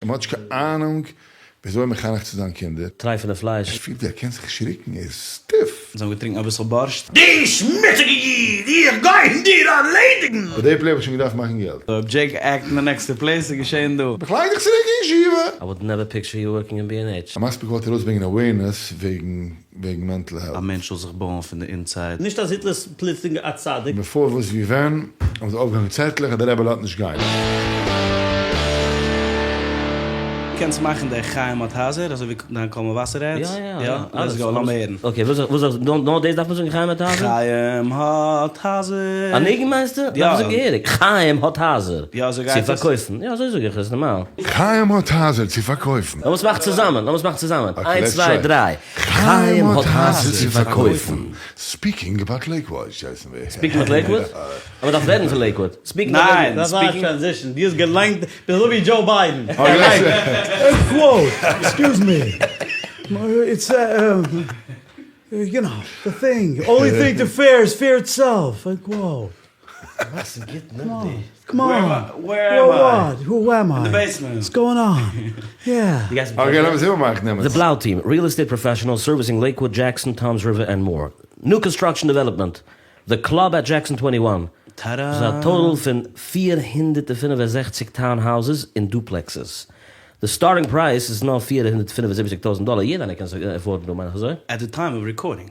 מען האט נישט קיין אהנונג וויאזוי מחנך צו זיין קינדער. טרייפענע פלייש. ער פילט ווי ער קען זיך נישט ריקן, ער איז stiff. זיי האבן געטרינקן אביסל בארשט. דו שמוציגע איד, איך גיי דיר ארלעדיגן! ביי די play האב איך שוין געדארפט מאכן געלט. אויב דזשעיק act אין די נעקסטע play, ס'איז געשען דא. איך לייג דיך צוריק אין ישיבה! I would never picture you working in B&H. המספיק וואלט ארויסברענגען awareness וועגן וועגן mental health. א מענטש זאל זיך בויען פון די inside. נישט אז היטלער איז פלוצלינג א צדיק. בעפאר וואס ווי ווען האבן זיי אויפגעהאנגען צעטלעך אז די רבי לאזט נישט גיין. קענסט מאכן די חיים האט הייזער אזוי ווי דיין קול מבשר ads? יא יא יא? Let's go לאמיר הערן. Okay וואס וואס זאל איך נאר דאס דארף מען זאגן חיים האט הייזער? חיים האט הייזער. א ניגון מיינסטו? יא. דארף מען זאגן געהעריג חיים האט הייזער. יא אזוי גייט עס. צו פארקויפן. יא אזוי זאג איך עס נארמאל. חיים האט הייזער צו פארקויפן. לאמיר עס מאכן צוזאמען, לאמיר עס מאכן צוזאמען. איינס צוויי דריי. חיים האט הייזער צו פארקויפן. Speaking about Lakewood הייסן מיר. Speaking about Lakewood? אבער מ'דארף רעדן פון לעיקוואד. Speaking about Lakewood. דאס איז א transition. דו האסט געליינט, ביסט אזוי ווי דזשאו ביידען. Quote, excuse me, it's you know, the thing, only thing to fear is fear itself, unquote. מאכסט עס גוט נאך די. Come on, Where am I? Who am I? In the basement. What's going on? Yeah. Okay לאמיר זען וואו מאכט נעמען. The Blau Team, real estate professionals servicing Lakewood, Jackson, Toms River and more. New construction development, The Club at Jackson twenty one, טאדא! ס'איז א total פון 465 town houses און duplexes. די starting price איז נאר 475 טויזנט דאלער, יעדער איינער קען עס afford ן דא מיין איך אזוי? At the time of recording.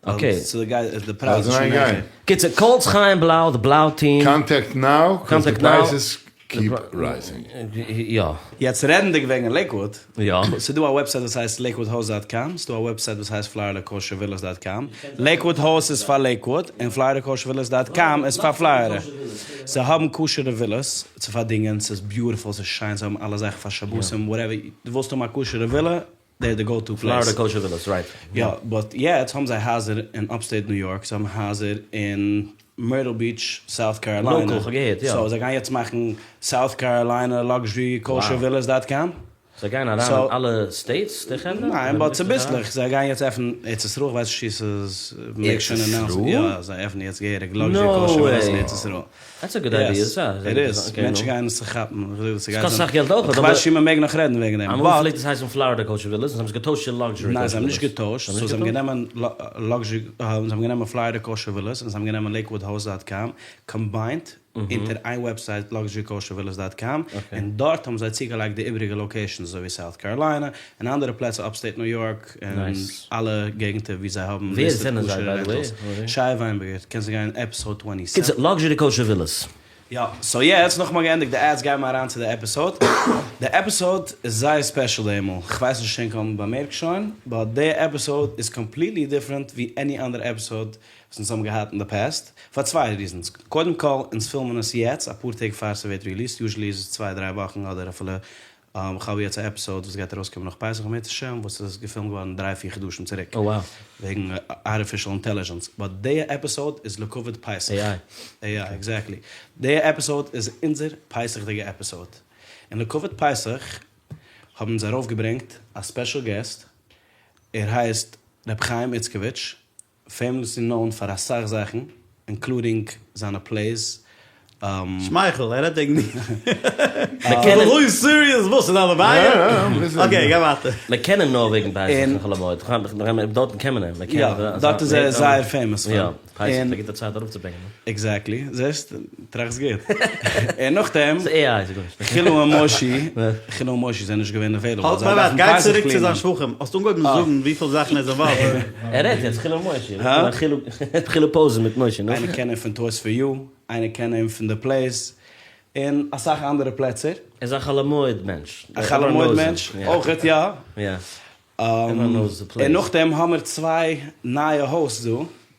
Okay. So די גייט די פרייז איז שוין העכער. קיצור, calls חיים בלאו, The Blau Team. Contact now, cause the prices keep rising. יא. יעצט רעדנדיג וועגן לעיקוואד, יא. ס'איז דא א website וואס הייסט Lakewood Host dot com, ס'איז דא א website וואס הייסט Florida Kosher Villas dot com, Lakewood Host איז פאר לעיקוואד, און Florida Kosher Villas dot com איז פאר פלארידע. זיי האבן כשר'ע ווילאס צו פארדינגען, ס'איז beautiful, ס'איז שיין, זיי האבן אלע זאכן פאר שבתים, whatever, דו ווילסט האבן א כשר'ע ווילא, they're the go to place. Florida Kosher Villas, right. יא, but יעצט האבן זיי הייזער אין upstate ניו יארק, זיי האבן הייזער אין Myrtle Beach, South Carolina. Local, כ'האב געהערט, יא. So זיי גייען יעצט מאכן South Carolina Luxury Kosher Villas dot com. זיי גייען אריין אין אלע states די חברה? ניין, but צוביסלעך, זיי גייען יעצט עפענען ארץ ישראל, כ'ווייס נישט צו ס'איז מעג שוין announce ן, יא זיי עפענען יעצט געהעריג Luxury Kosher Villas אין ארץ ישראל. That's a good idea, סא. It is, מענטשן גייען עס זיך כאפן, איך זאג דיר ס'גייט ס'קאסט זיין, אסאך געלט אויך, אבער. כ'ווייס נישט צו מ'מעג נאך רעדן וועגן דעם, אמאל פלעגט עס הייסן Florida Kosher Villas און זיי האבן עס געטוישט צו Luxury Kosher Villas. ניין זיי האבן נישט געטוישט, so זיי האבן גענומען Luxury, זיי האבן גענומען Florida Kosher Villas און זיי האבן גענומען Lakewood Host dot com, combined אונטער איין website Luxury Kosher Villas dot com, און דארט האבן זיי צוגעלייגט די איבעריגע locations אזוי ווי South Carolina און אנדערע פלעצער upstate ניו יארק און אלע געגנטער ווי זיי האבן listed כשר'ע rentals. שי וויינבערגער, קענסט גיין episode twenty seven. קיצור, Luxury Kosher Villas. יא, so יעצט נאך מ'האט געענדיגט די ads גייען מיר אריין צו די episode. די episode איז זייער special די מאל, כ'ווייס נישט צו ענק האבן באמערקט שוין, but די episode איז completely different ווי any אנדערע episode וואס אונז האבן געהאט אין די past, פאר צוויי reasons, קודם כל אונז פילמען עס יעצט אפאר טעג פאר ס'ווערט released, usually איז עס צוויי דריי וואכן אדער אפילו כ'האב יעצט א episode וואס גייט ארויסקומען נאך פסח אם ירצה השם וואס איז געפילמט געווארן דריי פיר חדשים צוריק וועגן artificial intelligence, but די episode איז לכבוד פסח. AI. AI, exactly. די episode איז אונזער פסח'דיגע episode. און לכבוד פסח האבן אונז ארויפגעברענגט א special guest, ער הייסט ר' חיים איצקאוויטש, famously known פאר אסאך זאכן, including זיינע plays. שמייכל, ער רעדט וועגן מיר. ביסט אזוי serious? וואס איז דיינע בעיה? Okay, גיי ווייטער. מען קען אים נאר וועגן פסח און חול המועד, דארטן קען מען אים. יא, דארט איז ער זייער famous פאר. יא, פסח איז א גוטע צייט ארויפצוברענגען. Exactly, זעסט? טראכסט גוט. און נאכדעם, ס'איז AI, ס'איז גארנישט. חילו און מושי, חילו און מושי זענען נישט געווען available. האלט ביי ווייט, גיי צוריק צו זיין שבחים. האסט אנגעהויבן זאגן וויפיל זאכן ער איז involved. ער רעדט יעצט חילו און מושי. חילו, חילו פאוזן מיט מושי, נו. איינער קען אים פון Toys for You, איינער קען אים פון די plays, און אסאך אנדערע פלעצער. ער איז א חול המועד מענטש. א חול המועד מענטש, אויכעט יא. יא. און נאכדעם האמיר צוויי נייע hosts דא,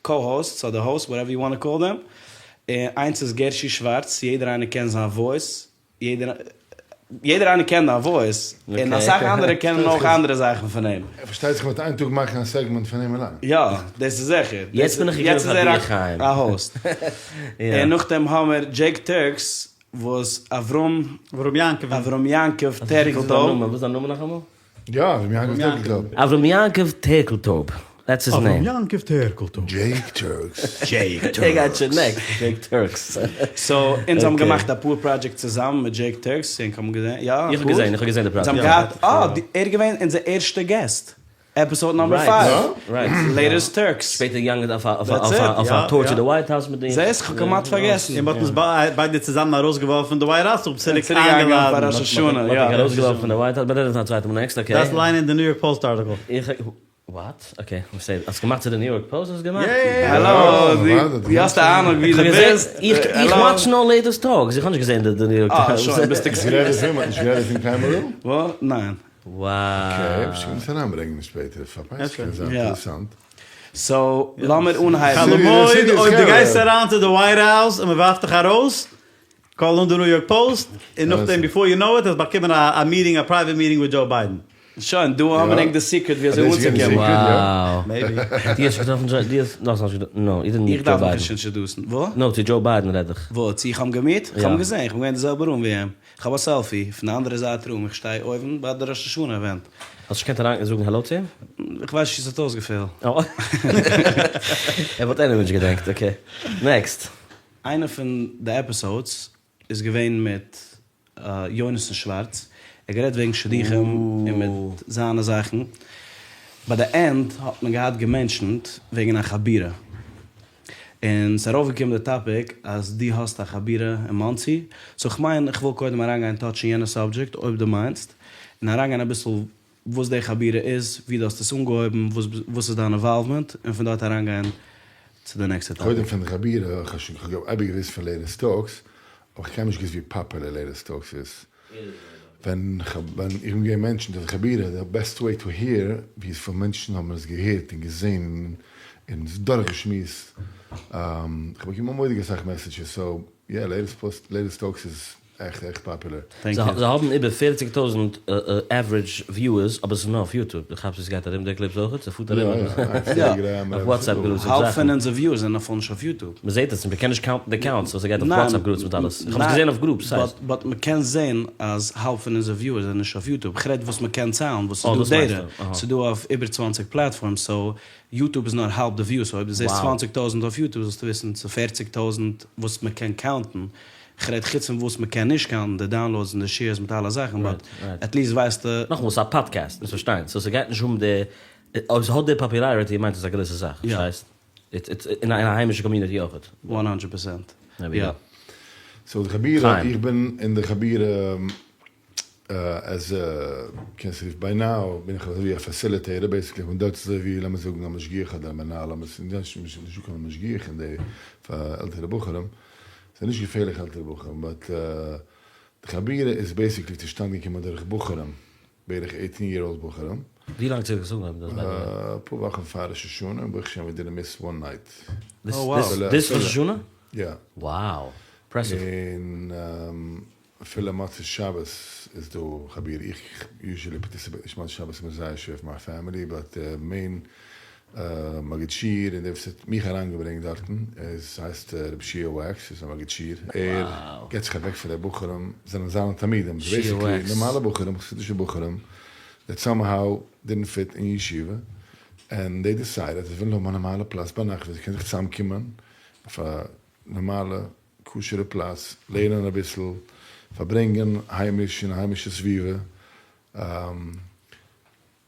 co-hosts אדער hosts whatever you want call them, און איינס איז גערשי שווארץ, יעדער איינער קען זיין voice, יעדער איינער קען דיין voice, און אסאך אנדערע קענען אויך אנדערע זאכן פון אים. פארשטייט זיך מ'וועט איין טאג מאכן א segment פון אים אליין. יא, דאס איז זיכער. יעצט בין איך געקומען פאר דיר חיים. יעצט איז ער א host. און נאכדעם האמיר דזשעיק טורקס וואס אברהם. אברהם יעקב. אברהם יעקב טערקלטויב. וואס איז זיין נאמען נאכאמאל? יא, אברהם יעקב טערקלטויב. אברהם יעקב טערקלטויב. That's his name. אברהם יעקב טערקלטויב. Jake Turx. Jake Turx. ער גייט שוין next, Jake Turx. So, אונז האבן געמאכט אפאר projects צוזאמען מיט Jake Turx, ענק האבן געזען, יא? איך האב געזען, איך האב געזען די project. אונז האבן געהאט, אה, ער איז געווען אונזער ערשטע guest. Episode number five. Right. Latest Turx. שפעטער געגאנגען אויף א tour צו די White House מיט די. זעסט? כ'האב כמעט פארגעסן. און מ'האט אונז ביידע צוזאמען ארויסגעווארפן פון די White House, און צוריק איינגעלאדענט פאר ראש השנה. מ'האט דיך ארויסגעווארפן פון די White House, באט דעט איז א צווייטע מאל next, okay. דארפסט ליינען די New York Post article. איך, what? Okay, האסט געמאכט צו די New York Post האסט געמאכט? האלא, דו האסט א אהנונג ווי דו ביסט? איך watch נאר Latest Talks, איך האב נישט געזען די New York Times. אה, שוין, ביסטו גערעכט. גערעדט דערפון, מ'האט נישט גערעדט דערפון קיינמאל דא? וואס? ניין. Wow. Okay, אפשר קען מען עס אריינברענגען שפעטער, פאר פסח קען זיין אינטערעסאנט. So, לאמיר אנהייבן. חול המועד, אויב דו גייסט אריין צו די White House און מ'ווארפט דיך ארויס, call אן די New York Post, און נאכדעם before you know it האסט באקומען א meeting, א private meeting מיט Joe Biden. שוין, דא האבן ענק די secret ווי אזוי אנצוקומען. Wow. Maybe. דו האסט געטראפן דזשאו, דו האסט נאך נישט געטראפן, no, you didn't meet איך דארף Joe מיך Biden. נישט introduce ן. וואס? No, צו Joe Biden רעד איך. וואס? צו איך האב אים גע meet? איך האב אים געזען, איך בין געווען אין די זעלבע room ווי אים. איך האב א selfie, פון די אנדערע זייט room, איך שטיי אויבן ביי די ראש השנה event. האסט נישט געקענט אריין זאגן העלא צו אים? איך ווייס נישט צו ס'האט אויסגעפעלט. ער וואלט anyway נישט געדענקט, okay. Next. איינע פון די episodes איז געווען מיט יונתן שווארץ, ער האט גערעדט וועגן שידוכים און מיט זיינע זאכן, ביי די end האט מען געהאט גע mention ט וועגן א חבורה, און ס'איז ארויפגעקומען די topic אז דו האסט א חבורה אין מאנסי, so כ'מיין כ'וויל קודם אריינגיין touch ן יענע subject אויב דו מיינסט, און אריינגיין אביסל וואס די חבורה איז, ווי דו האסט עס אנגעהויבן, וואס איז דיין involvement, און פון דארט אריינגיין צו די next ע topic. קודם פון די חבורה, איך האב שוין כ'האב אייביג געוואוסט פון Latest Talks, אבער כ'האב קיינמאל נישט געוואוסט ווי popular Latest Talks איז. ווען ווען איך בין געווען מענטשן די חבורה, די best way to hear ווי פיל מענטשן האבן עס געהערט און געזען און עס דורכגעשמועסט, כ'האב באקומען מורא'דיג אסאך messages, so yeah Latest Post Latest Talks איז עכט עכט popular. זיי האבן איבער 40 טויזענט average viewers אבער ס'איז נאר אויף YouTube, דו כאפסט ווי ס'גייט ארום די clips אויכעט? ס'פארט ארום אויף WhatsApp groups און האלב זאכן. פון אונזער viewers זענען אפילו נישט אויף YouTube. מ'זעט עס נישט, מ'קען נישט count ן די counts ווייל ס'גייט אויף WhatsApp groups מיט אלעס. איך האב עס געזען אויף groups ס'הייסט. But מ'קען זען אז האלב פון אונזער viewers זענען נישט אויף YouTube. כ'רעד וואס מ'קען ציילן, וואס ס'איז דא data. ס'איז דא אויף איבער 20 platforms, so YouTube איז נאר האלב די views. So אויב דו זעסט 20 טויזענט אויף YouTube זאלסטו וויסן ס'איז 40 טויזענט וואס מ'קען count ן. כ'רעד חוץ פון וואס מ'קען נישט count ן, די downloads און די shares מיט אלע זאכן, but at least ווייסטו. נאכאמאל, ס'איז א פאדקעסט, מוזט פארשטיין, so ס'גייט נישט האבן די, אויב ס'האט די popularity מיינט עס א גרויסע זאך, פארשטייסט? אין א היימישע community אויכעט. One hundred percent, יא. So די חבורה, איך בין אין די חבורה as a, קענסט רופן by now בין איך אזוי ווי א facilitator, basically איך בין דארט אזוי ווי לאמיר זאגן א משגיח אדער א מנהל, אבער ס'איז נישטא קיין משגיח אין די פאר עלטערע בחורים, ס'איז נישט געפערליך עלטערע בחורים, but די חבורה איז basically צושטאנד געקומען דורך בחורים, בערך eighteen year old בחורים. ווי לאנג צוריק האסטו אנגעהויבן דאס by the way? אפאר וואכן פאר ראש השנה, ברוך השם we didn't miss one night. This ראש השנה? יא. Wow! Impressive. און אפילו מוצאי שבת איז דא חבורה, איך usually participate נישט מוצאי שבת, ס'איז מיר זייער שווער פאר מיין family, but main מגיד שיעור און דער וואס האט מיך אריינגעברענגט דארטן איז הייסט רבי שיע וואקס, איז א מגיד שיעור, ער געבט זיך אוועק פאר די בחורים, זענען זיינע תלמידים, basically נארמאלע בחורים, חסידישע בחורים, that somehow didn't fit אין ישיבה, and they decided אז זיי ווילן האבן א נארמאלע פלאץ ביינאכט ווי זיי קענען זיך צוזאמקומען אויף א נארמאלע כשר'ע פלאץ, לערנען אביסל, פארברענגען היימיש אין א היימישע סביבה,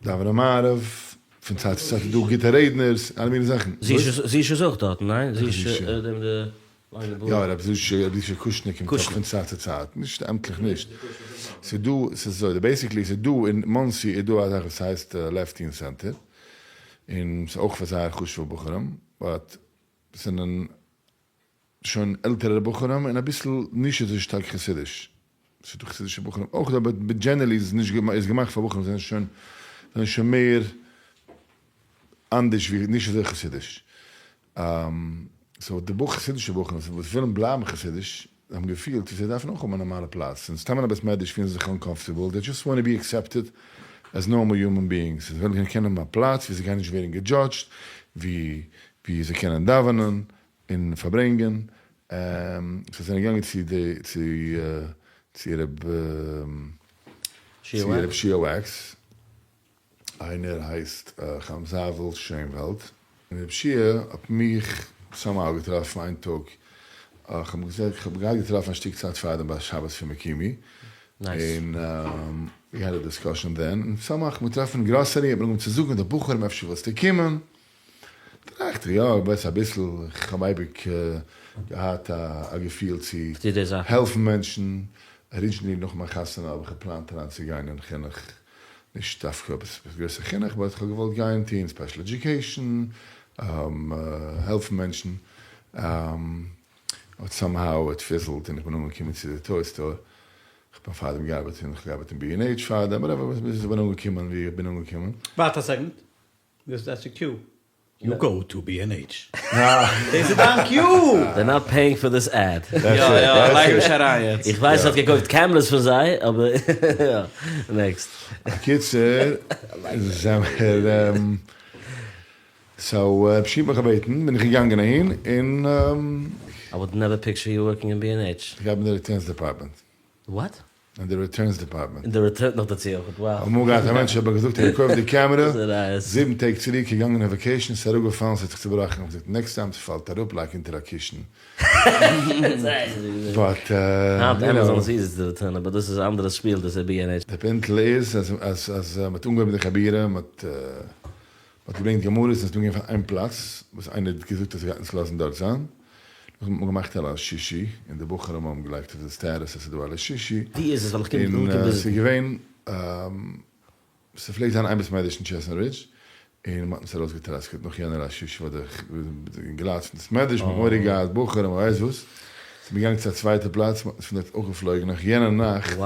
דאווענען מעריב, פון צייט צו צייט איז דא גוטע רעדנערס, אלע מיני זאכן. זישע איז אויך דארטן, ניין? זישע דעם די לאנגע בארד. יא, רבי זישע, רבי זישע קושנער קומט אויך פון צייט צו צייט, נישט עמטליך נישט. ס'איז דא, ס'איז אזוי, basically ס'איז דא אין מאנסי איז דא א זאך וואס הייסט לב Teen Center, און ס'איז אויך פאר זייער חשוב'ע בחורים, but ס'זענען שוין עלטערע בחורים און אביסל נישט אזוי שטארק חסידיש, ס'איז דא חסידישע בחורים אויך אבער generally איז נישט איז געמאכט פאר בחורים זענען שוין זענען שוין מער אנדערש ווי נישט אזוי חסידיש, so די בח חסידישע בחורים וואס ווילן בלייבן חסידיש האבן געפילט ווי זיי דארפן אויך האבן א נארמאלע פלאץ, און סתם אין א בית מדרש פילן זיי זיך uncomfortable, they just want to be accepted as normal human beings, זיי ווילן קענען האבן א פלאץ ווי זיי גייען נישט ווערן גע judged, ווי ווי זיי קענען דאווענען און פארברענגען, זיי זענען געגאנגען צו די צו צו ר' צו ר' שיע וואקס. איינער הייסט חיים זאנוויל שענוועלד, און רב שיע האט מיך somehow געטראפן איין טאג, איך האב געזאגט איך האב געהאט געטראפן א שטיק צייט פארדעם ביי שבת פון מקימי, און we had a discussion then, און somehow איך האב געטראפן אין גראסערי, האט מען אנגעהויבן צו זאגן די בחורים אפשר ווילסטו קומען, טראכט איך יא איך ווייס אביסל, איך האב אייביג געהאט א געפיל צו העלפן מענטשן, originally נאך מיין חתונה האב איך געפלאנט אריין צו גיין אין חינוך, נישט דווקא עפעס גרויסע חינוך, but איך האב געוואלט גיין טוהן special education, העלפן מענטשן, but somehow it fizzled און איך בין אנגעקומען צו די toy store, איך בין פארדעם געארבעט אין, איך האב געארבעט אין בי ענד עיטש פארדעם, whatever, ביז איך בין אנגעקומען ווי איך בין אנגעקומען. ווארט א second, that's your cue. You go to B and H. דאס איז דיין cue! They're not paying for this ad. יא יא, לייג נישט אריין יעצט. איך ווייס ער האט געקויפט cameras פון זיי, אבער יא. Next. הקיצור, זעמער, so רב שי' האט מיך געבעטן, בין איך געגאנגען אהין, און. I would never picture you working in B&H. איך ארבעט אין די returns department. What? אין די returns department. אין די return נאך דערצו אויך, wow. אמאל געהאט א מענטש האט מיר געזאגט ער האט געקויפט די קעמערע זיבן טעג צוריק געגאנגען אין vacation ס'איז אראפגעפאלן ס'האט זיך צובראכן האב איך געזאגט next time ס'פאלט אראפ לייג אונטער א קישן but היינט Amazon איז easy צו return ען but דאס איז א אנדערע שפיל דאס איז בי ענד עיטש. די פינטל איז אז אז אז מ'האט אנגעהויבן די חבירה מ'האט מ'האט געברענגט גמרות און ס'איז אנגעגאנגען פון איין פלאץ וואס איינער האט געזאגט אז ער גייט אונז לאזן דארט זיין, נאכדעם האט מען געמאכט א ליל שישי און די בחורים האבן געלייגט אויף די status אז ס'איז דא א ליל שישי, ווי איז עס ווייל איך קום און דא ס'איז וויזיטן. געווען ס'פלעגט זיין איין בית מדרש אין טשעסנאט רידזש און מ'האט אונז ארויסגעטראסקעט נאך יענע ליל שישי ווייל די אינגעלייט פון בית מדרש מ'האט מורא געהאט בחורים מ'ווייסט וואס, זענען מיר געגאנגען צו א צווייטע פלאץ מ'האט אונז פון דארט אויך געפלויגן נאך יענע נאכט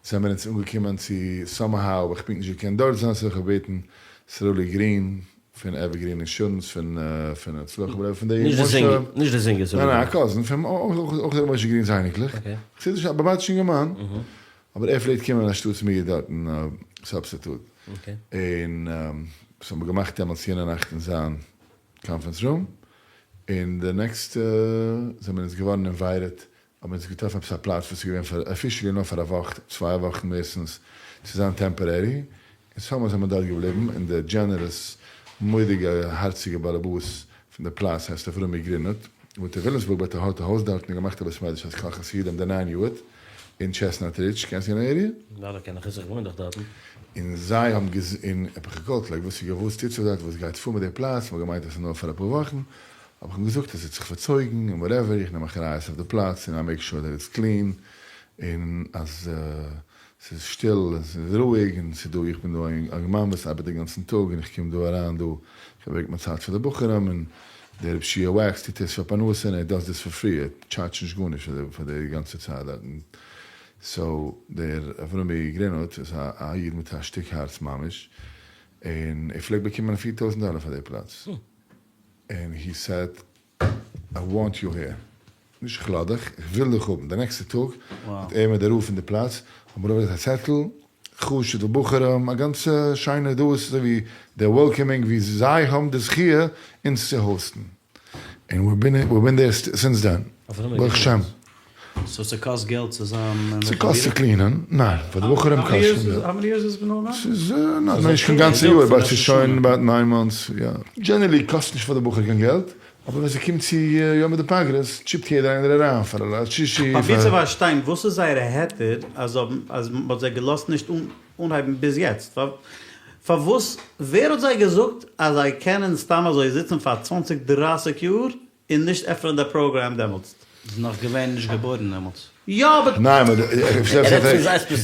זעמיר אונז אנגעקומען צו somehow האב איך פונקט נישט געקענט דארט זיין so איך האב געבעטן סרולי גרין פון Evergreen Insurance פון פון הצלחה whatever פון די משה נישט די זינגער ניין ניין א cousin פון אויך דער משה גרין'ס אייניקלעך חסידישע א באבאטישע אינגערמאן אבער ער פלעגט קומען אנשטאטס מיר דארטן substitute און סאו האבן מיר געמאכט דעמאלטס יענע נאכט אין זיין conference room און די נעקסטע זעמיר אונז געווארן invited האבן אונז געטראפן עפעס א פלאץ וואס איז געווען פאר officially נאר פאר א וואך צוויי וואכן מערסטנס צו זיין temporary, און somehow זעמער דארט געבליבן, און דער generous מורא'דיגע הארציגע באלעבאס פון די פלאץ הייסט אברומי גרינוט, וואוינט אין וויליאמסבורג but ער האט א הויז דארטן און געמאכט א בית מדרש הייסט קהל חסידים די ניין יארד אין טשעסנאט רידזש, קענסט יענע area? אוודאי קען איך עס, איך וואוין דאך דארטן. און זיי האבן געז און האב איך געקאלט like וואס איז געוואס טוט זיך דארט וואס גייט פאר מיט די פלאץ, מ'האט געמיינט אז ס'איז נאר פאר אפאר וואכן, האב איך אים געזאגט אז עס האט זיך פארצויגן און whatever, איך נעם אחריות אויף די פלאץ און I make sure that it's clean און אז ס'איז שטיל און ס'איז רואיג און ס'איז דא, איך בין דא א אינגערמאן וואס ארבעט די גאנצן טאג און איך קום דא אריין דא, איך פארברענג מיין צייט פאר די בחורים און דער רב שיע וואקס טוט עס פאר פרנסה און ער does this for free, ער טשארדזשט נישט גארנישט פאר די גאנצע צייט דארטן, so דער אברומי גרינהוט איז א איד מיט א שטיק הארץ ממש און ער פלעגט באקומען 4000 דאלער פאר די פלאץ. און he said I want you here, נישט איך לאז דיך, איך וויל דיך האבן, די נעקסטע טאג האט ער מיט די רב פון די פלאץ האבן ארויפגעלייגט א צעטל, חשוב'ע בחורים, א גאנצע שיינע דאס, אזוי ווי די welcoming ווי זיי האבן די זכיה אונז צו host ן, און we been there since then, ברוך השם. So ס'קאסט געלט צו זיין אין די חבירה? ס'קאסט צו clean ען? ניין, פאר די בחורים קאסט נישט קיין געלט. How many years has been going on? ס'איז נישט קיין גאנצע יאר, but ס'איז שוין about nine months, יא. Generally קאסט נישט פאר די בחור קיין געלט, אבער ווען ס'קומט צו יומא דפגרא chip ט יעדער איינער אריין פאר א ליל שישי. פראביר צו פארשטיין וואס איז זייער היתר אז אז מ'האט זיי געלאזט נישט אנהייבן ביז יעצט? פארוואס ווער האט זיי געזאגט אז זיי קענען סתם אזוי זיצן פאר צוואנציג דרייסיג יאר און נישט עפענען די פראגראם דעמאלטס. איז נאך געווען נישט געבוירן דעמאלטס. יא but. ניין but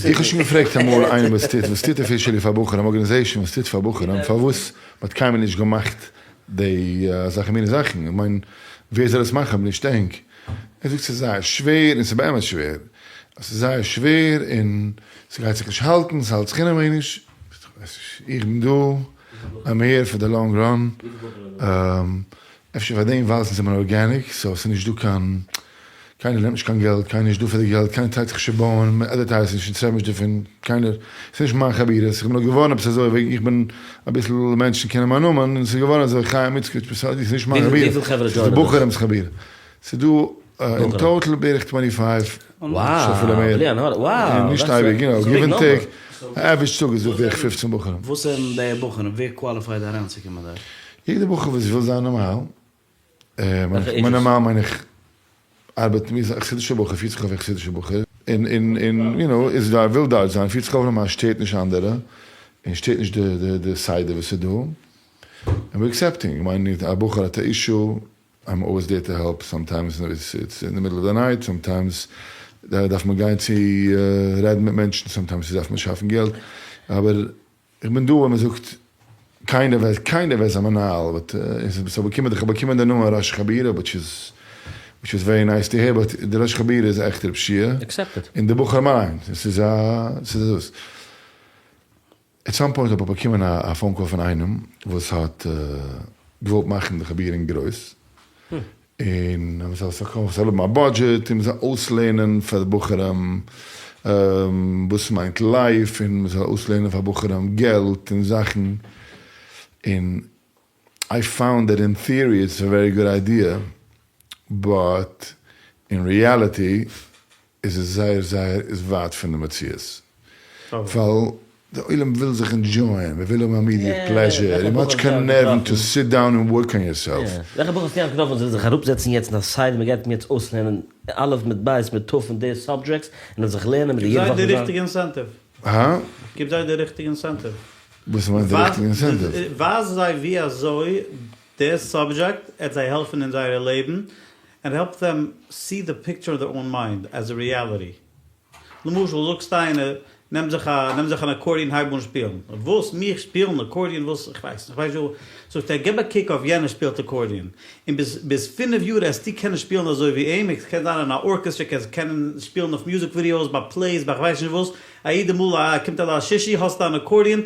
איך האב שוין געפרעגט אמאל איינעם וואס טוט וואס טוט officially פאר בחורים organization וואס טוט פאר בחורים פארוואס מ'האט קיינמאל נישט געמאכט די אזעלכע מיני זאכן איך מיין ווער זאל עס מאכן אויב נישט ענק ער זאגט ס'איז זייער שווער און ס'איז באמת שווער ס'איז זייער שווער און ס'גייט זיך נישט האלטן ס'האלט זיך אינעווייניג איך בין דא I'm here for the long run. אפשר פאר דעם ווייל אונז זעמער organic, so ס'איז נישט דא קיין, קיינער נעמט נישט קיין געלט, קיינער איז נישט דא פאר די געלט, קיינער טרייט זיך נישט צו בויען, מען אדווערטייזט נישט, אונז רעדן נישט דערפון, קיינער, ס'איז נישט מיין חבירות, איך בין נאר געווארן עפעס אזוי וועגן איך בין אביסל מענטשן קענען מיין נאמען, און ס'איז געווארן אזוי חיים איצקאוויטש, בסדר, ס'איז נישט מיין חבירה, ס'איז די בחורים'ס חבירה, ס'איז דא אין total בערך twenty five, אפשר אפילו מער, נישט אייביג, you know, give and take. א average טאג איז דא בערך פופצן בחורים. וואס זענען די בחורים? ווער qualified אריינצוקומען דארט? יעדע בחור וואס וויל זיין נארמאל, מיין נארמאל מיין איך ארבעט ווי א חסידישע בחור, פירט זיך אויף ווי א חסידישע בחור, און און און יו נאו איז דארט וויל דארט זיין, פירט זיך אויף נארמאל, שטערט נישט אנדערע, און שטערט נישט די די די סדר וואס איז דא, און we're accepting, כ'מיין א בחור האט א issue, I'm always there to help, sometimes it's in the middle of the night, sometimes דארף מען גיין צו רעדן מיט מענטשן, sometimes דארף מען שאפן געלט, אבער איך בין דא ווען מען זאגט קיינער ווייסט קיינער ווער איז א מנהל but איך האב באקומען איך האב באקומען די נאמען ראש חבורה which is which is very nice to hear but די ראש חבורה איז עכט רב שיע און די בחורים אליין עס איז א עס איז דאס. At some point האב איך באקומען א phone call פון איינעם וואס האט געוואלט מאכן די חבורה אין גרויס, און אז מ'זאל סך הכל האבן א budget און מ'זאל אויסלערנען פאר די בחורים וואס מיינט life, און מ'זאל אויסלערנען פאר בחורים געלט און זאכן, און I found that in theory it's a very good idea, but in reality איז עס זייער זייער איז ווייט פון די מציאות. ווייל די עולם וויל זיך enjoy ען, מען וויל האבן א immediate pleasure, און מען האט נישט קיין נערוון to sit down און work on yourself. וועלכע בחור האסטו היינט געטראפן וואס וויל זיך אראפזעצן יעצט אין א סדר, מען גייט אים יעצט אויסלערנען אלף מיט בית מיט ת' און די subjects, און ער זאל זיך לערנען מיט די גיב יעדע זיי וואך די זיין. ריכטיגע incentive. הא? גיב זיי די ריכטיגע incentive. וואס מיינט די ריכטיגע incentive? ווייז זיי ווי אזוי די subject עט זיי העלפן אין זייערע לעבן, and help them see the picture of their own mind as a reality. למשל זאגסט איינער נעם זיך א נעם זיך אן accordion הייב אן שפילן. וואס? מיך שפילן accordion? וואס? איך ווייס נישט איך ווייס נישט וואס. זאגט ער גיב א קוק אויף יענער שפילט accordion און ביז ביז פינף יאר עסטו קענען שפילן אזוי ווי אים, עס קען זיין אין א ארקעסטרע קענסט קענען שפילן אויף music videos ביי plays ביי כ'ווייס נישט וואס, א יעדע מאל א קומט א ליל שישי האסטו אן accordion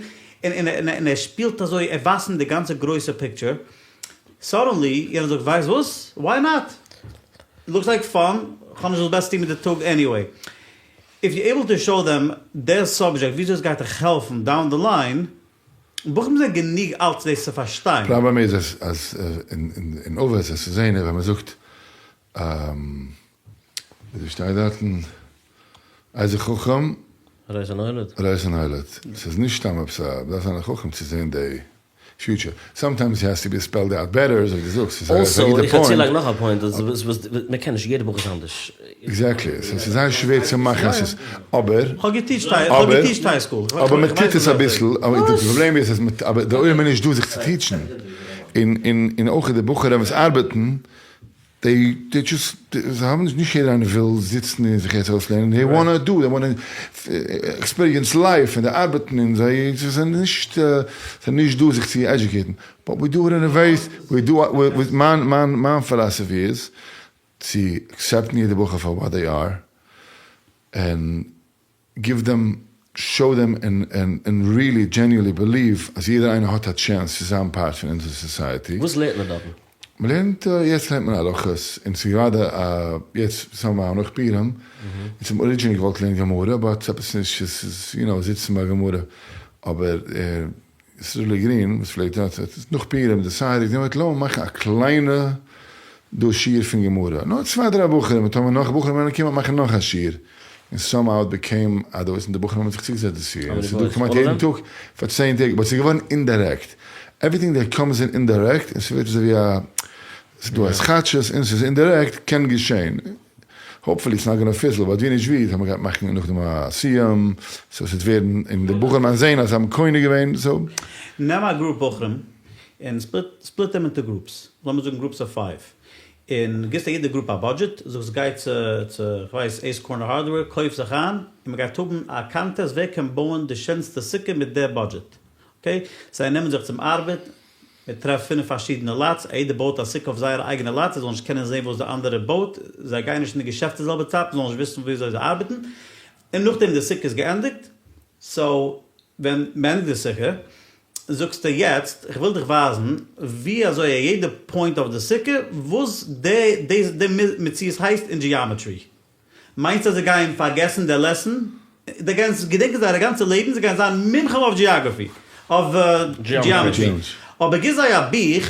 און און און ער שפילט אזוי ער ווייזט אים די גאנצע גרויסע picture, suddenly יענער זאגט ווייסט וואס? Why not? Looks like fun, כ'האב נישט וואס בעסער טון מיט די טאג anyway. If you able to show them דער subject וויאזוי עס גייט דיך העלפן down the line, בחורים זענען גענוג אלט דאס צו פארשטיין. פראבלעם איז אז אז אין אבות עס צו זעהן איז ווען מען זאגט וויאזוי שטייט דארטן איזה חכם רואה את הנולד. רואה את הנולד. ס'איז נישט סתם עפעס א, מ'דארף זיין א חכם צו זעהן די future. Sometimes it has to be spelled out better, אזוי ווי דו זאגסט, ס'איז א Also, גוטע איך וועל point. צולייגן נאך א point, אז וואס וואס מען קען נישט, יעדע בחור איז אנדערש. Exactly, so ס'איז זייער שווער צו מאכן אז ס'איז, אבער, כ'האב געטיטשט היי, כ'האב אבער, געטיטשט high school, אבער מען טוט עס אביסל, אבער די פראבלעם איז אז מען, אבער די עולם איז נישט דא זיך צו טיטשן, און און און אויך די בחורים וואס ארבעטן, they they just זיי האבן נישט, נישט יעדער איינער וויל זיצן און זיך יעצט אויסלערנען, they wanna do, they wanna experience life און זיי ארבעטן און זיי זענען נישט זענען נישט דא זיך צו עדזשוקעיטן, but we do it in a very we do מיין מיין מיין philosophy איז צו עקסעפטן יעדע בחור פאר what they are און give them, show them און really genuinely believe אז יעדער איינער האט א chance צו זיין part פון אונזער society. וואס לערנט מען דארטן? מ'לערנט, יעצט לערנט מען הלכות, און ס'איז גראדע א, יעצט somehow נאך פורים, אונז האבן originally געוואלט לערנען גמרא, but ס'עפעס נישט, ס'איז יו נאו זיצן ביי גמרא, אבער סרולי גרין וואס פלעגט דארט, האט נאך פורים decided, יו נאו וואט, לאמיר מאכן א קליינע דא שיעור פון גמרא, נאר צוויי דריי בחורים, און טאמער נאך בחורים וועלן קומען מאכן נאך א שיעור, און somehow it became א דאס, און די בחורים האבן זיך צוגעזעצט די שיעור, און ס'איז דא כמעט יעדן טאג פאר צען טעג, but ס'איז געווארן indirect, everything that comes in indirect, און ס'ווערט אזוי ווי א, ס'איז דא התחדשות און ס'איז indirect, קען געשען. Hopefully it's not gonna fizzle, but ווי נישט ווי, אז מ'גייט מאכן נאכדעם א סיום, so ס'וועט ווערן, און די בחורים וועלן זעהן אז זיי האבן קונה געווען, so. נעם א group בחורים און split them into groups, לאמיר זאגן groups of five, און גיבסט א יעדע group א budget, זאגסט גיי צו צו כ'ווייס Ace Corner Hardware קויף זיך איין, און מ'גייט האבן א contest ווער קען בויען די שענסטע סוכה מיט די budget, okay? זיי נעמען זיך צום ארבעט, מען טרעפט פינף פארשידענע lots, א יעדער בויט א סוכה אויף זייער אייגענע lot, זיי זאלן נישט קענען זען וואס די אנדערע בויט, זיי גייען נישט אין די געשעפט די זעלבע צייט, מען זאל נישט וויסן וויאזוי זיי ארבעטן, און נאכדעם די סוכה איז געענדיגט, so ווען מען ענדיגט די סוכה, זאגסטו יעצט איך וויל דיך ווייזן ווי אזוי א יעדע point אויף די סוכה וואס די די מציאות הייסט אין geometry. מיינסט אז זיי גייען פארגעסן די lesson? זיי גייען עס געדענקען זייערע גאנצע לעבן, זיי גייען זיין מומחים אויף geography, אויף geometry, אבער גיב זיי א בוך.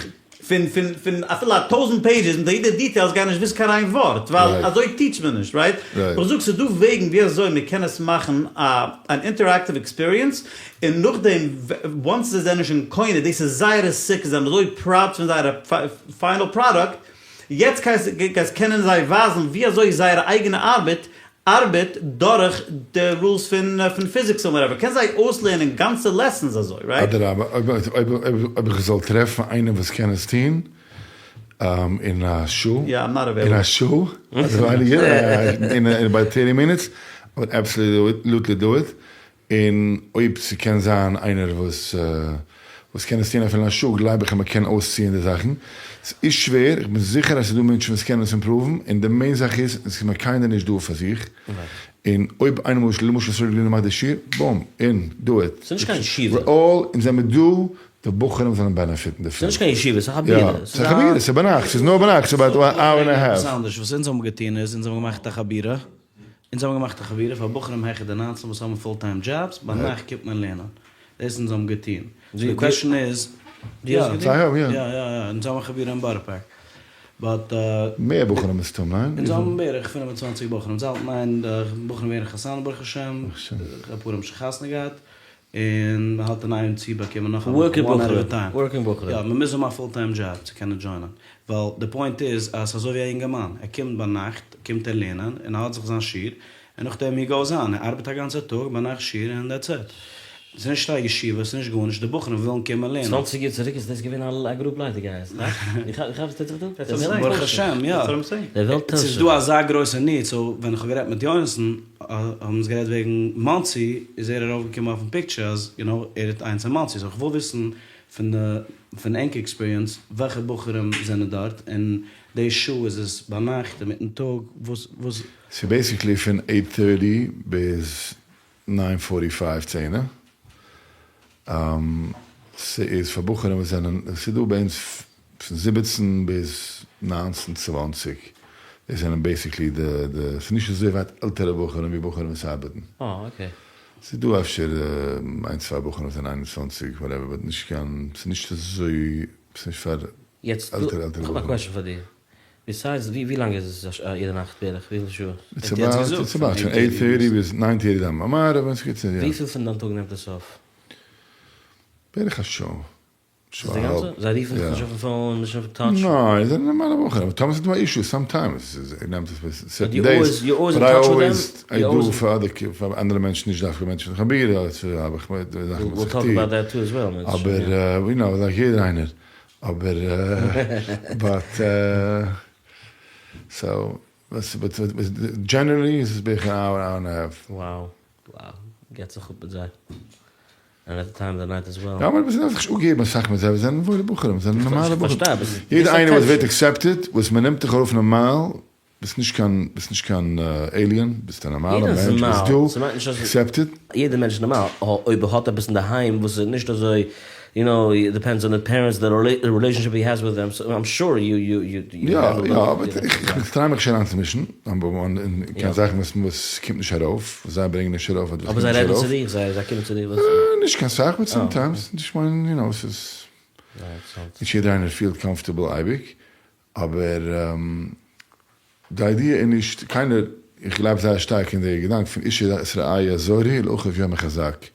פון פון פון אפילו א טויזענט pages מיט יעדע details גייען נישט וויסן קיין איין ווארט ווייל אזוי טיטשט מען נישט right? איך זאג ס'איז דא וועגן ווי אזוי מען קען עס מאכן א אן interactive experience און נאכדעם once זיי זענען שוין קונה דאס איז זייערע סוכה זיי זענען אזוי proud פון זייערע final product יעצט גייסט קענען זיי ווייזן ווי אזוי זייערע אייגענע ארבעט ארבעט דורך די rules פון פיזיקס און whatever, קען זיי אויסלערנען גאנצע lessons אזוי, right? אדרבה, אויב איך זאל טרעפן איינעם וואס קען עס טון אין א שעה, אין א שעה, אדער ווייניגער, אין about thirty minutes, I would absolutely do it, און אויב ס'קען זיין איינער וואס וואס קען עס טון אפילו א שעה גלייב איך אז מ'קען אויסציען די זאכן. ס'איז שווער, איך בין זיכער אז ס'איז דא מענטשן וואס קענען עס improve ן, און די main זאך איז, עס איז מער קיינער נישט דא פאר זיך, און אויב איינער למשל למשל ישראל גרינער מאכט די שיעור, boom, און do it. ס'איז נישט קיין ישיבה. We're all, אונז זעמיר דא, די בחורים זאלן benefit ן דערפון. ס'איז נישט קיין ישיבה, ס'איז א חבירה. יא, ס'איז א חבירה, ס'איז ביינאכט, ס'איז נאר ביינאכט, ס'איז about אן hour and a half. עפעס אנדערש, וואס אונז האבן געטון איז, אונז האבן געמאכט א חבירה, אונז האבן געמאכט א חבירה פאר בחורים העכער די ניינצן וואס האבן full time jobs, ביינאכט קומט מען לערנען. דאס אונז האבן געטון. So די question איז, דו האסט געטון? זיי האבן, יא. יא יא יא, אונז האבן א חבירה אין בארא פארק. But. מער בחורים מסתם, ניין? אונז האבן בערך 25 בחורים. אונז האלטן איין בחורים ווערן חתנים ברוך השם, אפאר האבן שוין חתונה געהאט. און מען האלט אין איין צו באקומען נאך א בחור, one at a time. Working בחורים. יא, מען מוז האבן א full time job צו קענען join ען. ווייל די point איז אז ס'איז אזוי ווי א אינגערמאן, ער קומט ביינאכט קומט ער לערנען און ער האט זיך זיין שיעור, און נאכדעם he goes on, ער ארבעט א גאנצע טאג, ביינאכט שיעור און that's it. ס'איז נישט א ישיבה, ס'איז נישט גארנישט, די בחורים ווילן קומען לערנען. צוואנציג יאר צוריק איז דאס געווען א גרופ ליידיגייערס, איך כאפ וואס טוט זיך דא? ברוך השם, יא. די וועלט טוישט זיך. ס'איז דא אזא גרויסע need, so ווען איך האב גערעדט מיט יונתן, האבן אונז גערעדט וועגן מאנסי, איז ער ארויפגעקומען אויפן picture אז you know ער האט איינס אין מאנסי, so איך וויל וויסן פון די פון ענק experience וועלכע בחורים זענען דארט, און די שעה איז עס ביינאכט אינמיטן טאג, וואס וואס. ס'איז basically פון eight thirty ביז nine forty five צענע, ס'איז פאר בחורים וואס זענען, ס'איז דא ביי אונז פון 17 ביז 19 צוואנציג, דאס זענען basically די די, ס'איז נישט אזוי ווייט עלטערע בחורים ווי בחורים וואס ארבעטן. אה okay. ס'איז דא אפשר איין צוויי בחורים וואס זענען 21 whatever, but נישט קיין, ס'איז נישט אזוי, ס'איז נישט פאר יעצט עלטערע עלטערע איך האב א בחורים. question פאר דיר, besides ווי לאנג איז עס יעדע נאכט בערך? וויפיל שעה? It's about, it's about פון eight thirty ביז nine thirty דאן ביי מעריב און ס'גייט צו יא. וויפיל פון דיין טאג נעמט עס אויף? בערך א שעה. ס'איז די גאנצע? זיי רופן דיך נישט אויפן phone, נישט אויף touch? ניין, זיי זענען נארמאלע בחורים, אבער טאמער ס'איז דא א issue, sometimes נעמט עס ביז certain days, but I always, I do פאר אדער פאר אנדערע מענטשן, נישט דווקא מענטשן פון חבירה, האב איך זאכן וואס איך טו, אבער you know, like יעדער איינער, אבער but so, generally איז עס בערך אן hour, hour and half. Wow, wow, געט זיך אפ מיט זיי. And at the time of the night as well. יא אבער מ'דארף זיך נישט אפגעבן אסאך מיט זיי, זיי זענען וואוילע בחורים, זיי זענען נארמאלע בחורים. יעדער איינער וואס ווערט accepted, וואס מ'נעמט דיך ארויף נארמאל, ביסט נישט קיין, ביסט נישט קיין alien, ביסט א נארמאלער מענטש, ביסט דא, accepted. יעדער מענטש איז נארמאל, אויב ער האט עפעס אינדערהיים וואס איז נישט אזוי, you know, depends on the parents, the relationship he has with them, so I'm sure you you you יא יא, אבער איך try מיך נישט אריינצומישן, number one, אין קיין זאכן וואס וואס קומט נישט ארויף, וואס זיי ברענגען נישט ארויף אדער אבער זיי רעדן צו דיך, זיי זיי קומען צו דיך וואס? נישט קיין סאך, but sometimes, איך מיין, you know, ס'איז, נישט יעדער איינער פילט comfortable אייביג, אבער די idea איז נישט, קיינער, איך גלייב זייער שטארק אין די געדאנק פון איש את רעהו יעזורו לאחיו יאמר חזק,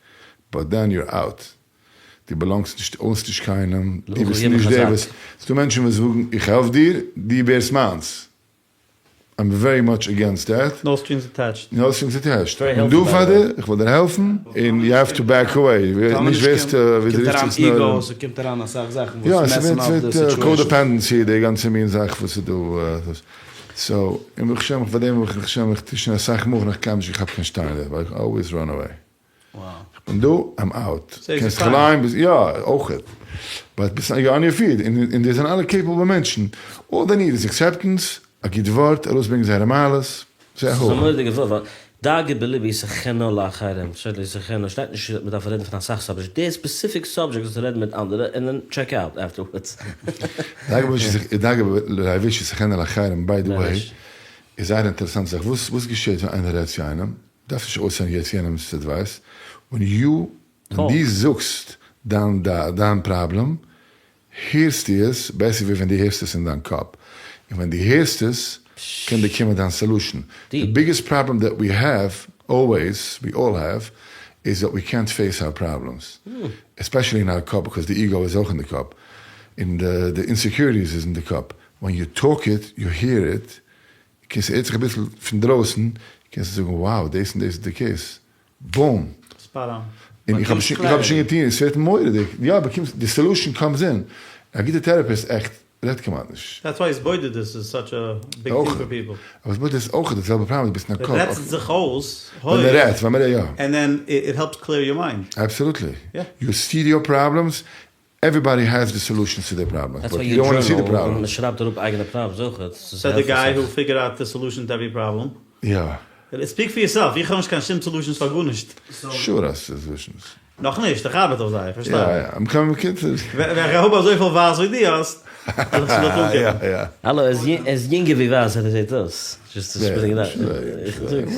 but then you're out, דו belong סט נישט, own סט נישט קיינעם, דו ביסט נישט דער וואס, ס'דא מענטשן וואס זאגן איך העלף דיר, דו ווערסט מיינס, I'm very much against that. No strings attached. No strings attached. איך בין דא פאר דיר, איך וויל דיר העלפן, און you have to back away, נישט ווערסטו, ווי דו רופסט עס נאר. קומט אריין ego, ס'קומט אריין אסאך זאכן וואס mess ן up די situation. יא, ס'ווערט codependency, די גאנצע מין זאך וואס איז דא. So, און ברוך השם, פאר דעם ברוך השם, איך טוה שוין אסאך מאל נאך קיינמאל נישט געכאפט קיין שטיין, ווייל איך always run away. איך בין דא, I'm out. קענסט דיך אליין ביז, יא, אויכעט. But ביסט יא on your feet, און די זענען אלע capable מענטשן. All they need איז acceptance, א גוט ווארט, ארויסברענגען זייערע מעלות, זיי ס'איז א מורא'דיגע ווארט, ווייל דאגה בלבי ישחנה לאחרים, שטייט לא ישחנה, שטייט נישט אז מ'דארף רעדן פון אסאך subjects, די specific subject זאלסטו רעדן מיט אנדערע און דען check out afterwards. דאגה בלבי ישחנה לאחרים, by the way, איז זייער אינטערעסאנט זאך, וואס געשעט ווען איינער רעדט צו איינעם? דארפסט נישט אויסהערן יעצט יענעמ'ס advice, ווען יו ווען דו זאגסט דיין דיין פראבלעם. הערסטו עס בעסער ווי ווען דו הערסט עס אין דיין קאפ, און ווען דו הערסט עס קען דיר קומען דיין solution. די biggest problem that we have, always, we all have, איז דעט ווי קענט פעיס אווער פראבלעמס, especially אין אווער קאפ, because די ego איז אויך אין די קאפ, און די insecurities איז אין די קאפ, ווען you talk it, you hear it, קענסט הערט זיך אביסל פון דרויסן, קענסטו זאגן wow דאס און דאס איז די case, boom! Spot on. און איך האב שוין געטון, עס ווערט מורא'דיג, יא באקומסט, די solution comes in, א גוטע therapist עכט רעדט כמעט נישט. That's why התבודדות איז such a big thing for people. אבער התבודדות איז אויך די זעלבע פראבלעם, דו ביסט אין א קאפ. רעדסט זיך אויס הויך. ווען מ'רעדט, ווען מ'רעדט יא. And then it helps clear your mind. Absolutely. You see your problems, everybody has the solutions to their problems, but you don't want to see the problems. מען שרייבט אראפ אייגענע problems אויך. Said the guy who figured out the solution to every problem. יא. Speak for yourself, איך האב נישט קיין שום solutions פאר גארנישט. Sure האסטו solutions. נאכנישט, איך ארבעט אויף זיי, פארשטיי. יא יא, I'm coming קיצור. ווען איך האב אזויפיל ווייס ווי דו האסט, וועל איך שוין דארט אנקומען. יא יא. האלא, ער איז יונגער ווי ווייס ער זעט אויס. Just to spitting it out.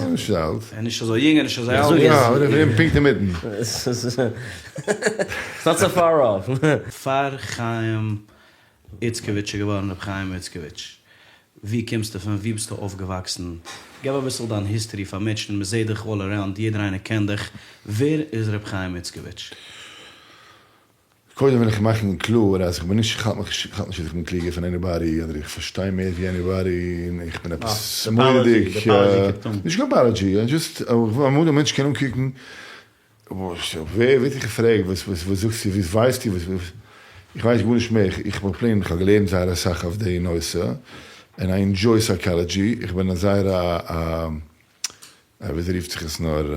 נישט אלט. ער איז נישט אזוי יונג, ער איז נישט אזוי אלט. יא, אבער איך בין פונקט אינמיטן. It's not so far off. פאר חיים איצקאוויטש איז געווארן רבי חיים איצקאוויטש, ווי קומסטו פון? ווי ביסטו אויפגעוואקסן? געב אביסל דיין history פאר מענטשן, מען זעט דיך all around, יעדער איינער קען דיך, ווער איז רבי חיים איצקאוויטש? קודם וויל איך מאכן קלאר אז איך בין נישט, איך האלט מיך נישט אז איך בין קלוגער פון anybody אדער איך פארשטיי מער ווי anybody און איך בין עפעס מורא'דיג, נישט קיין apology, just אמאל א מענטש קען אנקוקן, ווער ווערט דיך געפרעגט וואס וואס זאגסטו וואס ווייסטו וואס איך ווייס גארנישט מער, איך בין plain איך האב געלערנט זייער אסאך אויף די נושא און I enjoy psychology, איך בין א זייער א וויאזוי רופט זיך עס נאר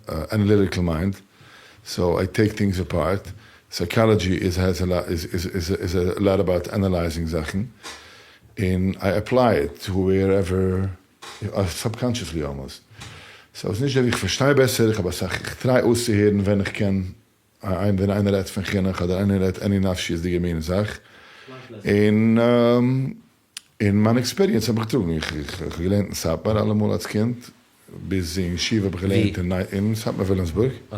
analytical mind, so I take things apart, psychology איז has איז a lot about analyzing זאכן, און I apply it to wherever, subconsciously almost, so ס'איז נישט אזוי ווי איך פארשטיי בעסער, איך האב אסאך, איך try אויסצוהערן ווען איך קען, ווען איינער רעדט פון חינוך אדער איינער רעדט any נפשיות'דיגע מין זאך, און און מיין experience האב איך געטראגן, איך האב געלערנט אין סאטמאר אלעמאל אלס קינד, ביז אין ישיבה האב איך געלערנט אין סאטמאר וויליאמסבורג. Okay.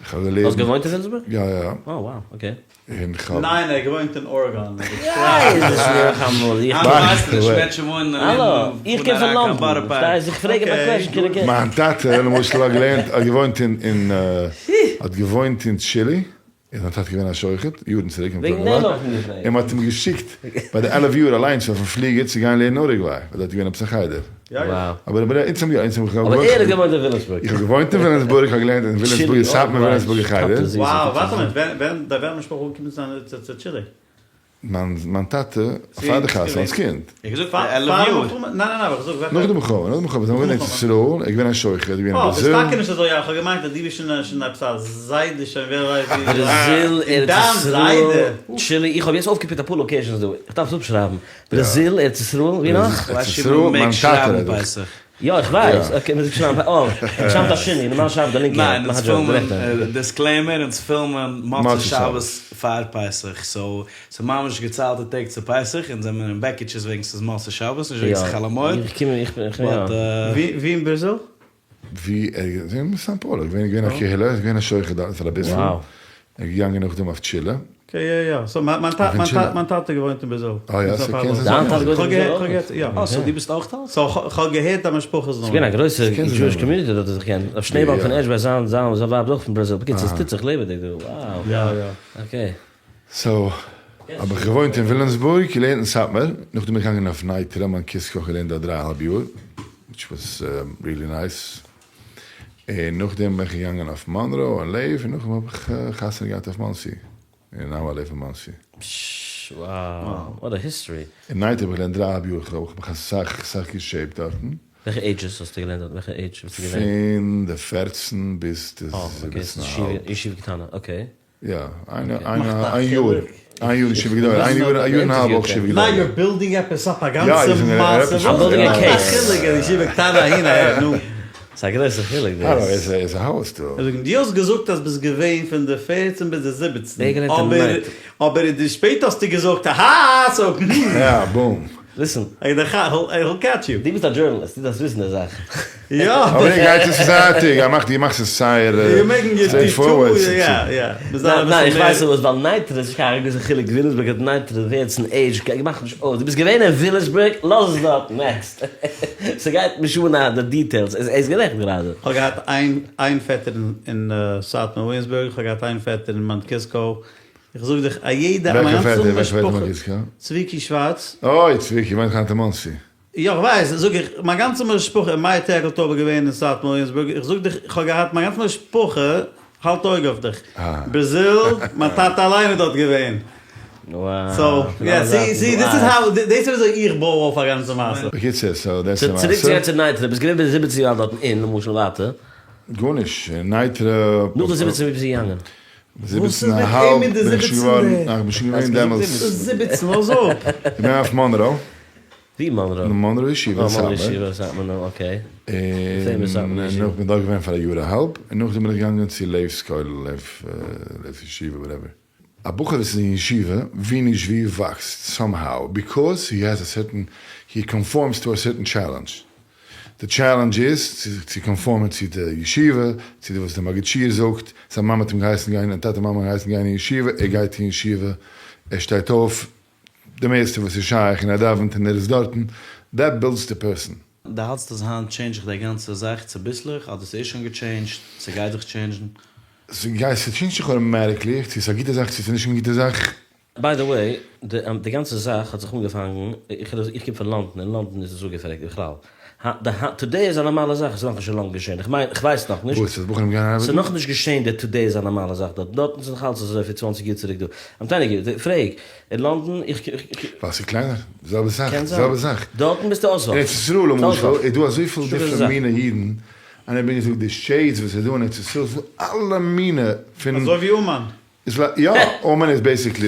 איך האב געלערנט. האסט געוואוינט אין וויליאמסבורג? יא יא. Oh wow, okay. און איך האב. ניין ער האט געוואוינט אין ארעגאן. האלא, איך קום פון לאנדאן, פארשטייסט? איך פרעג אים א question, קען איך. מיין טאטע למשל האט געלערנט, האט געוואוינט אין, האט געוואוינט אין טשילי. איז זיין טאטע געווען א שוחט, יארן צוריק, און מען האט אים געשיקט ביי די 11 יאר אליינס אויפן פליגער צו גיין לערנען אורוגוויי, ווייל דארט איז געווען עפעס א חדר. אבער אונז האבן יא, אונז האבן אבער ער האט געוואוינט אין וויליאמסבורג. איך האב געוואוינט אין וויליאמסבורג, איך האב געלערנט אין וויליאמסבורג, סאטמאר וויליאמסבורגער חדר. Wow, ווארט א מינוט, ווען ווען משפחה אנגעקומען צו טשילי? מיין טאטע, פאר די חתונה, אלס קינד. ער האט געזאגט פאר 11 יאר. ניין ניין ניין, איך זאג נאך די מלחמה, נאך די מלחמה, זיי זענען געווען אין ארץ ישראל, ער איז געווען א שוחט, ער איז געווען אין בראזיל. אה, ביסט טאקע נישט אזוי אלט, איך האב געמיינט אז דו ביסט שוין שוין עפעס א זיידע שוין ווער ווייסט ווי. בראזיל, ארץ דיין ישראל, זיידע. טשילי, איך האב יעצט אויפגעפיקט אפאר locations דא, איך דארף עס אפשרייבן, בראזיל, ארץ ישראל, ווי נאך? ארץ ישראל, מיין טאטע רעד איך. יא איך ווייס, okay מ'זאגט שרייבן אה, שרייבט א שני, נארמאל שרייבט די לינקע ניין, האנט, אונז פילמען, disclaimer, אונז פילמען מוצאי שבת פאר פסח, so ס'איז ממש געציילטע טעג צו פסח, אונז זעמיר אין בעקיטשעס וועגן ס'איז מוצאי שבת, נישט וועגן ס'איז חול המועד. איך קום איך בין יא. ווי אין בראזיל? ווי ער איז אין סאן פאולא, געווען געווען א קהילה, איז געווען א שוחט דארט פאר אביסל, ער איז געגאנגען נאכדעם אויף טשילע. Okay יא יא, so מיין טאטע מיין טאטע האט געוואוינט אין בראזיל. אה יא, so קענסט דיין טאטע האט געוואוינט אין בראזיל יא. אה so דו ביסט אויך אלט? So כ'האב געהערט א משפחה'ס נאמען. ס'איז געווען א גרויסע Jewish community דארט איך קען, רב שנעעבאלג פון ערשביי זיין זיין זיין ווייב איז אויך פון בראזיל, בקיצור עס טוט זיך לעבעדיג דא, wow. יא יא. Okay. So האב איך געוואוינט אין וויליאמסבורג, געלערנט אין סאטמאר, נאכדעם בין איך געגאנגען אויף נייטרא, מיין קיסקא, געלערנט דארט דריי אהאלב יאר, which was really nice, און נאכדעם בין איך געגאנגען אויף מאנרא און לעוו, און נאכדעם האב איך חתונה געהאט אויף מאנסי, און now I live אין מאנסי. פששש wow, what a history. אין נייטרא האב איך געלערנט דריי אהאלב יאר, איך האב מיך אסאך אסאך געשעיפט דארטן. וועלכע ages האסטו געלערנט דארט? וועלכע עידזש ביסטו געווען? פון די פערצן ביז די זיבעצן אהאלב. ישיבה קטנה, okay. יא, איין יאר, איין יאר ישיבה גדולה, איין יאר, א יאר און א האלב אויך ישיבה גדולה. ניין you're building עפעס אפ א גאנצע מעשה, I'm building a case. חילוק אז ישיבה קטנה אהין אהער, נו. ס'איז א גרויסע חילוק דאס. האלא, איז איז א הויז דא. דו האסט געזאגט אז ביסט געווען פון די פערצן ביז די זיבעצן, אבער אבער אין די שפעט האסטו געזאגט אהא so. יא, boom. Listen. איי וויל קעטש יו. דו ביסט א דזשורנאליסט, דו דארפסט וויסן די זאכן. יא. אבער איך גייט עס זייטיג, ער מאכט, דו מאכסט עס זייער סטרעיט פארווערד. יא יא. ניין איך ווייס פארוואס, ווייל נייטרא איז נישט קיין גרויסע חילוק וויליאמסבורג אדער נייטרא ווער עס אין עידזש מאכט נישט אויס, דו ביסט געווען אין וויליאמסבורג לאז עס דארט נעקסט, ס'גייט נישט אן די דיטעילס, ער איז גערעכט גראדע. כ'האב געהאט איין איין פעטער אין סאטמאר וויליאמסבורג, כ'האב געהאט איין פעטער אין מאונט קיסקא, איך זאג דיך א יעדע וועלכע פעטער? וועלכע פעטער אין מאונט קיסקא? צביקי שווארץ. אוי צביקי וואוינט היינט אין מאנסי. יא איך ווייס, זאג איך, מיין גאנצע משפחה, מאיר טערקלטויב איז געווען אין סאטמאר וויליאמסבורג, איך זאג דיך, איך האב געהאט מיין גאנצע משפחה האלט אויג אויף דיך, בראזיל, מיין טאטע אליין איז דארט געווען, סאו, יא, סי, סי, דיס איז האו, דאס איז וויאזוי איך בוי אויף א גאנצע מעשה. בקיצור, סאו דאס איז די מעשה. צוריק צו גיין צו נייטרא, ביסט געווען ביז זיבעצן יאר דארטן און למשל ווייטער? גארנישט, נייטרא. נאך די זיבעצן ווי ביסטו געגאנגען? זיבעצן א האלב בין איך שוין געווארן, ניין איך בין שוין געווען דעמאלטס. זיבעצן, לאז אפ. איך בין אויף מאנרא. ווי מאנרא? אין מאנרא ישיבה אין סאטמאר. מאנרא ישיבה סאטמאר נו אקעי. און נאך בין דארט געווען פאר א יאר א האלב, און נאכדעם בין איך געגאנגען צו לעוו'ס כולל, לעוו ישיבה וואטעווער. א בחור וואס איז אין ישיבה, ווי נישט ווי, וואקסט סאם האו, ביקאוז הי העז א סערטען, הי קאנפארמס טו א סערטען טשעלענדזש. די טשעלענדזש איז צו קאנפארמען צו די ישיבה, צו די וואס די מגיד שיעור זאגט, זיין מאמע האט אים געהייסן גיין, זיין טאטע מאמע האבן געהייסן גיין אין ישיבה, ער גייט אין ישיבה, ער שטייט אויף די מערסטע וואס איז שייך און ער דאווענט און ער איז דארטן, דעט בילדס די פערסאן. דו האלטסט אז היינט טשעינדזש זיך די גאנצע זאך צוביסלעך אדער ס'איז שוין געטשעינדזשט, ס'גייט זיך טשעינדזשן? ס'גייט ס'טשעינדזשט זיך אוטאמעטיקלי, צו ס'איז א גוטע זאך צו ס'איז נישט קיין גוטע זאך. ביי די וועי, די גאנצע זאך האט זיך אנגעפאנגן, איך קום פון לאנדן, אין לאנדן איז עס אפגעפרעגט בכלל, טודעי איז א נארמאלע זאך, עס איז נאכנישט שוין לאנג געשען, איך מיין, איך ווייס נאכנישט. וואס? אז בחורים גייען ארבעטן? ס'איז נאכנישט געשען די טודעי איז א נארמאלע זאך דארט, דארטן איז נאך אלץ אזוי ווי צוואנציג יאר צוריק דא, I'm telling you, פרעג, אין לאנדן, איך. ווייל ס'איז קלענער, די זעלבע זאך, די זעלבע זאך. דארטן ביסטו אויס. אין ארץ ישראל למשל איז דא אזויפיל דיפרענט מינע אידן, איינער האט מיר געזאגט די shades וואס איז דא אין ארץ ישראל, ס'איז דא אלע מינע פון. אזוי ווי אומאן. יא, אומאן איז basically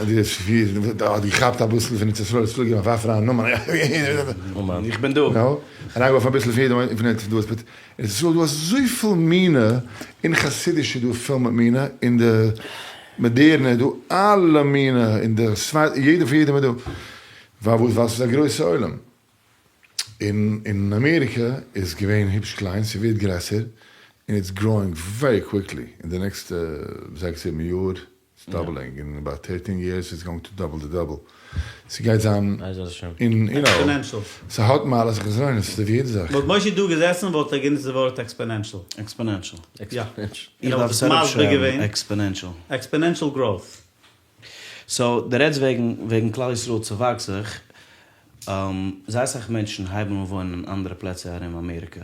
די האט געכאפט אביסל פון ארץ ישראל, ישראל געבן א ווארף אריין אומאן, אומאן, איך בין דא. נו, אריינגעווארפן אביסל פון יעדע פון ארץ ישראל, באט ארץ ישראל איז דא אזויפיל מינע, אין חסידישע איז דא פיל מיט מינע, אין די מאדערנע איז דא אלע מינע, אין די ספרד, יעדע פון יעדעם איז דא, פארוואס? ווייל ס'איז א גרויסע עולם. אין אין אמעריקע איז געווען היפש קליין, ס'ווערט גרעסער, און it's growing very quickly, אין די נעקסטע זעקס זיבן יאר it's doubling, אין about thirteen years it's going to double the double, ס'גייט זיין אין יו נאו, ס'האט מעלות און חסרונות, ס'איז ווי יעדע זאך. וואלט מושי דא געזעסן וואלט ער גענוצט די ווארט exponential. Exponential. יא. איך דארף עס אראפשרייבן, exponential. Exponential growth. So דו רעדסט וועגן וועגן כלל ישראל צעוואקסט זיך, זייער אסאך מענטשן הייבן אן וואוינען אין אנדערע פלעצער ארום אמעריקע,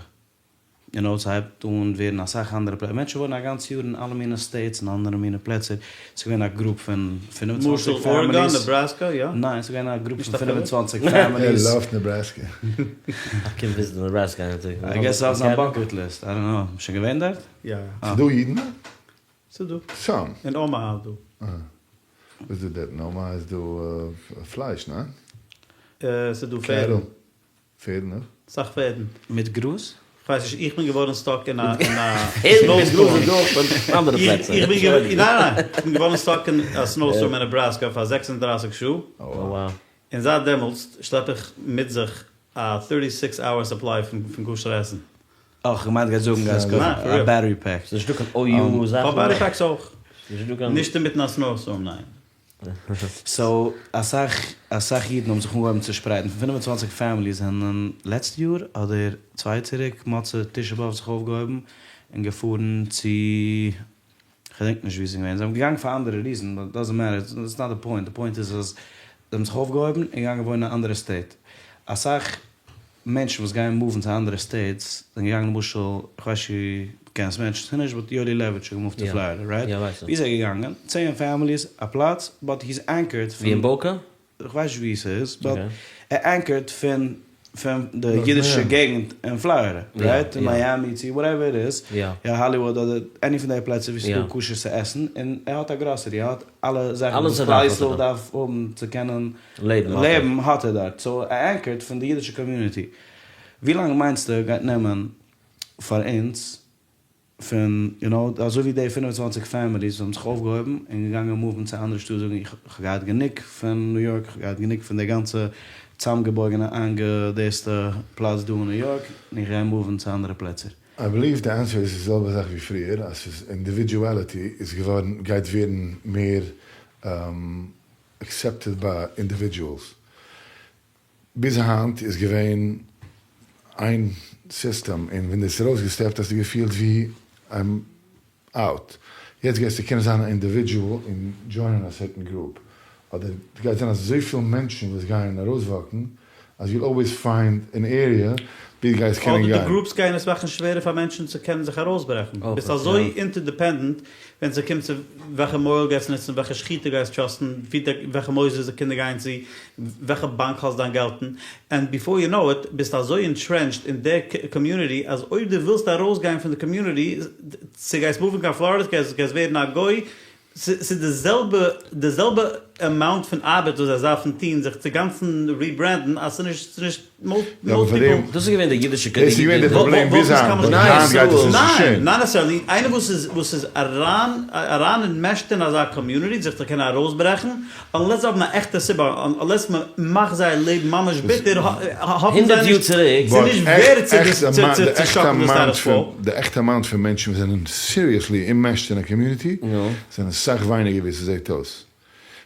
יו נאו ס'הייבט אן ווערן אסאך אנדערע פלעצער, מענטשן וואוינען א גאנץ יאר אין אלע מיני states און אנדערע מיני פלעצער, ס'איז געווען א group פון 25 למשל ארעגאן, families, נעבראסקא, יא? ניין ס'איז געווען א group נישט פון אפילו? 25 families. ער לאווט נעבראסקע. איך קום וויזיטן נעבראסקא איין טאג. I guess אויף זיין bucket list, I don't know, שוין געווען דארט? יא. ס'דא אידן דארט? ס'איז דא. Some. אין אומאהא איז דא. אה. וואס איז דא דארט? אין אומאהא איז דא פלייש, ניין? ס'איז דא פערדן. פערדן אויך? סאך פערדן. מיט גראז? כ'ווייס נישט, איך בין געווארן stuck אין א אין א פערדן מיט גראז איז דא אויך פון אנדערע פלעצער. איך בין געווארן, ניין ניין, איך בין געווארן stuck אין א snowstorm אין נעבראסקא פאר 36 שעה. וואו. און זייט דעמאלטס שלעפ איך מיט זיך א 36 hour supply פון כשר עסן. אה, כ'האב געמיינט גייסט זאגן גייסט קויפן א battery pack. ס'איז נישטא קיין OU זאכן? כ'האב battery packs אויך. נישטא קיין. נישט אינמיטן א snowstorm ניין. So אסאך אסאך אידן האבן זיך אנגעהויבן צושפרייטן, פון 25 families זענען לעצט יאר אדער צוויי צוריק מוצאי תשעה באב זיך אויפגעהויבן און געפארן צו כ'געדענק נישט ווי ס'איז געווען, זיי האבן געגאנגען פאר אנדערע reason, but doesn't matter, it's not די point, די point איז אז זיי האבן זיך אויפגעהויבן און געגאנגען וואוינען אין א אנדערע state, אסאך מענטשן וואס גייען מופן צו אנדערע states זענען געגאנגען למשל, כ'ווייס נישט צו דו קענסט מענטשן צו נישט, but יואלי לעוויטש האט געמופט צו פלארידע, right? ווי איז ער געגאנגען? צען families א פלאץ, but he's anchored ווי אין באוקא? כ'ווייס נישט ווי ס'איז, but ער anchor ט פון פון די אידישע געגנט אין פלארידע, right? אין מיאמי צו whatever it is, יא האליוואד אדער any פון די פלעצער ווי ס'איז דא כשר צו עסן, און ער האט א גראסערי, ער האט אלע זאכן וואס כלל ישראל דארף האבן צו קענען לעבן האט ער דארט, so ער anchor ט פון די אידישע community. ווי לאנג מיינסטו גייט נעמען פאר אונז פון יו נאו אזוי ווי די 25 families האבן זיך אויפגעהויבן און געגאנגען מופן צו אנדערע שטאט זאגן איך האב געהאט גענוג פון ניו יארק איך האב געהאט גענוג פון די גאנצע. צאמגעבויגענע איינגעדעסטע פלאץ דא אין ניו יארק, און איך גיי מופן צו אנדערע פלעצער. איי בעליוו די ענסער איז די זעלבע זאך ווי פריער, אז ס'איז אינדיווידואליטי איז געווארן גייט ווערן מער עקסעפטעד ביי אינדיווידואלס. ביז היינט איז געווען איין סיסטעם און ווען דו האסט ארויסגעסטעפט האסטו געפילט ווי איים אוט. יעצט גייסטו קענען זיין א אינדיווידואל און דזשוינען א סערטען גרופ, אדער גייט זיין אזויפיל מענטשן וואס גייען ארויסוואקן אז יו וויל אלוועיס פיינד ען עריע ווי דו גייסט קענען אדער די גיין. גרופס גייען עס מאכן שווערער פאר מענטשן צו קענען זיך ארויסברעכן. ביסט אזוי אינטערדיפענדענט ווען ס'קומט צו וועלכע מוהל גייסט נוצן, וועלכע שחיטה גייסט טראסטן, וועלכע מוסדות די קינדער גייען צו, וועלכע באנק האלסט דיין געלט אין, ענד ביפאר יו נאו איט ביסטו אזוי אינטרענטשד אין די קאמיוניטי אז אויב דו ווילסט ארויסגיין פון די קאמיוניטי, צו גייסט מופן קיין פלארידע, גייסט ווערן א גוי, ס'איז די זעלבע די זעלבע אמאונט פון ארבעט וואס זיי דארפן טון זיך צו גאנצן ריברענדן אז ס'איז נישט ס'איז נישט מאסט פיפל. דאס איז געווען די אידישע דאס איז געווען די פראבלעם ביז היינט, באט היינט גייט עס נישט געשען. ניין, נאט נעסעסערלי, איינער וואס איז וואס איז אריין אריין אינמעשט אין אזא קאמיוניטי זיך צו קענען ארויסברעכן, אנלעס זיי האבן א עכטע סיבה, אנלעס מען מאכט זייער לעבן ממש ביטער, האבן זיי נישט, ס'איז נישט ווערד צו שאקלן די סטאטוס קווא. די עכטע אמאונט פון מענטשן וואס זענען סיריעסלי אינמעשט אין א קאמיוניטי זענען סאך ווייניגער ווי ס'זעט אויס.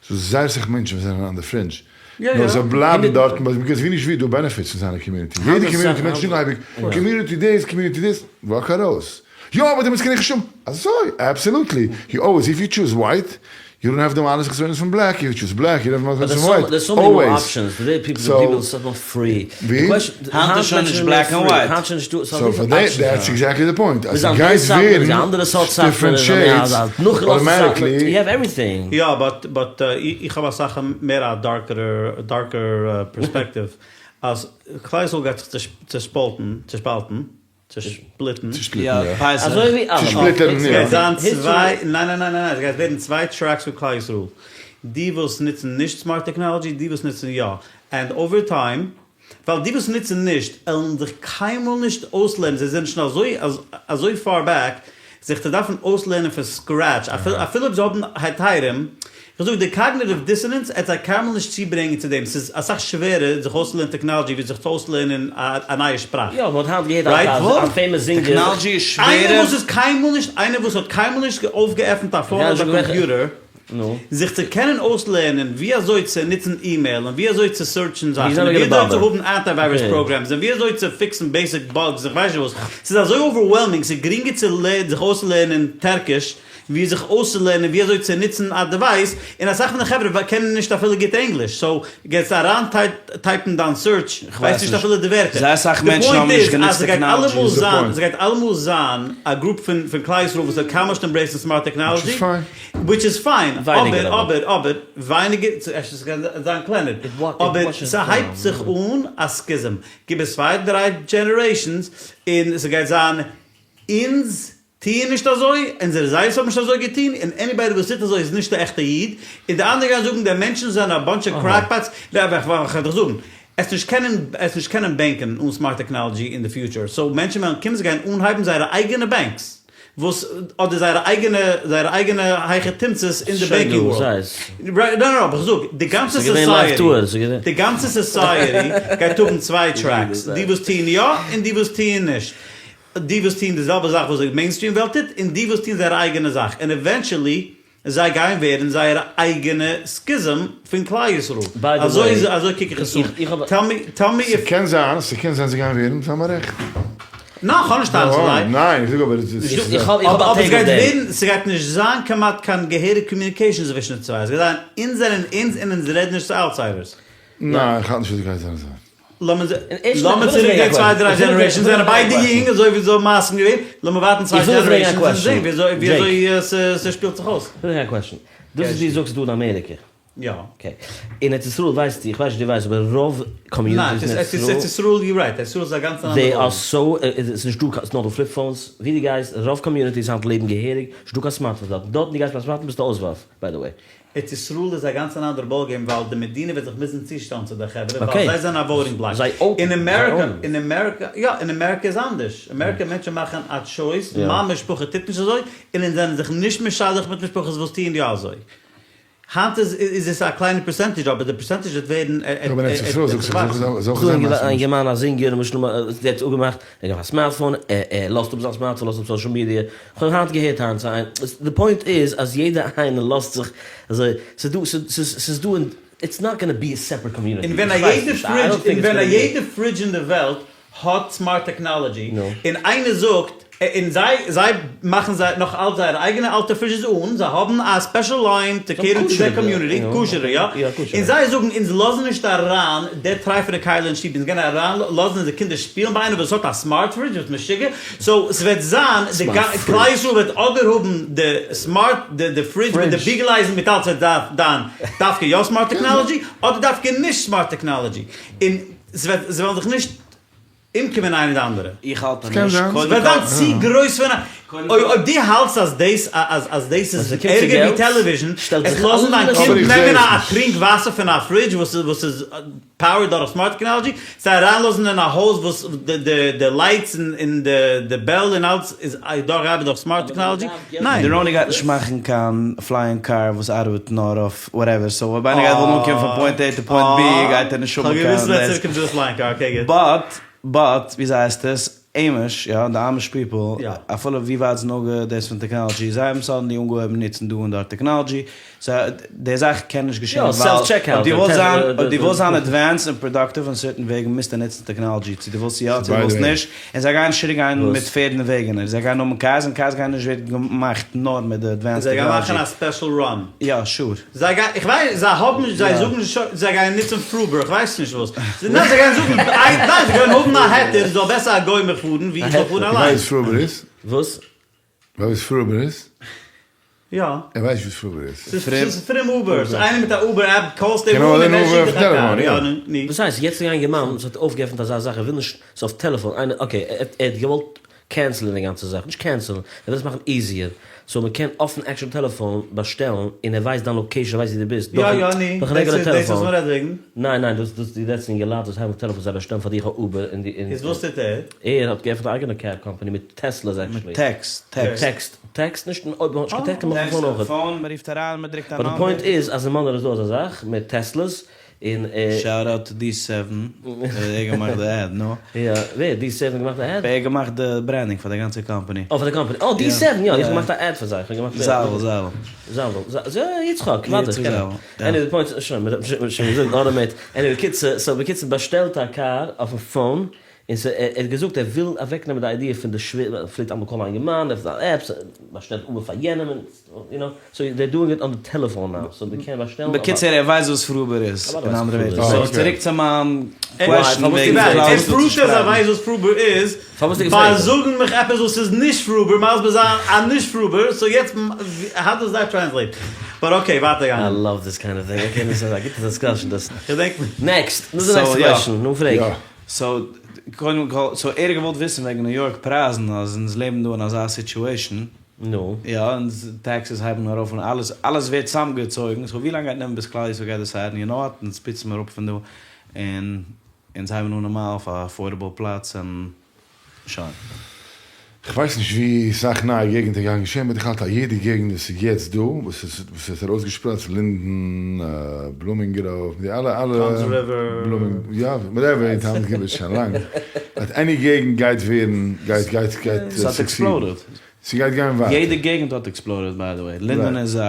ס'דא זייער סאך מענטשן וואס זענען אן די פרינדזש, נאר זיי בלייבן דארטן ביקאוז ווי נישט ווי איז דא בענעפיטס פון זיין א קאמיוניטי. יעדע קאמיוניטי מענטשן זאגן אייביג קאמיוניטי דאס קאמיוניטי דאס, וואק ארויס. יא אבער דעמאלטס קען איך נישט האבן. אזוי? אבסעלוטלי, יו אלוועיס איף יו טשוז ווייט יו דאנט האוו די מעלות וחסרונות פון בלעק, איף יו טשוז בלעק יו דאנט האוו די מעלות וחסרונות פון ווייט, אלוועיס. סאו ווי? היינט איז שוין נישט בלעק און ווייט. סאו פאר דעם, דעטס עקזעקטלי די פוינט, אז ס'גייט ווערן דיפרענט שעידס אוטאמאטיקלי. יא באט באט איך האב אסאך מער א דארקערע דארקער פערספעקטיוו אז כלל ישראל גייט זיך צושפאלטן צושפאלטן צושפליטן. צושפליטן יא. פסח. אזוי ווי אלעמאל. צושפליטערן יא. ס'גייט זיין צוויי, ניין ניין ניין ניין, ס'גייט ווערן צוויי טרעקס פון כלל ישראל. די וואס נוצן נישט סמארט טעקנאלעדזשי, די וואס נוצן יא. ענד אווער טיים, ווייל די וואס נוצן נישט, עלן זיך קיינמאל נישט אויסלערנען, זיי זענען שוין אזוי אזוי פאר בעק, זיך צו דארפן אויסלערנען פון סקרעטש, אפילו אויב זיי האבן היתרים, איך זאג די קאגניטיוו דיסאנענס עט זיי קיינמאל נישט צוברענגען צו דעם, ס'איז אסאך שווערער זיך אויסצולערנען טעקנאלעדזשי ווי זיך צו אויסלערנען א נייע שפראך. יא, מ'האט היינט געהערט א פעימאס זינגער. טעקנאלעדזשי איז שווערער. איינער וואס איז קיינמאל נישט, איינער וואס האט קיינמאל נישט אויפגעעפנט א פאון אדער א קאמפיוטער, זיך צו קענען אויסלערנען ווי אזוי צו נוצן אימעיל און ווי אזוי צו סערטשן זאכן און ווי אזוי צו האבן אנטי-וויירוס פראגרעמס און ווי אזוי צו פיקסן בעיסיק באגס און כ'ווייס נישט וואס, ס'איז אזוי אווערוועלמינג, ס'איז גרינגער צו זיך אויסלערנען טערקיש ווי זיך אויסצולערנען ווי אזוי צו נוצן א דעווייס, און אסאך פון די חברה קענען נישט אפילו גוט ענגליש, סאו גייסט אריין טייפן דיין סערטש, ווייסט נישט אפילו די ווערטער. זייער אסאך די מענטשן פוינט האבן נישט איז אז גענוצט ס'גייט טעקנאלעדזשי. אלעמאל זיין, ס'גייט אלעמאל זיין א גרופ פון פון כלל ישראל וואס וועט קיינמאל נישט עמברעיסן סמארט טעקנאלעדזשי, וויטש איז פיין, אבער אבער אבער ווייניגער, אפשר ס'קען זיין קלענער, אבער ס'הייבט זיך אן א סקיזם, גיב עס צוויי דריי דזשענערעישאנס און ס'גייט זיין אונז טוען נישט אזוי, אונזערע זיידעס האבן נישט אזוי געטון, און עניבאדי וואס טוט אזוי איז נישט א עכטע איד, און די אנדערע גייען זאגן די מענטשן זענען א באנטש אוו קרעקפאטס, כ'וועל דיך זאגן, עסט נישט קענען עסט נישט קענען בענקען אן סמארט טעקנאלעדזשי אין די פיוטשער, סאו מענטשן וועלן קומען זיי גייען אנהייבן זייערע אייגענע בענקס, וואס אדער זייערע אייגענע זייערע אייגענע היכי תמצא'ס אין די בענקינג ווארלד. רייט, נא נא, אבער כ'זאג, די גאנצע סאסייעטי, די גאנצע סאסייעטי גייט האבן צוויי טרעקס, די וואס טוען יא און די וואס טוען נישט. די וואס טוען די זעלבע זאך וואס די מעינסטריעם וועלט טוט, און די וואס טוען זייער אייגענע זאך, און עווענטשעלי זיי גייען ווערן זייער אייגענע סקיזם פון כלל ישראל. אזוי אזוי קוק איך עס אן. טעל מי איף. ס'קען זיין, ס'קען זיין זיי גייען ווערן, זיי האבן א רעכט. ניין, כ'האב נישט טענות צו זיי. ניין, איך זאג אבער עס איז. אבער ס'גייט ווערן, ס'גייט נישט זיין כמעט קיין געהעריג קאמיוניקעישאן צווישן די צוויי. ס'גייט זיין אונז זענען אונז און אונז רעדן נישט צו אוטסיידערס. ניין, איך האלט נישט אז ס'גייט זיין אזוי. לאמיר צוריק גיין צוויי דריי דזשענערעישאנס זענען ביידע יונג אזוי ווי זיי האבן מסכים געווען, לאמיר ווארטן צוויי דזשענערעישאנס און זען ווי אזוי ס'שפילט זיך אויס. כ'וויל פרעגן א קוועשאן. דאס וואס דו זאגסט דא אין אמעריקע. יא. אקעי. אין ארץ ישראל ווייסטו, איך ווייס נישט דו ווייסט, אבער רוב קאמיוניטיס אין ארץ ישראל. ניין, ארץ ישראל יור רייט, ארץ ישראל איז א גאנץ אנדערע זיי אר סאו, ס'איז נישטא קיין, ס'נאר דא פליפ פאונס, ווי דו גייסט, רוב קאמיוניטיס היינט לעבן געהעריג, נישטא קיין סמארטפאונס דארט, דארטן דו גייסט מיט א סמארטפאון ביסטו אויסווארף, ביי די וועי. ארץ ישראל איז א גאנץ אן אנדערע באל געים ווייל די מדינה וועט זיך מוזן צושטעלן צו די חברה ווייל זיי זענען א וואוטינג בלאק. אין אמעריקא אין אמעריקא יא אין אמעריקא איז אנדערש אמעריקא מענטשן מאכן א טשויס מיין משפחה טוט נישט אזוי און אונז זענען זיך נישט משדך מיט משפחות וואס טוען יא אזוי. היינט איז איז עס א קליינע percentage אבער די percentage וועט ווערן אבער אין ארץ ישראל זאגסטו ס'דא א אינגערמאן א זינגער למשל ער האט אפגעמאכט ער האט געהאט א smartphone ער לאזט אפ זיין smartphone לאזט אפ social media כ'האב היינט געהערט היינט צו איינעם די point איז אז יעדער איינער לאזט זיך אזוי ס'איז דא ס'איז דא it's not gonna be a separate community און ווען א יעדע fridge און ווען א יעדע fridge אין די וועלט האט smart technology און איינער זאגט און זיי זיי מאכן זיי נאך אלץ זייערע אייגענע אלטע fridges אן זיי האבן א special line to cater to דער community כשר'ע יא און זיי זאגן אונז לאזן נישט אריין די טרייפענע כלי אין שטוב אונז גייען אריין לאזן אונזער קינדער שפילן ביי איינער וואס האט א smart fridge ביסט משוגע so ס'וועט זיין די כלל ישראל וועט אדער האבן די smart די fridge מיט די ביגעלאייזן מיט אלץ וועט זיין דווקא יא smart technology אדער דווקא נישט smart technology און ס'וועט זיי וועלן זיך נישט אומקומען איינער די אנדערע. איך האלט אז נישט. ס'וועט זיין צו גרויס פון א. אויב דו האלטסט אז דאס אז אז דאס איז ערגער ווי television, עס לאזן דיין קינד נעמען א טרינק וואסער פון א fridge וואס איז וואס איז powered דורך smart technology, צו אריינלאזן אין א הויז וואס די די די lights און די די bell און אלץ איז דורך ארבעט דורך smart technology, ניין. די רוני גייט נישט מאכן קיין flying car וואס ארבעט נאר אויף whatever, so אויב איינער גייט וועלן אנקומען פון point A to point B גייט ער נישט האבן קיין דאס. But but וויאזוי הייסט עס, Amish, יא, די Amish people, אפילו ווי ווייט ס'איז נוגע דאס פון technology, זיי האבן suddenly אנגעהויבן נוצן דא און דארט technology, so די זאך קען נישט געשען ווייל אויב דו ווילסט זיין אויב דו ווילסט זיין advanced און productive אין certain וועגן מוזטו נוצן technology צו דו ווילסט יא צו דו ווילסט נישט, און זיי גייען נישט צוריק גיין מיט פערד און וועגענער, זיי גייען האבן cars און cars גייען נישט ווערן געמאכט נאר מיט די advanced זיי גייען טעקנאלעדזשי. מאכן א special run. יא sure. זיי גייען, איך ווייס, זיי האבן נישט, זיי זאגן נישט, זיי גייען נוצן פרובער, איך ווייס נישט וואס. ניין זיי גייען זאגן, ניין זיי גייען האבן א היתר, זאל בעסער א גוי מיך פארן ווי איך זאל פארן ווייסט אליין. וואס פרובער איז? וואס? ווייסט וואס פרובער איז? יא. ער ווייסט וואס פרובער איז. ס'איז פרום Uber, ס'איז איינער מיט א Uber app, call סט אים אן און ער שיקט דיך א קאר. יא נו. וואס הייסט, יעצט איז געווען א אינגערמאן וואס האט אויפגעעפנט אזא זאך, ער וויל נישט ס'איז אויף טעלעפאן, איינער okay, ער האט געוואלט cancel ען די גאנצע זאך, נישט cancel ען, ער וויל עס מאכן easier, so מ'קען אויפן actual טעלעפאן באשטעלן, און ער ווייסט דיין location, ער ווייסט ווי דו ביסט, יא יא נו, דורכן רעגולער דאס איז וואס טעלעפאן. מ'רעדט וועגן. ניין ניין, דאס דאס דו רעדסט אינגעלייט וואס הייבן אויף טעלעפאן זיי באשטעלן פאר דיך א Uber און די און איז וואס טוט ער? ער האט געעפנט א אייגענע cab company מיט Teslas actually. מיט text, text. Text, text, נישט אויב מ'האט נישט קיין טעקסט קען מען אויפן phone אויכעט. Phone, מ'רופט אריין, מ'דרוקט א But די number. Point איז אז אין מאנרא איז דא אזא זאך מיט Teslas און ער. Shout out to די seven, ער האט געמאכט די ad, נו. יא, ווער? די seven האט געמאכט די ad? ער האט געמאכט די branding פאר די גאנצע קאמפאני. אה פאר די קאמפאני, אה די seven, יא, איך האב געמאכט א ad פאר זיי, איך האב געמאכט. זאוול, זאוול. זאוול, זאוול, יצחק, ווארט איך קען אים. Anyway די point איז, שוין, מ'האט שוין געזאגט automate, anyway בקיצור, so בקיצור באשטעלט א קאר אויפן phone, און ס' ער האט געזאגט ער וויל אוועקנעמען די idea פון די שווער, פלעגט אמאל call ן א אינגערמאן, עפענט א app, באשטעלט Uber פאר יענעם, און יו נאו, so they doing it on די טעלעפאן now, so מ'קען באשטעלן. בקיצור ער ווייסט וואס פרובער איז, אין אנדערע ווערטער. So צוריק צו מיין question וועגן כלל ישראל צו שפרייטן. ער פראווט אז ער ווייסט וואס פרובער איז, ביי זאגן מיך עפעס וואס איז נישט פרובער, מסביר זיין א נישט פרובער, so יעצט how does that translate? But okay ווייטער גיין. I love this kind of thing, okay דאס איז א גוטע discussion דאס. כ'דענק. Next, נו די next question, נו פרעג. So קודם כל, so ער האט געוואלט וויסן וועגן ניו יארק פרייזן אז אונז לעבן דא אין אזא situation. נו. יא, און taxes הייבן ארויף און אלעס, אלעס ווערט צוזאמגעצויגן, so ווי לאנג גייט נעמען ביז כלל ישראל גייט decide ן, you know what, אונז פוצן מיר אפ פון דא, און אונז הייבן אן נארמאל אויף א affordable פלאץ און שוין. כ'ווייס נישט ווי סאך נייע געגענטער גייען געשען, but איך האלט אז יעדע געגענט וואס איז יעצט דא, וואס איז וואס איז ארויסגעשפראצט, לינדען, בלומינג גראוו, די אלע אלע, טאמס ריווער, בלומינג, יא, whatever, טאמס ריווער איז שוין לאנג, but any געגענט גייט ווערן, גייט גייט גייט ס'האט succeed ן. Exploded. ס'גייט גיין ווייטער. יעדע געגענט האט exploded by the way, לינדען איז א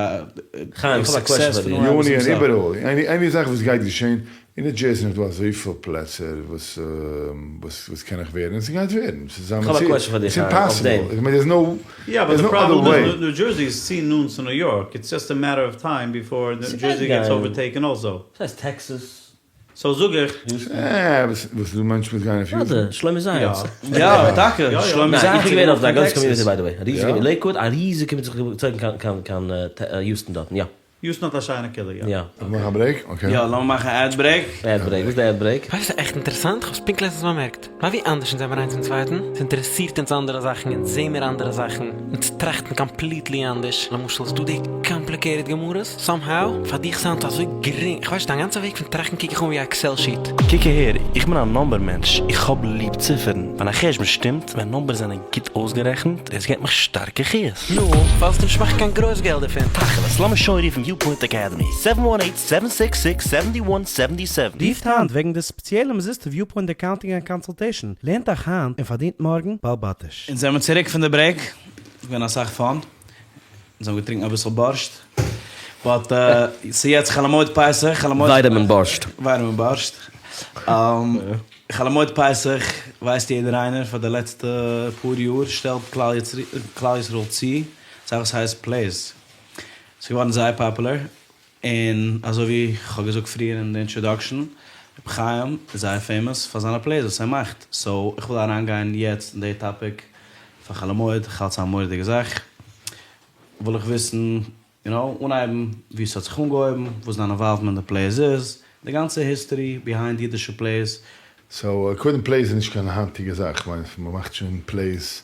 חיים, כ'האב א question פאר דיר. יוני און איבעראל, any זאך וואס גייט געשען, אין ניו דזשערסי איז דא אזויפיל פלעצער וואס וואס קען איך ווערן, און ס'גייט ווערן, ס'איז א מציאות, ס'איז impossible, איך מיין there's no יא but די פראבלעם איז ניו דזשערסי איז צו נאנט צו ניו יארק, it's just a matter of time before ניו דזשערסי gets overtaken also. וואס הייסט טעקסעס? So זאג איך. אה, וואס איז דא מענטשן וואס גייען אויף יוטוב? ווארט, שלומי זייעץ. יא, טאקע, שלומי זייעץ. איך בין געווען אויף די גאנצע community by the way. א ריזיגע, לעיקוואד, א ריזיגע community זיך געצויגן קיין קיין קיין יוסטן דארטן, יא. יוסטן האט א שיינע קהילה, יא. יא. לאמיר מאכן א break? Okay. יא, לאמיר מאכן א ad break. Ad break, וואס איז די ad break? ווייסט ס'איז עכט אינטערעסאנט, כ'האב עס פונקט לעצטנס באמערקט. מה ווי אנדערש אונז זעמער איינס פון צווייטן, ס'אינטערעסירט אונז אנדערע זאכן, אונז זעמער אנדערע זאכן, אונז טראכטן completely אנדערש, למשל ס'דא די complicated גמרות, somehow, פאר דיך sound אזוי גרינג, כ'ווייס נישט, דיין גאנצע וועג פון טראכטן קוק איך אן ווי א Excel sheet. קוק אהער, איך בין א number מענטש, איך האב ליב ציפערן, ווען א חשבון שטימט, ווען numbers זענען גוט אויסגערעכנט, דאס געבט מיך שטארקע חיות. נו, פארוואס נישט מאכן קיין גרויס געלט דערפון? תכלית, לאמיר שוין רופן Viewpoint Academy, seven one eight seven six six seventy one seventy seven. רופט היינט וועגן די ספעציעלע אומזיסטע Viewpoint Accounting and Consultation, לערנט אייך היינט און פארדינט מארגן בעל בתיש. אונז זעמיר צוריק פון די break, ס'געווען אסאך fun, אונז האבן געטרינקן אביסל בארשט, but ס'יעצט חול המועד פסח, חול המועד. ווייטאמין בארשט. ווייטאמין בארשט. חול המועד פסח ווייסט יעדער איינער פאר די לעצטע פאר יאר שטעלט כלל ישראל צו זאך וואס הייסט plays. ס'איז געווארן זייער פאפולער, און אזוי ווי כ'האב געזאגט פריער אין די introduction, רבי חיים איז זייער famous פאר זיינע plays וואס ער מאכט, so איך וויל אריינגיין יעצט אין די topic פאר חול המועד, כ'האלט ס'איז א מורא'דיגע זאך, וויל איך וויסן, יו נאו, אנהייבן ווי ס'האט זיך אנגעהויבן, וואס דיין involvement אין די plays איז, די גאנצע history behind אידישע plays. so קודם plays איז נישט קיין היינטיגע זאך, כ'מיין מ'מאכט שוין plays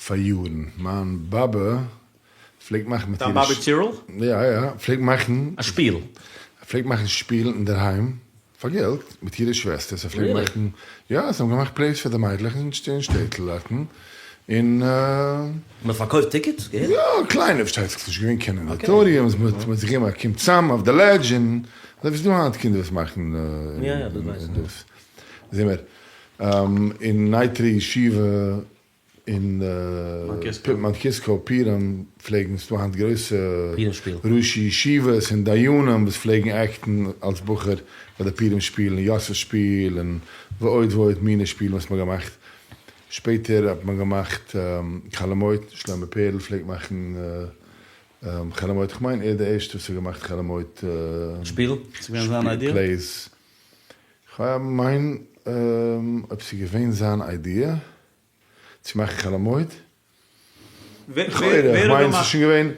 פאר יארן, מיין באבע פלעגט מאכן מיט דיין באבע צירל? יא יא, פלעגט מאכן א שפיל. פלעגט מאכן שפילן אינדערהיים פאר געלט מיט אירע שוועסטערס, זיי פלעגן מאכן, יא זיי האבן געמאכט plays פאר די מיידלעך אין שטעטל דארטן, און. מען האט פארקויפט tickets? יא, קליינע פארשטייט זיך, ס'נישט געווען קיין auditoriums, מען האט זיך געגעבן א קום צאם אויף די ledge, און אזוי ווי ס'דא היינט קינדער וואס מאכן דאס, זעמער אין נייטרא ישיבה אין מאונט קיסקא פורים פלעגן ס'דא היינט גרויסע ראשי ישיבות און דיינים וואס פלעגן act ן אלס בחור ביי די פורים שפילן, יוסף שפיל און ועוד ועוד מיני שפילן וואס מ'האט געמאכט, שפעטער האט מען געמאכט חול המועד, שלמה פערל פלעגט מאכן חול המועד, כ'מיין ער איז די ערשטע וואס האט געמאכט חול המועד שפיל plays, כ'מיין אויב ס'איז געווען זיין idea. צו מאכן חול המועד? לכאורה, איך מיין ס'איז שוין געווען.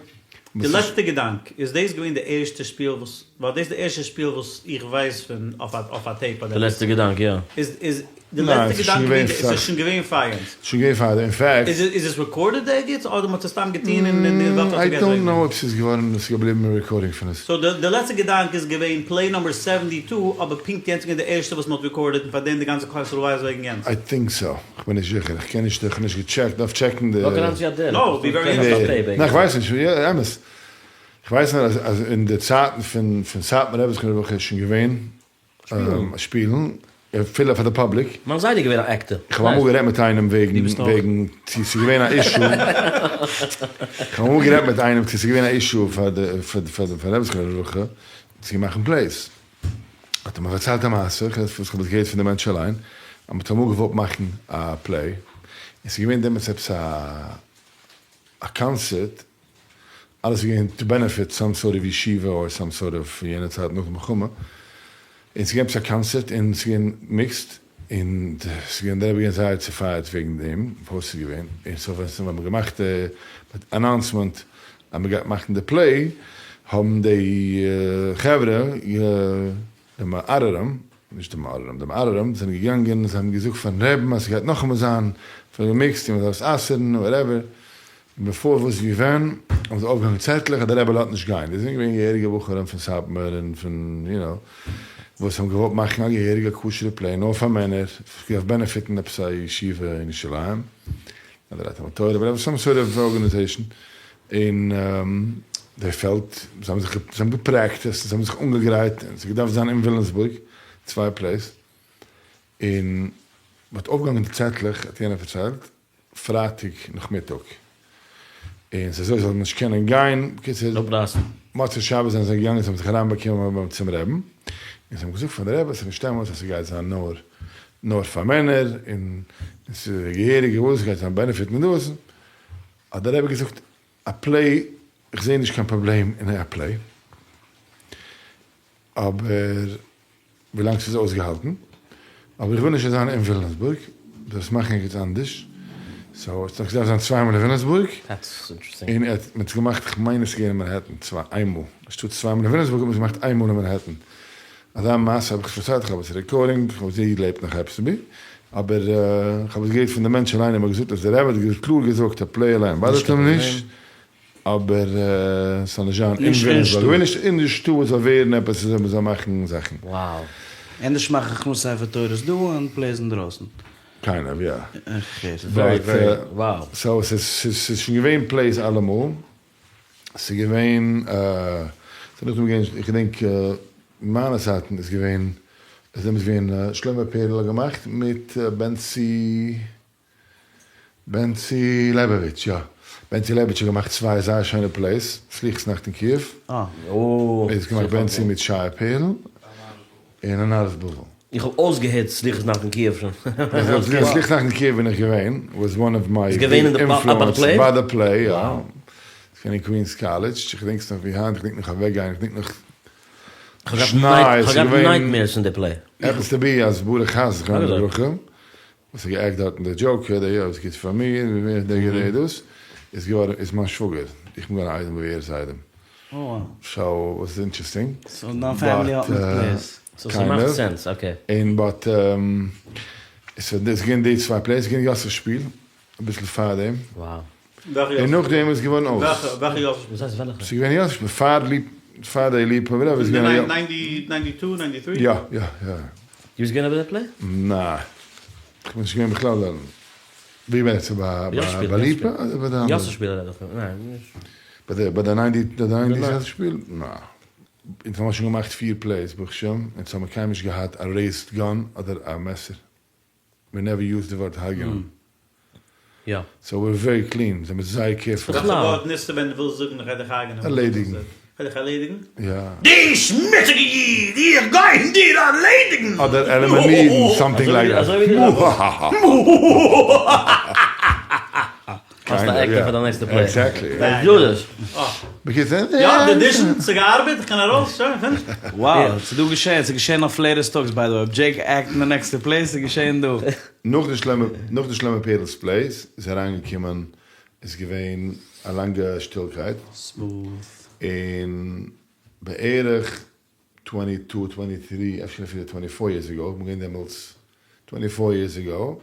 די לעצטע געדאנק, איז דאס געווען די ערשטע שפיל וואס, ווייל דאס איז די ערשטע שפיל וואס איך ווייס פון אויף א tape אדער. די לעצטע געדאנק, יא. איז איז די לעצטע געדאנק געווען די, ס'איז שוין געווען פאר יענץ. ס'איז שוין געווען פאר דעם, אין fact. איז עס recorded ערגעץ אדער מ'האט עס סתם געטון און די וועלט האט איי פארגעסן דאנט וועגן נאו דעם? אויב ס'איז געווארן, ס'איז געבליבן א recording פון עס. so די לעצטע געדאנק איז געווען play number seventy two אבער פונקט יענץ איז געווען די ערשטע וואס מ'האט recorded און פארדעם די גאנצע כלל ישראל ווייסט וועגן יענץ. I think so, כ'בין נישט זיכער, כ'קען נישט, כ'האב נישט געטשעקט, דארף טשעקן די. וואלק אריין צו א דעל. No, be very interesting. ניין כ'ווייס נישט, יא אמת, כ'ווייס נאר אז אין די צייטן פון פון סאטמאר רבי זכרונו לברכה איז שוין געווען שפילן, אפילו פאר די public. מיין זיידע איז געווען א actor. כ'האב אמאל גערעדט מיט איינעם וועגן וועגן צו ס'איז געווען א issue, כ'האב אמאל גערעדט מיט איינעם צו ס'איז געווען א issue פאר די פאר די פאר רבי זכרונו לברכה צו מאכן plays, האט ער מיר פארציילט א מעשה, וואס כ'האב עס געהערט פון די מענטש אליין, אז מ'האט אמאל געוואלט מאכן א play, און ס'איז געווען דעמאלטס עפעס א א קאנצערט, אלעס איז געווען to benefit some sort of ישיבה or some sort of יענע צייט נאך די מלחמה, און ס'איז געווען עפעס א קאנצערט און ס'איז געווען mixed, און ס'איז געווען די רבי געווען זייער צופייערט וועגן דעם וואס ס'איז געווען, און so ווען ס'האט מען געמאכט די announcement אז מ'גייט מאכן די play, האבן די חברה, די מערערים, נישט די מעוררים, די מערערים זענען געגאנגען און זיי האבן געזאגט פארן רעבן אז ס'גייט נאכאמאל זיין פון די mixed און מ'דארף עס אסר'ן whatever, און בעפאר וואס ווי ווען האבן זיי אויפגעהאנגען צעטלעך אז די רבי לאזט נישט גיין, די זענען געווען געהעריגע בחורים פון סאטמאר און פון יו נאו וואס האבן געוואלט מאכן א געהעריגע כשר'ע play נאר פאר מענער, ס'געדארפט benefit ן עפעס א ישיבה אין ירושלים אדער א תלמוד תורה whatever some sort of organization, און די פעלד, זיי האבן זיך, זיי האבן געפרעקטיסט, זיי האבן זיך אנגעגרייט, און ס'האט געדארפט זיין אין וויליאמסבורג צוויי plays, און מ'האט אויפגעהאנגען די צעטלעך, האט יענער פארציילט, פרייטאג נאכמיטאג, און ס'איז אזוי זאל מען נישט קענען גיין, בקיצור, מוצאי שבת זענען זיי געגאנגען, זיי האבן זיך אריינבאקומען צום רעבן, און זיי האבן געזאגט פאר די רבי, ס'איז נישט אמת אז ס'גייט זיין נאר נאר פאר מענער, און ס'איז געהעריגע וואס, ס'גייט זיין benefit און דאס, האט דער רבי געזאגט א play, איך זעה נישט קיין פראבלעם אין א play, אבער ווילאנג ס'איז אויסגעהאלטן, אבער איך וויל נישט זיין אין וויליאמסבורג, דארפסט מאכן ערגעץ אנדערש, so עס האט נאך געדארפט זיין צוויי מאל אין וויליאמסבורג, און ער האט מען האט עס געמאכט, איך מיין עס איז געווען אין מאנהעטן צוויי איינמאל, אנשטאט צוויי מאל אין וויליאמסבורג האט מען עס געמאכט איינמאל אין מאנהעטן, אזא מעשה האב איך פארציילט, איך האב עס recording, איך האב זי לעבט נאך עפעס ווי, אבער איך האב עס געהערט פון די מענטש אליין, ער האט מיר געזאגט אז דער רבי האט קלאר געזאגט א play אליין bother ט אים נישט, אבער ס'זאל נישט זיין אין וויליאמסבורג, כ'וויל נישט אין די שטאט זאל ווערן עפעס אז מ'זאל מאכן זאכן. Wow. ענדערש מאכן הכנסת ספר תורות דא און plays אינדרויסן. Kind of, יא. איך הער. Very very wow. So ס'איז שוין געווען plays אלעמאל. ס'איז געווען. ס'איז נאכדעם געווען, איך געדענק מיינע צייטן איז געווען, איז דעמאלטס געווען שלמה פערל האט געמאכט מיט בענצי, בענצי לעבאוויטש, יא, בענצי לעבאוויטש האט געמאכט צוויי זייער שיינע plays, סליחות נאכט אין קיעוו, איז געמאכט בענצי מיט שייע פערל, און הנהלת בבל. איך האב אויסגעהערט סליחות נאכט אין קיעוו שוין. סליחות נאכט אין קיעוו בין איך געווען, was one of my big influence ביי די play, יא. ס'איז געווען אין קווינס קאלעדזש, איך געדענק עס נאך ווי היינט, איך געדענק נאך אוועקגיין, איך געדענק נאך שניי, ס'איז געווען, happens to be אז ברוך האס זכרונו לברכה, וואס האט גע'עקט דארטן די joker, דער יא וואס גיבט פאר מיר, דער דער דאס, איז געווארן איז מיין שוואגער, איך בין געווארן א איידעם ווי ער איז איידעם. so וואס איז interesting. so דיין family האט מיט plays. so ס'מאכט sense, okay. און but עס איז געווען די צוויי plays, געווען יוסף שפיל אביסל פארדעם. און נאכדעם איז געווארן אויס. וועלכע יוסף שפיל? וואס הייסט וועלכע? ס'איז געווען יוסף שפיל פאר ליפ פאר די ליפא וואטעווער איז געווען א ניינטי ניינטי טו ניינטי טרי? יא יא יא. דו ביסט געווען ביי די play? ניין. כ'בין נישט געווען בכלל דארטן. ווי ביי ביי ליפא אדער ביי די אנדערע? יוסף שפיל רעד איך פון. ניין נישט. ביי די ביי די ninety די nineties יוסף שפיל? ניין. אונז האמער שוין געמאכט פיר plays ברוך השם, אונז האמער קיינמאל נישט געהאט א raised gun אדער א מעסער. we never used די ווארט הרג'נען. יא. so we're very clean, זעמיר זייער careful. וועלכע ווארט נוצטו ווען דו ווילסט זאגן איך גיי דיך הרג'נען? ערלעדיגן. איך גיי דיך ערלעדיגן? יא. דו שמוציגע איד, איך גיי דיר ארלעדיגן! אדער עלימינירן, something like that. אזוי ווי דו האסט א actor פאר דיין נעקסטע play. Exactly. דזשודעס. בקיצור. יא, די audition, ס'געארבעט, איך קען ארויס, שוין, finished. Wow, ס'איז דא געשען, ס'איז געשען אויף לעטעסט טאלקס by the way, אויב דזשעיק act אין די נעקסטע play, ס'איז געשען דא. נאך די שלמה, נאך די שלמה פערלס plays איז אריינגעקומען, איז געווען א לאנגע שטילקייט. Smooth. און בערך twenty two twenty three אפשר אפילו twenty four years ago, כ'בין געווען דעמאלטס twenty four years ago,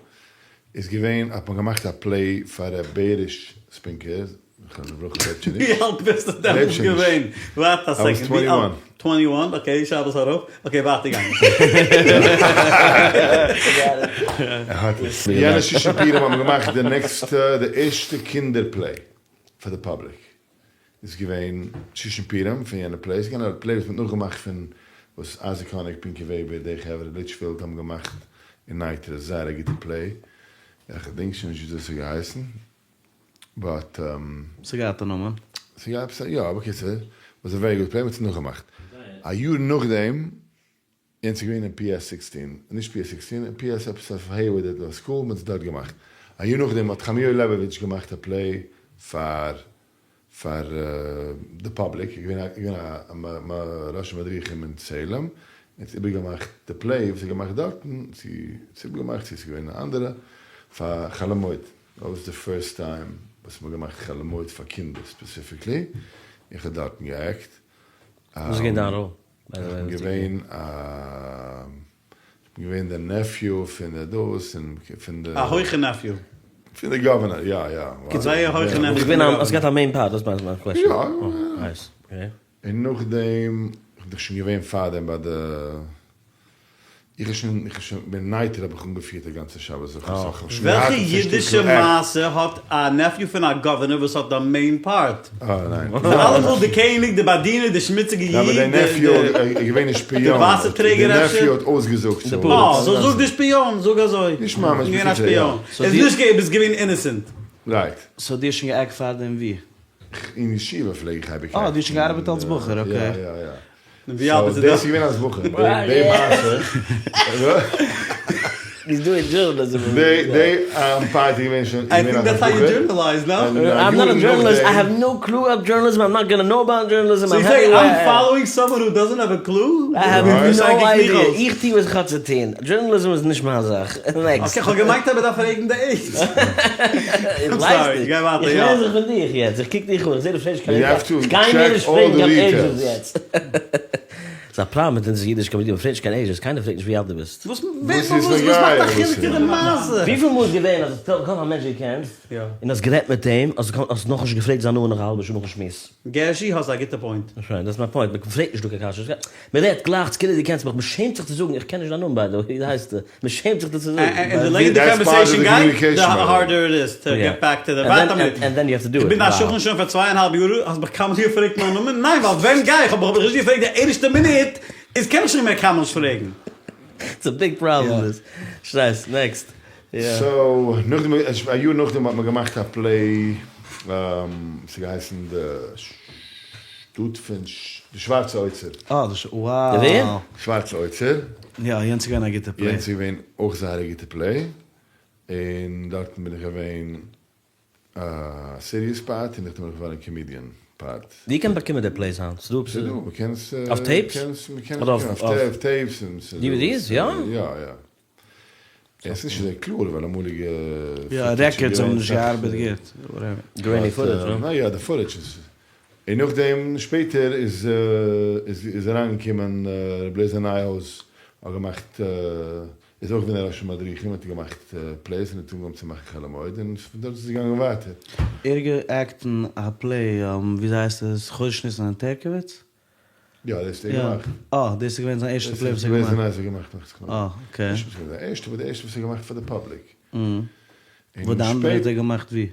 איז געווען האט מען געמאכט א play פאר ר' בעריש ספינקער זכרונו לברכה לעבט שוין נישט, ווי אלט ביסטו דעמאלטס געווען? ווארט א second, ווי אלט? Twenty one, okay שבת ארויף, okay ווייטער גיין. יענע שושן פורים האט מען געמאכט די נעקסטע די ערשטע קינדער play פאר די public, איז געווען שושן פורים פון יענע play, ס'איז געווען א play וואס מ'האט נאכגעמאכט פון וואס אייזיק האניג, פינקי וועבער, די חברה, ליטשפילד האבן געמאכט אין נייטרא, זייער א גוטע play, איך געדענק שוין נישט וויאזוי ס'האט געהייסן, but. ס'האט געהאט א נאמען. ס'האט געהאט עפעס א, יא, בקיצור, was a very good play, מ'האט עס נאכגעמאכט. א יאר נאכדעם יענץ איז געווען אין PS sixteen, נישט PS sixteen, אין PS עפעס אויף העיווארד אדער סקול, מען האט עס דארט געמאכט. א יאר נאכדעם האט חמיאל לעבאוויטש געמאכט א play פאר פאר די public, איז געווען א געווען א ראש המדריכים אין צעהלים, און האט איבערגעמאכט די play וואס ער האט געמאכט דארטן, צו עס איבערגעמאכט צו עס איז געווען א אנדערע, פאר חול המועד. That was the first time וואס מען האט געמאכט חול המועד פאר קינדער specifically, איך האב דארטן גע'עקט. וואס איז געווען דיין ראל? איך בין געווען א, איך בין געווען די nephew פון די דאס און פון די. א הויכע nephew. פון די governor, יא יא. זייער הויכע nephew פון די governor. האסט געהאט א main part, דאס מיין מיין question. יא. Nice, okay. און נאכדעם, איך בין דאך שוין געווען פארדעם ביי די. איך האב שוין, איך האב שוין, בין נייטרא האב איך אנגעפירט א גאנצע שבת זכור, סאו איך האב שוין וועלכע געהאט א אידישע שטיקל act. מעשה האט א nephew פון א governor וואס האט די main part? אה ניין. ס'איז אלעמאל די קעניג, די באדינער, די שמוציגע ניין אבער איד, די nephew איז געווען א שפיאן, די וואסער די טרעגער אפשר? nephew האט אויסגעזאגט סאו. אה, so זאג די שפיאן, זאג אזוי. נישט ממש, געווען א בקיצור יא. שפיאן. איז נישט געווען, ביסט געווען innocent. Right. So דו האסט שוין גע'עקט פארדעם ווי? אין ישיבה פלעג איך אייביג אה, דו האסט שוין געארבעט אלס בחור, okay. יא יא יא. און ווי אלט ביסטו דאס איז געווען אלס בחור, די מעשה. He's doing journalism. די די part איז געווען שוין I think that's how you journalize, no? I'm not a journalist, I have no clue of journalism, I'm not gonna know about journalism, So you say I'm following someone who doesn't have a clue? I have no idea, איך טוה וואס איך האב צו טוהן, journalism איז נישט מיין זאך, next. Okay, כ'האב געמיינט אז מ'דארף פרעגן די עידזש. איך ווייס נישט, איך לערן זיך פון דיך יעצט, איך קוק דיך אן, איך זעה דו פרעגסט קיין You have to איך גיי מער check נישט all פרעגן the קיין עידזשעס details. יעצט. ס'איז א פראבלעם מיט אונזער אידיש community, מ'פרעגט נישט קיין ages, קיינער פרעגט נישט ווי אלט דו ביסט. וואס מאכט א חילוק צו די מעשה? וויפיל מאל איז געווען אז האסט געטראפן א מענטש וואס דו קענסט, און האסט גערעדט מיט אים, האסט נאכנישט געפרעגט זיין נאמען נאך א האלבע שעה נאכן שמועס. גערשי האסט א גוטע point. שוין, דאס איז מיין point, מ'פרעגט נישט דא קיין קשיות, מ'רעדט גלייך כאילו דו קענסט מיך, מ'שעמט זיך צו זאגן איך קען נישט דיין נאמען by the way, ווי הייסטו? מ'שעמט זיך דאס צו זאגן. און די לענגער די conversation גייט, די harder it is to get back to the, ווארט א מינוט, איך בין דיין שכן שוין פאר צוויי און האלב יאר, האסט מיך קיינמאל נישט געפרעגט מיין נאמען? ניין, ווייל ווען גיי איך, האב איך נישט געפרעגט די ערשטע מינוט, איז קען איך שוין מער קיינמאל נישט פרעגן. It's a big problem דאס. שטייסט, next. So, נאכדעם, א יאר נאכדעם האט מען געמאכט א play, ס'האט געהייסן די שטאט פון די שווארצע אוצר. אה, די ש. די ווער? שווארצע אוצר. יא, יענץ איז געווען א גוטע play. יענץ איז געווען אויך זייער א גוטע play, און דארטן בין איך געווען א serious part, און נאכדעם בין איך געווארן א comedian part. ווי קען מען באקומען די plays היינט? ס'דא עפעס? ס'דא, מ'קען עס. אויף tapes? מ'קען עס אויף tapes און ס'דא. DVDs, יא? יא, יא. עס איז נישט אזוי קלאר ווייל אמאליגע יא records האבן נישט געארבעט גוט whatever. Grainy footage, נו. ניין יא די footage איז און נאכדעם שפעטער איז איז אריינגעקומען ר' לעזער נייהויז האט געמאכט איז אויך געווען א ראש המדריכים האט געמאכט plays און האט אנגעהויבן צו מאכן חול המועד און פון דארט איז עס געגאנגען ווייטער. ער גע'עקט אין א play וויאזוי הייסט עס חודש ניסן אין טערקעוויץ? יא דאס האט ער געמאכט. אה, דאס איז געווען זיין ערשטע play וואס ער האט געמאכט. דאס איז געווען זיין ערשטע געמאכט. אה, okay. נישט וואס געווען זיין ערשטע, אבער די ערשטע וואס ער האט געמאכט פאר די public. וואס די אנדערע האט ער געמאכט ווי?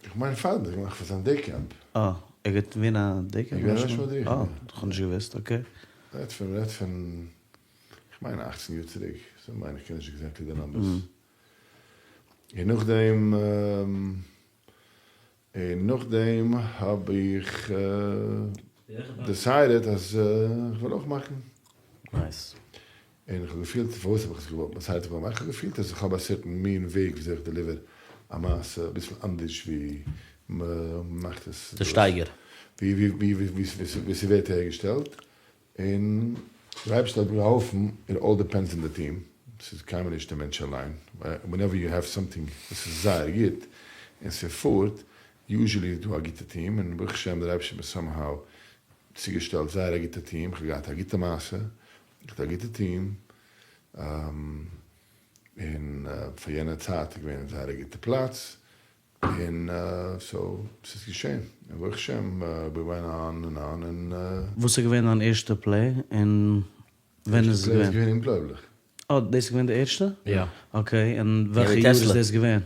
איך מיין פאר דעם האט ער געמאכט פאר זיין day camp. אה, ער געווען א day camp? ער געווען א מדריך. אה, איך האב נישט געוואוסט, okay. רעדט פון, רעדט פון, איך מיין אכצן יאר צוריק, so מיין איך קען נישט exactly די numbers. און נאכדעם. און נאכדעם האב איך decided אז איך וויל אויך מאכן. Nice. און איך האב געפילט, פארוואס האב איך עס געוואלט decide איך וויל מאכן? איך האב געפילט אז איך האב א certain מין וועג וויאזוי איך deliver א מעשה, אביסל אנדערש ווי מ'מאכט עס. די שטייגער. ווי ס'ווערט אהערגעשטעלט. און דער אייבערשטער האט געהאלפן, it all depends on the team, ס'איז קיינמאל נישט דער מענטש אליין, whenever you have something וואס איז זייער גוט און ס'פארט, usually איז דא א גוטע טיעם, און ברוך השם דער אייבערשטער האט מיר somehow צוגעשטעלט זייער א גוטע טיעם, כ'האב געהאט א גוטע מעשה, געהאט א גוטע טיעם, און פאר יענע צייט איז געווען זייער א גוטע פלאץ, און so ס'איז געשען, און ברוך השם we went on and on און. וואס איז געווען דיין ערשטע play און ווען איז עס געווען? ערשטע play איז געווען אומגלויבליך. אה, דאס איז געווען די ערשטע? יא. Okay, און וועלכע יאר איז דאס געווען?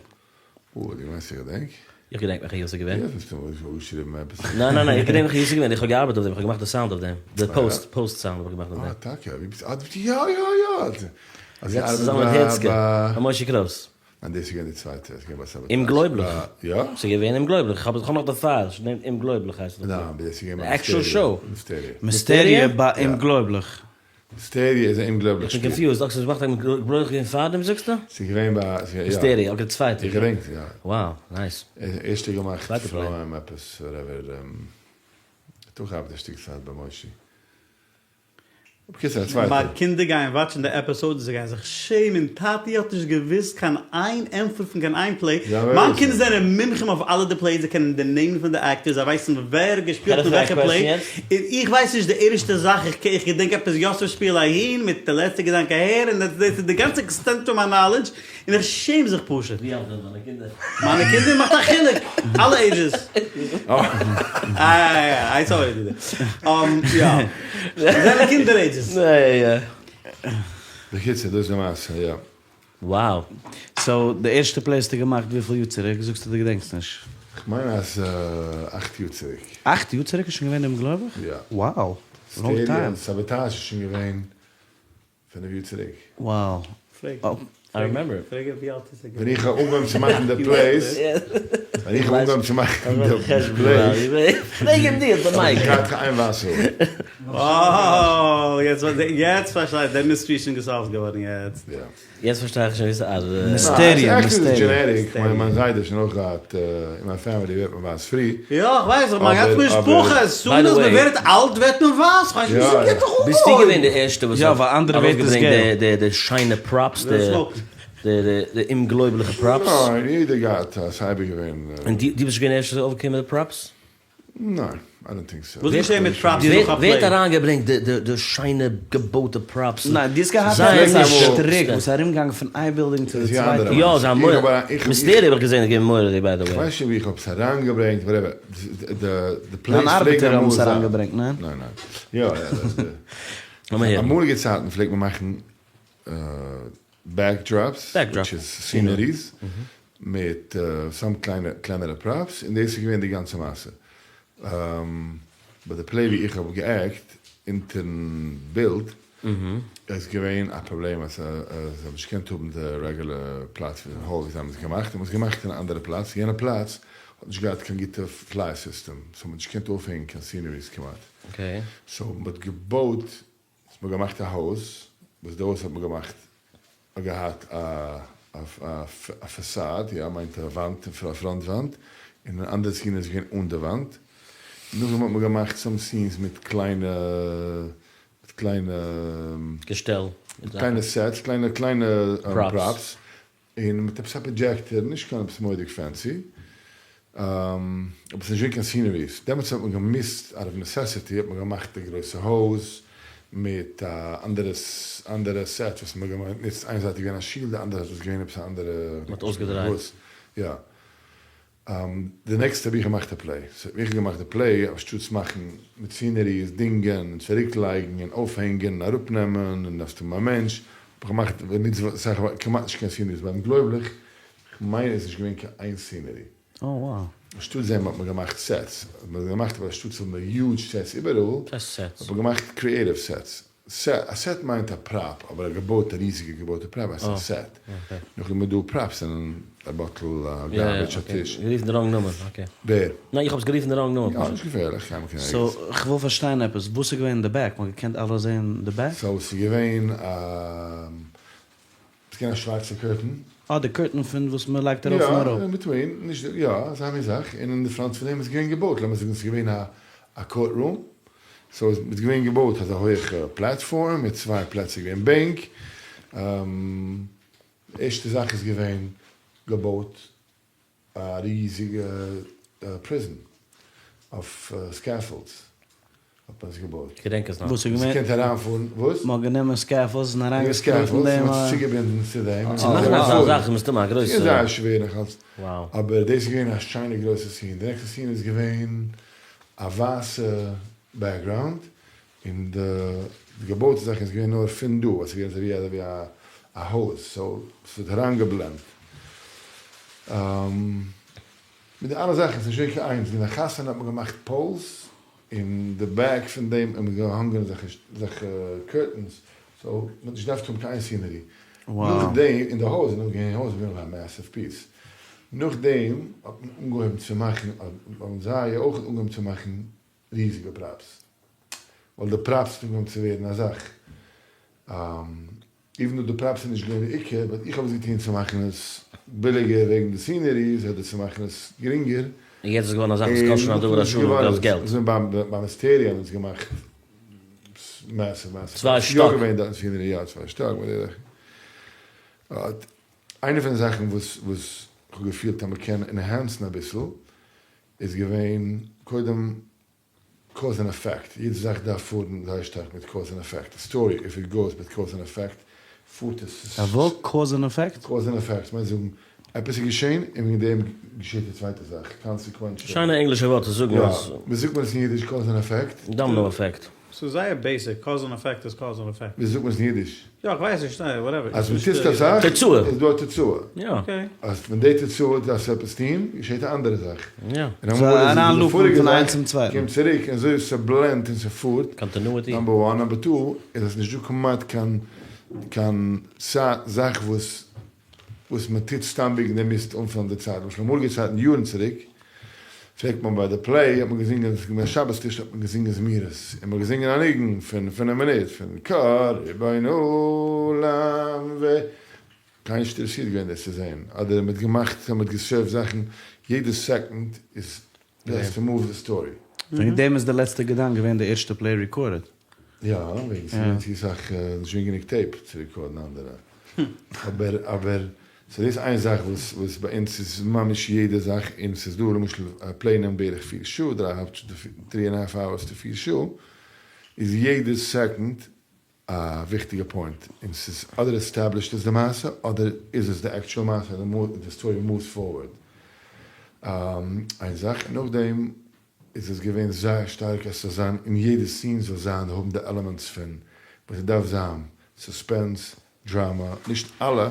אוי, דו מיינסט איך געדענק? איך געדענק וועלכע יאר ס'איז געווען. דו האסט מסתמא אפגעשריבן עפעס. ניין ניין ניין, איך געדענק וועלכע יאר ס'איז געווען, איך האב געארבעט אויף דעם, איך האב געמאכט די sound אויף דעם, די post, post sound האב איך געמאכט אויף דעם. אה, טאקע? ווי ביסטו? אה, יא יא יא! זעצט צוזאמען מיט הירצקע, און משה קרויס. ניין דאס איז געווען די צווייטע, עס איז געווען ביי סאבאטאזש. אומגלויבליך. יא? ס'איז געווען אומגלויבליך, איך האב נאך די file, ס'נעמט אומגלויבליך הייסט עס. ניין, אבער דאס איז געווען ביי מיסטעריע. מיסטעריע. מיסטעריע ביי אומגלויבליך. מיסטעריע איז א אומגלויבליך שפיל. איך בין confused, okay ס'איז אומגלויבליך געווען פארדעם זאגסטו? ס'איז געווען ביי, יא. מיסטעריע, okay די צווייטע. איך געדענק, יא. Wow, nice. ערשטע געמאכט פרוים עפעס whatever, האט אויך געארבעט א שטיק צייט ביי מושי. בקיצור א צווייטער. מיין קינדער גייען וואטשן די episode און זיי גייען זיך שעמען, טאטי האט נישט געוויסט קיין איין ענטפער פון קיין איין play, מיין קינדער זענען מומחים אויף אלע די plays, זיי קענען די נעמען פון די actors, זיי ווייסן ווער האט געשפילט אין וועלכע play, און איך ווייס נישט די ערשטע זאך, איך געדענק עפעס יוסף שפיל אהין מיט די לעצטע געדאנק אהער, און דאס איז די גאנצע extent פון מיין knowledge, און איך שעם זיך פשוט. ווי אלט זענען דיינע קינדער? מיינע קינדער מאכט א חילוק! אלע ages. איי איי סארי יא. זענען קינדער ages. בקיצור דאס איז די מעשה יא. Wow. So די ערשטע play האסטו געמאכט וויפיל יאר צוריק? זאגסטו דו געדענקסט נישט. כ'מיין אז אכט יאר צוריק. אכט יאר צוריק איז שוין געווען אומגלויבליך? יא. Wow. Long time. סאבאטאזש איז שוין געווען פינף יאר צוריק. Wow. פרעג I remember. פרעג אים ווי אלט איז ער געווען. ווען איך האב אנגעהויבן צו מאכן די plays, ווען איך האב אנגעהויבן צו מאכן די plays, פרעג אים דו, די mic. האב איך געהאט איין ווייסע האר. אה, יעצט פארשטיי איך, די mystery איז שוין געסאלווט געווארן יעצט. יא. יעצט פארשטיי איך שוין ווי ס'ארבעט. מיסטעריע, מיסטעריע. כ'מיין מיין זיידע האט שוין אויך געהאט, אין מיין family ווערט מען ווייס פרי. יא, איך ווייס, מיין גאנצע משפחה, as soon as מען ווערט אלט ווערט מען ווייס, כ'ווייס נישט וויאזוי ס'גייט זיך אנגעהויבן. ביסטו געווען די ערשטע וואס יא, האט ווייל אנדערע ווערט עס ארויסגעברענגט געל. די די שיינע props, די אומגלויבליכע props? ניין, יעדער געהאט, ס'איז אייביג געווען. און דו ביסט נישט געווען די ערשטע וואס איז אויפגעקומען מיט די props? ניין, I don't think so. וואס געשעהט מיט props נאך א play? ווער האט אריינגעברענגט די שיינע געבויטע props? ניין, דו האסט געהאט עפעס א שטריק וואס איז ארומגעגאנגען פון איין בילדינג צו די צווייטע. יא, זיי האבן מיסטעריע האב איך געזען איז געווען מורא'דיג by the way. כ'ווייס נישט ווי איך האב עס אריינגעברענגט, whatever, די plays דיין פלעגן ארבעטער האבן אמאל עס זיין. אריינגעברענגט, ניין? ניין ניין. יא יא. אמאליגע צייטן פלעגט מען מאכן backdrops, which איז sceneries, מיט some קלענערע props, און דאס איז געווען די גאנצע מעשה. ביי די play ווי איך האב גע'עקט אונטערן בילד, איז געווען א פראבלעם אז זיי האבן נישט געקענט האבן די רעגולער פלאץ פון די האל ווי זיי האבן עס געמאכט, האבן עס געמאכט אין א אנדערע פלאץ, יענע פלאץ האט נישט געהאט קיין גוטע fly system, so מ'האט נישט געקענט אויפהענגן קיין sceneries כמעט, so מ'האט געבויט האט מען געמאכט א הויז, וואס די הויז האט מען געמאכט האט געהאט א facade, יא מיינט א וואנט, א front וואנט, און אן אנדערע scene איז געווען אן די וואנט, נאכדעם האט מען געמאכט some scenes מיט קליינע, מיט קליינע, געשטעל, מיט קליינע sets, קליינע קליינע props, און מיט עפעס א projector, נישט קיין עפעס מורא'דיג fancy, אבער ס'איז נישט געווען קיין sceneries, דעמאלטס האט מען געמוזט out of necessity האט מען געמאכט די גרויסע הויז מיט א אנדערע אנדערע set וואס מ'האט גענוצט, איין זייט איז געווען א שול די אנדערע זייט איז געווען עפעס א אנדערע, מ'האט אויסגעדרייט. יא. די נעקסטע האב איך געמאכט א play, so האב איך געמאכט די play אנשטאטס מאכן מיט sceneries, דינגען און צוריק לייגן און אויפהענגען און אראפנעמען און דארפסט האבן א מענטש, האב איך געמאכט מיט סאך כמעט נישט קיין sceneries ביים גלויבליך, כ'מיין עס איז נישט געווען קיין איין scenery. אנשטאטס דעם האט מען געמאכט sets, האט מען געמאכט אבער אנשטאטס האבן huge sets איבעראל, האט מען געמאכט creative sets. א set מיינט א prop, אבער א געבויטע ריזיגע געבויטע prop הייסט א set. נאכדעם איז דא props זענען א bottle, א garbage, א טיש. גערופן די wrong נאמען, okay. ווער? ניין איך האב עס גערופן די wrong נאמען. יא נישט געפערליך, קיינמאל קען so כ'וויל פארשטיין עפעס, וואס איז געווען אין די back? מ'האט געקענט אלעס זעהן די back? so ס'איז געווען א. ס'איז געווען א שווארצע curtain. אה די curtain פון וואס מ'לייגט ארויף און אראפ. יא, אין between, נישט די, יא, אזא מין זאך, און אין די front פון דעם איז געווען געבויט, לאמיר זאגן ס'איז געווען א א court room, so איז געווען געבויט אזא הויעכע platform מיט צוויי פלעצער געווען בענק, ערשטע זאך איז געווען געבויט א ריזיגע prison אויף scaffolds האט מען עס געבויט. כ'געדענק עס נאך. וואס איז געווען? מ'קען אריינפארן, וואס? מ'האט גענומען scaffolds און אריינגעשטויסן דעם. מ'האט עס צוגעבינדן צו דעם. צו מאכן אזא זאך איז מסתמא א גרויסע. ס'איז זייער שווער נאך אלץ. Wow. אבער דאס איז געווען א שיינע גרויסע scene. די נעקסטע scene איז געווען א ווייסע background, און די געבויטע זאך איז געווען נאר פון דא, עס איז געווען אזוי ווי א הויז, so ס'האט אריינגעבלענדט. מיט די אלע זאכן, ס'איז נישט געווען קיין איינס, אין א חתונה האט מען געמאכט poles, און די back פון דעם האט מען געהאנגען אזעלכע curtains, so מ'האט נישט געדארפט האבן קיין איין scenery. נאכדעם, אין די הויז, אין די הויז איז געווען א massive piece. נאכדעם האט מען אנגעהויבן צו מאכן, האבן זיי אויך אנגעהויבן צו מאכן ריזיגע props, ווייל די props האט אנגעהויבן צו ווערן א זאך. even though די props איז נישט געווען די עיקר, but איך האב עס געטון צו מאכן עס ביליגער וועגן די sceneries, אדער צו מאכן עס גרינגער. און יעצט איז געווארן א זאך וואס קאסט שוין א דבר השלם גרויס געלט. אזוי ביי מיסטעריע האבן אונז געמאכט massive massive. צוויי שטאק. יא געווען דארטן scenery יא צוויי שטאק מיט די זאכן. איינע פון די זאכן וואס וואס כ'האב געפילט אז מ'קען enhance ן אביסל איז געווען קודם cause and effect, יעדע זאך דארף פארן זייער שטארק מיט cause and effect, א story if it goes מיט cause and effect פארט עס. א ווארט cause and effect? cause and effect מיינט זאגן עפעס איז געשען און וועגן דעם געשעט די צווייטע זאך, consequential. שיינע ענגלישע ווארט צו זאגן יא, אז. ווי זאגט מען עס אין אידיש cause and effect? Domino effect. ס'איז זייער basic, cause and effect איז cause and effect. ווי זאגט מען עס אין אידיש? יא, איך ווייס נישט, ניין, whatever. אז מען טוט א זאך, תוצאה. איז דא א תוצאה. יא. okay. אז פון די תוצאה דארפסטו עפעס טון, געשעט א אנדערע זאך. יא. און אמאל איז עס די פאריגע זאך, צווייטן. קומט צוריק, און אזוי ס' blend און ס'פארט. Continuity. Number one. Number two, איז אז נישט דא כמעט קיין קיין זאך וואס וואס מען טוט סתם וועגן דעם מוזט אנפילן די צייט. למשל אמאליגע צייטן יארן צוריק, פלעגט מען ביי די play האט מען געזינגען, ס'איז געווען שבת טיש האט מען געזינגען זמירות, און מ'האט געזינגען א ניגון פון פינף מינוט, פון קה ריבון עולם ו. קיינער נישט אינטערעסירט געווען דאס צו זען, אדער מ'האט געמאכט, מ'האט געסערווט זאכן, יעדע second איז דאס to move the story. וועגן דעם איז די לעצטע געדאנק געווען די ערשטע play recorded. יא, וועגן ס'איז געווען צו סאך, נישט געווען גענוג tape צו רעקארדן אנדערע. אבער אבער. סאו דאס איז איין זאך וואס וואס ביי אונז איז ממש יעדע זאך, און ס'איז דא למשל א play נעמט בערך פיר שעה, דריי האלב three and half hours to פיר שעה, איז יעדע second א וויכטיגע point, און ס'איז אדער established עס די מעשה אדער איז עס די actual מעשה און די story moves forward. איין זאך, און נאכדעם איז עס געווען זייער שטארק אז ס'זאל זיין אין יעדע scene זאל זיין האבן די elements פון וואס ס'דארף זיין, suspense, דראמא, נישט אלע,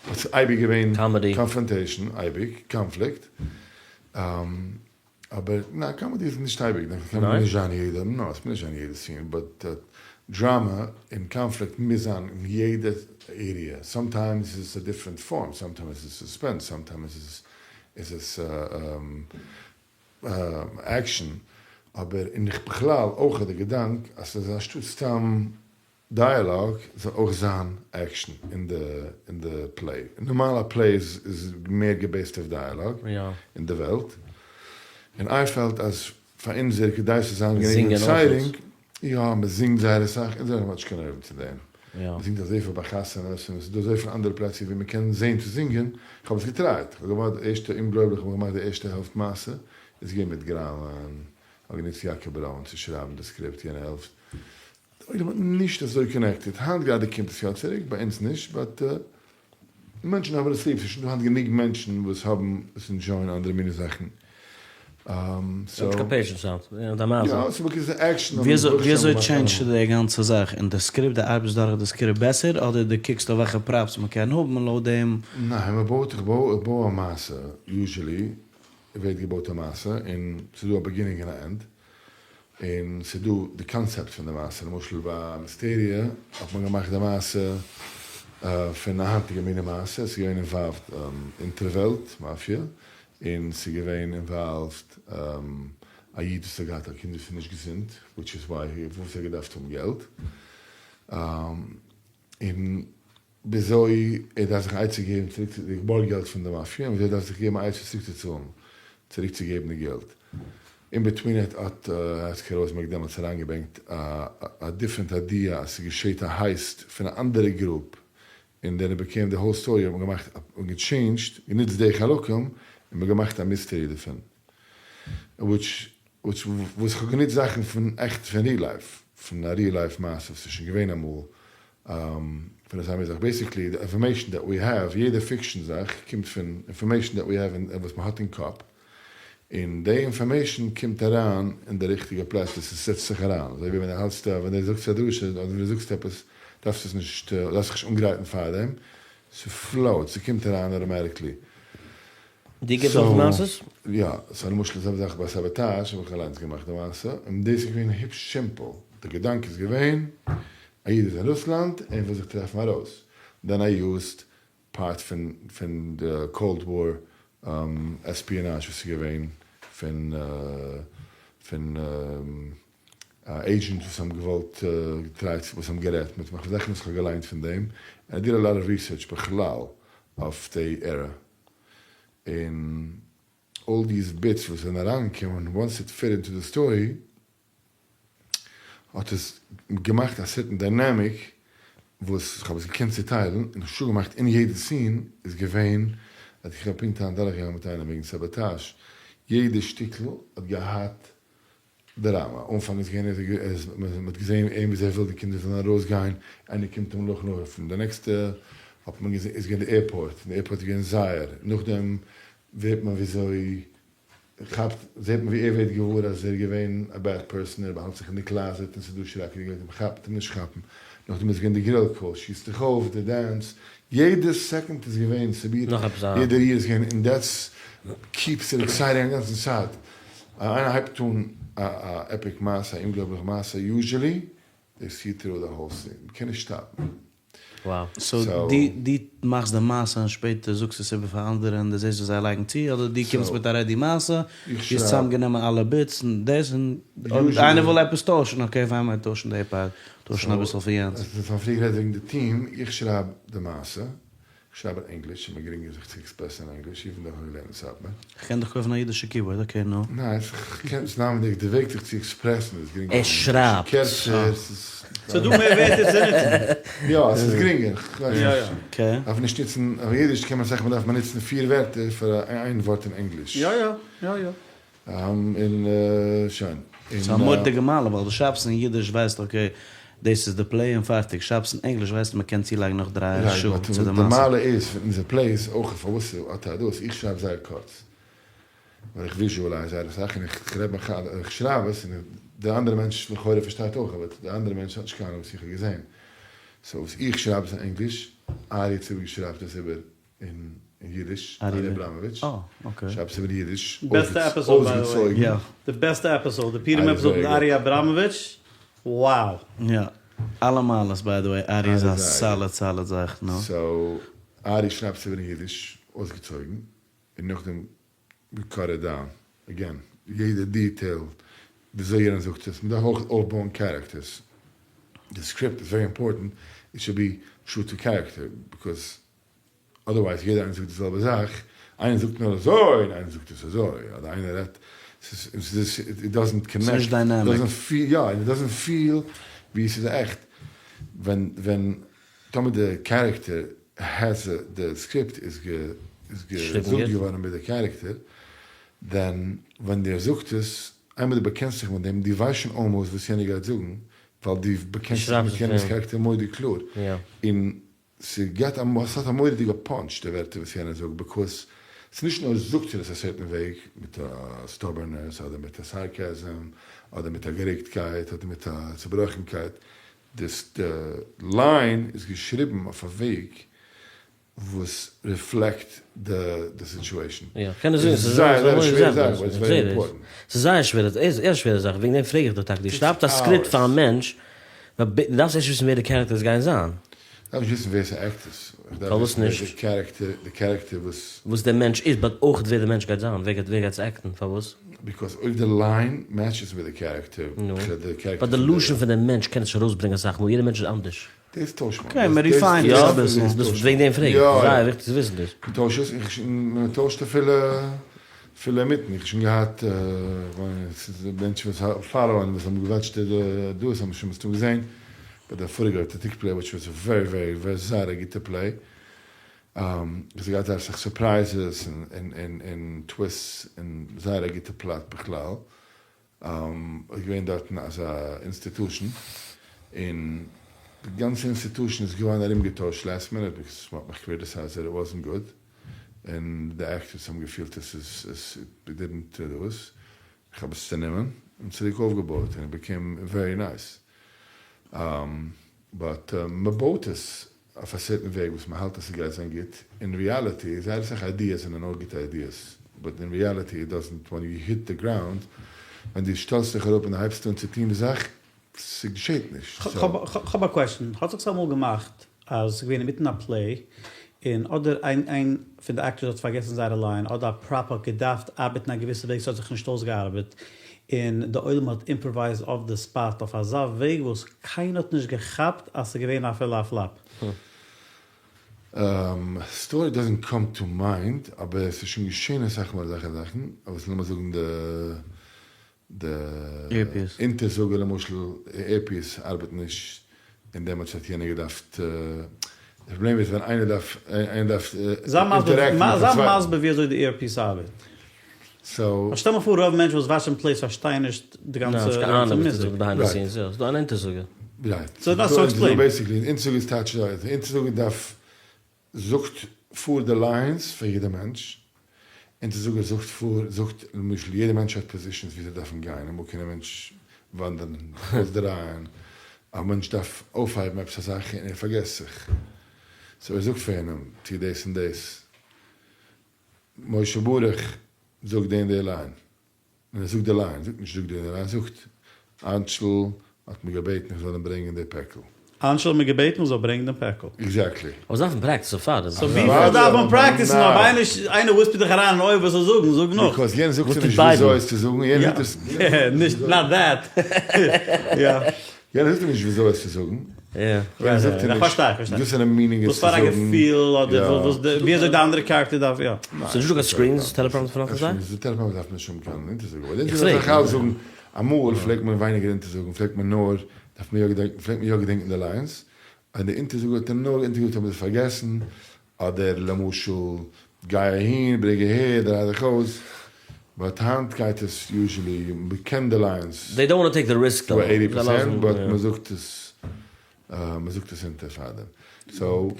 but ס'איז אייביג געווען confrontation, אייביג, קאנפליקט, אבער ניין comedy איז נישט אייביג, קען נישט זיין יעדע, נא עס מוז נישט זיין יעדע scene, but דראמא און קאנפליקט מוז זיין אין יעדע area, sometimes איז עס א different form, sometimes איז עס suspense, sometimes איז עס action, אבער און איך בכלל אויך די געדאנק אז ס'איז אנשטאט סתם דיאלאג זאל אויך זיין action אין די אין די play, נארמאל א play איז איז מער גע based אויף דיאלאג אין די וועלט, און I felt אז פאר אונזער כדי ס'זאל זיין גענוג exciting, יא מ'זינגט זייער אסאך, אונז האבן נישט קיין נערוון צו דעם, מ'זינגט אזויפיל ביי חתונות און ס'איז דא אזויפיל אנדערע פלעצער ווי מ'קען זעהן צו זינגען, איך האב עס גע try ט, איך האב געמאכט די ערשטע אומגלויבליך איך האב געמאכט די ערשטע העלפט מעשה איז געווען מיט גראמען, איך האב גענוצט יעקב ברוין צו שרייבן די script יענע העלפט, די עולם האט נישט אזוי connected, היינט גראדע קומט עס יא צוריק, ביי אונז נישט, but מענטשן האבן עס ליב, ס'איז שוין דא היינט גענוג מענטשן וואס האבן וואס enjoy ען אנדערע מיני זאכן, סאו. קיין patience היינט, יא די מעשה. יא, ס'איז because די action. וויאזוי change סטו די גאנצע זאך אין די script, די ארבעטסט דורך די script בעסער אדער די קוקסט אויף וועלכע props מ'קען האבן און לויט דעם. ניין, מ'בויט, איך בוי, איך בוי א מעשה, usually ווערט געבויט א מעשה און ס'איז דא א beginning און א end, און ס'איז דא די קאנצעפט פון די מעשה, למשל ביי מיסטעריע האט מען געמאכט די מעשה פון א היינטיגע מינע מעשה, ס'איז געווען involved אונטערוועלט מאפיא, און ס'איז געווען involved א איד וואס האט געהאט א קינד וואס איז נישט געזונט, which is why פארוואס ער האט געדארפט האבן געלט, און וויאזוי ער דארף זיך א עצה געבן צוריק צו די געבארגט געלט פון די מאפיא און וויאזוי ער דארף זיך געבן א עצה צוריק צו צאלן צוריק צו געבן די געלט. in between האט האט העסקי ראזנבערג דעמאלטס אריינגעברענגט א א different idea אז ס'געשעט א heist פון א אנדערע group און then it became the whole story האט מען געמאכט און גע change ט גענוצט די חלקים און מען געמאכט א mystery דערפון which which וואס איך האב גענוצט זאכן פון עכט פון real life פון א real life מעשה וואס איז שוין געווען אמאל פון אזא מין זאך, basically די information that we have, יעדע fiction זאך קומט פון information that we have וואס מען האט אין קאפ, און די information קומט אריין אין די ריכטיגע פלאץ וואס עס זעצט זיך אריין, אזוי ווי ווען דו האלטסט א ווען דו זאגסט א דרשה אדער ווען דו זאגסט עפעס דארפסטו עס נישט דארפסט זיך נישט אנגרייטן פארדעם, ס' flow ט, ס'קומט אריין automatically. דו גיבסט אויך מעשות? יא, so למשל די זעלבע זאך ביי סאבאטאזש האב איך אליינס געמאכט די מעשה, און דאס איז געווען היפש simple, די געדאנק איז געווען, א איד איז אין רוסלאנד און וויל זיך טרעפן ארויס, then I used part פון פון די cold war espionage וואס איז געווען פון פון agents וואס האבן געוואלט try ט וואס האבן גערעדט מיט מיך זאכן וואס איך האב געליינט פון דעם, and I did a lot of research בכלל אויף די era און all these bits וואס זענען אריינגעקומען once it fit into the story האט עס געמאכט א certain dynamic וואס כ'האב עס געקענט צוטיילן און שוין געמאכט אין יעדע scene איז געווען אז איך האב פונקט היינט דורכגעגאנגען מיט איינעם וועגן סאבאטאזש יעדע שטיקל האט געהאט דראמא, אנפאנג איז געווען אז מען האט געזען אים ווי ער וויל די קינדער זאלן ארויסגיין, איינער קומט אים נאך לויפן, די נעקסטע האט מען געזען איז געווען די airport, די airport איז געווען זייער, נאכדעם ווערט מען וויאזוי כאפט זעט מען ווי ער ווערט געוואר אז ער איז געווען א bad person, ער באהאלט זיך אין די closet און ס'איז דא שרעקעדיגע לייט אים כאפט אים נישט כאפן, נאכדעם איז געווען די grill call, שיסט זיך אויף, די dance, יעדע second איז געווען סיביר, יעדע ריר איז געווען און that's keeps it exciting א גאנצן צייט, איינער הייבט אן א epic מעשה, א אומגלויבליכע מעשה, usually they see through the whole scene, מ'קען נישט stop ן. so דו מאכסט די מעשה און שפעטער זאגסט עס איבער פאר אנדערע און דו זעסט וואס זיי לייגן צו, אדער דו קומסט מיט א ready מעשה, דו האסט צוזאם גענומען אלע bits און דאס, און אויב איינער וויל עפעס טוישן, okay fine מיר טוישן די part, טוישן אביסל פון יענץ. אונז האבן פריער גערעדט וועגן די team, איך שרייב די מעשה, כ'שרייב אין ענגליש, ס'איז מיר גרינגער זיך צו עקספרעסן אין ענגליש, even though כ'האב געלערנט אין סאטמאר. כ'קען דאך קויפן א אידישע keyboard, okay נו. ניין, כ'קען נישט נאמען די וועג זיך צו עקספרעסן איז גרינגער ער אין ענגליש, שרייבט. קערצער, ס'איז. ס'איז דא מער ווערטער צו נוצן. יא, ס'איז גרינגער, כ'ווייס נישט. okay. דארף נישט נוצן, אויף אידיש קען מען אסאך מאל דארף מען נוצן פיר ווערטער פאר איין ווארט אין ענגליש. יא יא, יא יא. און שוין. ס'איז א מורא'דיגע מעלה ווייל דו שרייבסט אין אידיש ווייסט okay דאס איז די play און פארטיג, שרייבסט אין ענגליש ווייסטו מ'קען צולייגן נאך דריי שעה צו די מעשה. די מעלה איז פון אונזער plays אויך פארוואס האט ער דאס, איך שרייב זייער קורץ ווייל איך visualize זייער אסאך און איך רעד מיך איין, איך שרייב עס און די אנדערע מענטש לכאורה פארשטייט אויך אבער די אנדערע מענטש האט נישט קיין אנונג וואס איך האב געזען, so וואס איך שרייב עס אין ענגליש, ארי צוביק שרייבט עס איבער אין אידיש, ארי אבראמאוויטש, שרייבט עס איבער אין אידיש, בעסטע episode by the way, די בעסטע episode, די פורים episode מיט ארי אבראמאוויטש, wow. יא, אלע מעלות by the way, ארי איז א solid solid זאך, נו. so, ארי שרייבט עס איבער אין אידיש, אויסגעצויגן, און נאכדעם we cut it down, again, יעדע detail, וויאזוי יענער זאגט עס, מ'דארף אויך אויפבויען characters, די script איז very important, it should be true to character, because otherwise יעדער איינער זאגט די זעלבע זאך, איינער זאגט נאר אזוי און איינער זאגט עס אזוי, אדער איינער רעדט, ס'איז it doesn't connect, ס'נישט dynamic. יא, און it doesn't feel ווי ס'איז עכט, ווען ווען טאמער די character has די script איז געזאגט געווארן מיט די character, then ווען דער זאגט עס, איינמאל דו באקענסט זיך מיט דעם, דו ווייסט שוין almost וואס יענער גייט זאגן, ווייל דו באקענסט זיך מיט יענעמ'ס character מורא'דיג קלאר, און ס'געט א ס'האט א מורא'דיגע punch די ווערטער וואס יענער זאגט because ס'נישט נאר זאגט ער עס א certain וועג מיט א stubbornness אדער מיט א sarcasm אדער מיט א גערעגטקייט אדער מיט א צובראכנקייט די line איז געשריבן אויף א וועג וואס reflect די situation. יא, כ'קען עס זאגן, ס'איז זייער שווערע זאך, איך זעה דאס. ס'איז זייער שווער, ס'איז א שווערע זאך, וועגן דעם פרעג איך דיר טאקע, דו שרייבסט א script פאר א מענטש, דו דארפסט ערשט וויסן ווער די characters גייען זיין. כ'דארף נישט וויסן ווער ס'עקט עס, כ'דארף וויסן ווער די character, די character וואס. וואס דער מענטש איז, but אויך ווער דער מענטש גייט זיין, ווער גייט עס עקטן, פארוואס? because אויב די line matches מיט די character, נו, but די לשון פון דעם מענטש קען עס נישט ארויסברענגען אסאך מאל, יעדער מענטש איז אנדערש. דאס טוישט מען. okay, מען refine ט עס אביסל. יא, דאס וועגן דעם פרעג איך, זייער וויכטיג צו וויסן דאס. מען טוישט עס, און מען טוישט אפילו אפילו אינמיטן, איך האב שוין געהאט מענטשן וואס follow ען וואס האבן געוואטשט דאס האבן שוין מסתם געזען, ביי די פאריגע אויטענטיק play which was very very very זייער א גוטע play, עס האט געהאט זייער אסאך surprises און twists און זייער א גוטע plot בכלל. איז געווען דארטן אזא institution, און די גאנצע institution איז געווארן ארומגעטוישט last minute because מ'האט מיך criticized that it wasn't good, און די actors האבן געפילט עס איז עס it didn't דאס, איך האב עס צונומען און צוריק אויפגעבויט און it became very nice. but מ'בויט עס אויף א certain וועג וואס מ'האלט אז ס'גייט זיין גוט, אין reality זייער אסאך ideas זענען נאר גוטע ideas, but אין reality it doesn't, ווען you hit the ground, ווען דו שטעלסט זיך אראפ און דו הייבסט אן צו טון די זאך, ס'געשעט נישט, סאו. כ'האב א question, האט זיך עס אמאל געמאכט אז ס'איז געווען אינמיטן א play און אדער איין איין פון די actors האט פארגעסן זייערע line אדער א prop האט געדארפט ארבעטן א געוויסע וועג ס'האט זיך נישט אויסגעארבעט און די עולם האט improvise אויף די spot אויף אזא וועג וואס קיינער האט נישט געכאפט אז ס'איז געווען אפילו א flop. story doesn't come to mind, אבער עס איז שוין געשען אסאך מאל אזעלכע זאכן, אבער לאמיר זאגן די די אונטערזאגער למשל, earpiece ארבעט נישט, און דעמאלטס האט יענער געדארפט, די פראבלעם איז ווען איינער דארף איינער דארף interact ן מיטן זיי צווייטן. מסביר ווי אזוי די earpiece ארבעט. so. שטעל מיך פאר רוב מענטשן וואס watch ן plays פארשטייען נישט די גאנצע מוזיק. ס'דא אן אונטערזאגער. right. so דארפסטו explain. basically, אונטערזאגער איז טייטש אזוי, אונטערזאגער דארף זאגט פאר די lines פאר יעדע מענטש, אונטערזאגער זאגט פאר, זאגט למשל יעדע מענטש האט positions ווי זיי דארפן גיין, אמאל קען א מענטש וואנדערן, אויסדרייען, א מענטש דארף אויפהייבן עפעס א זאך און ער פארגעסט זיך, so ער זאגט פאר יענעם טו דאס און דאס, משה ברוך זאגט די און די line. און ער זאגט די line, זאגט נישט זאגט די line, זאגט, אנשל האט מיר געבעטן איך זאל אים ברענגען די פעקל. אנשל האט מיר געבעטן איך זאל ברענגען דעם פעקל. exactly. אבער זיי דארפן practice אויף פאר דעם. so וויפיל דארף מען practice ן אויב איינער איינער whisper ט דיך אריין אין אויער וואס זאל זאגן, זאג נאך. because יענער זאגט נישט וויאזוי עס צו זאגן, יענער זאגט עס. נישט, not that. יא. יענער זאגט דיר נישט וויאזוי עס צו זאגן. יענער זאגט דיר נישט וואס פאר א meaning עס צו וואס פאר א זאגן. געפיל אדער וואס די ווי אזוי די אנדערע character דארף יא. ס'איז נישטא קיין screens teleprompter פון אויף זיי? די teleprompter דארף מען נישט האבן קיין אונטערזאגן. אבער דאס איז איך האלט זאגן אמאל פלעגט מען ווייניגער אונטערזאגן פלעגט מען נאר דארף מען יא געדענקן פלעגט מען יא געדענקן די lines און די אונטערזאגער האט ער נאר אונטערגעזאגט האבן זיי פארגעסן אדער למשל גיי אהין ברענג אהער דריי דיך אויס but היינט גייט עס usually מ'קען די lines They don't wanna take the risk to eighty percent but מ'זאגט עס מ'זאגט עס אונטער פארדעם so.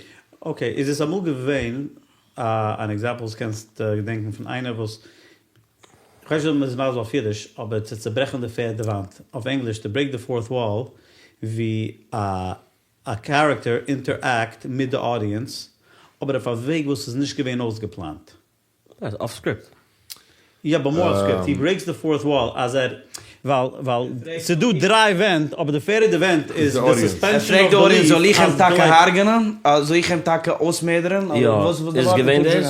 Okay איז עס אמאל געווען אן example וואס קענסט געדענקן פון איינער וואס כ'ווייס נישט אויב מ'איז מסביר אויף אידיש אבער צו צוברעכן די פערדע וואנט אויף ענגליש to break the fourth wall ווי א א character interact מיט די audience, אבער אויף א וועג וואס איז נישט געווען אויסגעפלאנט. Off script. יא, but more off script, he breaks the fourth wall אז ער, ווייל ווייל ס'איז דא דריי ווענט, אבער די פערדע ווענט איז די suspension of belief. זאל איך אים טאקע הרג'נען? זאל איך אים טאקע אויסמערדערען? יא, איז געווען דאס?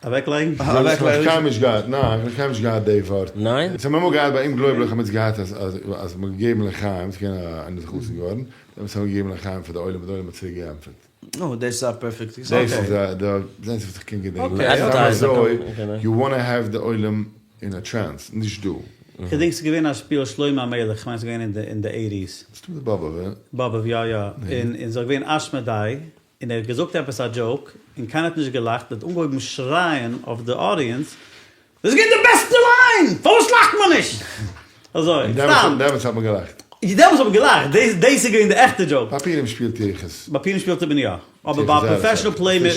אוועקלייגן? איך האב קיינמאל נישט געהאט, ניין, איך האב קיינמאל נישט געהאט די ווארט. ניין? אונז האבן אמאל געהאט ביי אומגלויבליך האבן אונז געהאט אז אז אז מ'האט געגעבן לחיים, ס'איז געווען א איינער איז חתן געווארן, דעמאלטס האבן מיר געגעבן לחיים פאר די עולם און די עולם האט צוריק געענטפערט. נו, דאס איז א perfect example. דאס איז א די איינציגסטע וואס איך קען געדענקען. סתם אזוי, you wanna have די עולם אין א trance, נישט דא. כ'געדענק ס'איז געווען א שפיל שלמה המלך, כ'מיין ס'איז געווען אין די אין די eighties. מסתמא די באבוב, באבוב, יא יא, און און ס'איז געווען אשמדאי, און ער האט געזאגט עפעס א joke, און קיינער האט נישט געלאכט, ער האט אנגעהויבן שרייען אויף די audience, דאס איז געווען די בעסטע line! פארוואס לאכט מען נישט? אזוי, סתם. דעמאלטס האט מען געלאכט. דעמאלטס האט מען געלאכט, דאס דאס איז געווען די עכטע joke. ביי פורים שפילט איך עס. ביי פורים שפילט מען יא, אבער ביי א professional play מען,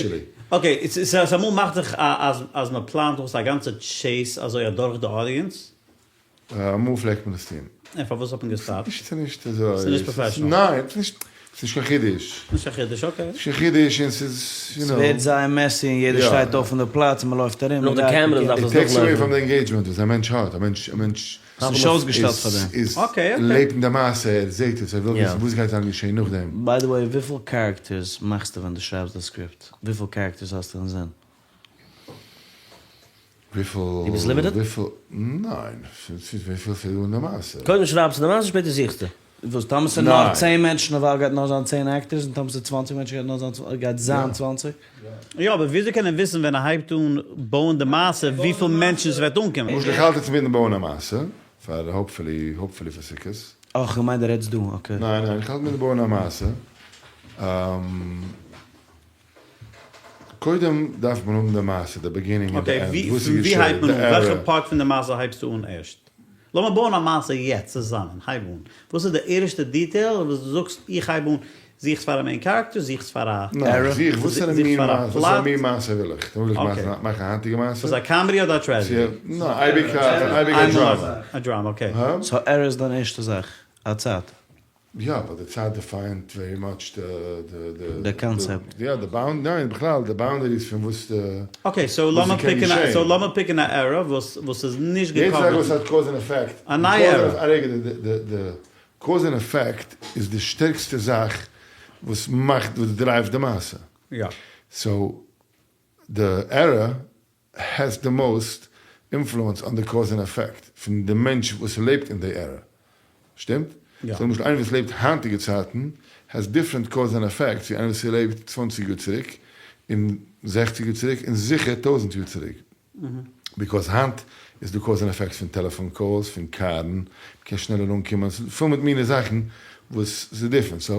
okay, ס'איז אמאל מאכט זיך אז אז מען פלאנט אויס א גאנצע chase אזוי אדורך די audience. אמאל פלעגט מען עס טון. און פארוואס האט מען געסטאפט? ס'איז נישט אזוי. ס'איז נישט professional. ניין, ס'איז נישט, ס'איז נישט קיין חידוש. נישט קיין חידוש, okay. ס'איז קיין חידוש און ס'איז, יו נאו. ס'ווערט זייער messy און יעדער שטייט אויף פון די פלאץ און מ'לויפט ארום. נאך די cameras דארף עס It takes away נאכלויפן. from the engagement וואס א מענטש האט, א מענטש, א מענטש. ס'איז נישט אויסגעשטעלט פאר דעם. איז, לעבט אין די מעשה, ער זעט עס, ער וויל וויסן וואס גייט זיין געשען נאכדעם. By the way, וויפיל characters מאכסטו ווען דו שרייבסט די script? וויפיל characters האסטו אינזין? וויפיל? דו ביסט limited? וויפיל? ניין, ס'איז וויפיל ס'איז דא אין די מעשה. קודם שרייבסטו די מעשה שפעטער זוכסטו. וואס טאמער ס'איז נאר צען מענטשן דערווייל גייט נאר זיין צען actors און טאמער ס'איז צוואנציג מענטשן גייט נאר זיין גייט זיין צוואנציג? יא אבער וויאזוי קען ער וויסן ווען ער הייבט אן בויען די מעשה וויפיל מענטשן ס'וועט אנקומען? למשל איך האלט יעצט אינמיטן בויען א מעשה פאר hopefully hopefully פאר סוכות. אה כ'געמיינט די רעדסט דא, okay. ניין ניין איך האלט אינמיטן בויען א מעשה. קודם דארף מען האבן די מעשה, די beginning און די end, וואס איז געשען, די וועלכע part פון די מעשה הייבסטו אן ערשט? לאמיר בויען א מעשה יעצט צוזאמען, הייב אן, וואס איז די ערשטע detail וואס דו זאגסט איך הייב אן, זוכסט פאר א main character, זוכסט פאר א. ניין, איך זוך וואס פאר א מין מעשה וויל איך, וויל איך מאכן א היינטיגע מעשה? וואס א comedy אדער א tragedy? ניין, אייביג א דראמא. א דראמא, okay. So era איז דיין ערשטע זאך, א צייט. יא, ווייל די צייט defined very much די די די קאנצעפט. יא, די bound, ניין, בכלל די boundaries פון וואס די okay, so לאמיר pick ן, so לאמיר pick ן א era וואס וואס איז נישט יעדע זאך גע cover ט. וואס האט cause און effect. א נייע era. א רגע, די די די cause און effect איז די שטערקסטע זאך וואס מאכט, וואס drive ט די מעשה. יא. So די era has the most influence on the cause and effect פון די מענטש וואס לעבט אין די era. שטימט? יא. So למשל איינער וואס לעבט היינטיגע צייטן has different cause and effect ווי איינער וואס לעבט צוואנציג יאר צוריק און זעכציג יאר צוריק און זיכער טויזענט יאר צוריק. Because היינט איז דא cause and effects פון טעלעפאן calls, פון קארן, מ'קען שנעלער אנקומען, ס'איז פול מיט מיני זאכן וואס ס'איז different. So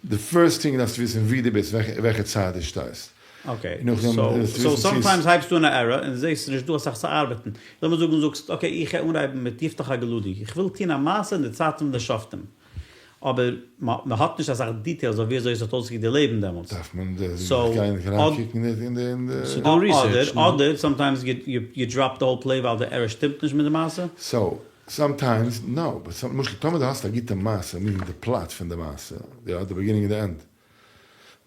די first thing דארפסטו וויסן ווי דו ביסט, וועלכע צייט דו שטייסט. Okay, so sometimes הייבסטו אן א era און זעסט ס'איז נישט דא אסאך צו ארבעטן. לאמיר זאגן זאגסט okay איך גיי אנהייבן מיט יפתח הגלעדי, איך וויל טון א מעשה אין די צייטן פון די שופטים, אבער מ'האט נישט אסאך details אויף ווי אזוי עס האט אויסגעקוקט די לעבן דעמאלטס. דארף מען גיין אריינקוקן אין די אין די. ס'דא research. אדער sometimes you drop the whole play ווייל די era שטימט נישט מיט די מעשה. So sometimes no, but למשל טאמער דו האסט א גוטע מעשה, meaning די plot פון די מעשה, יא, די beginning און די end,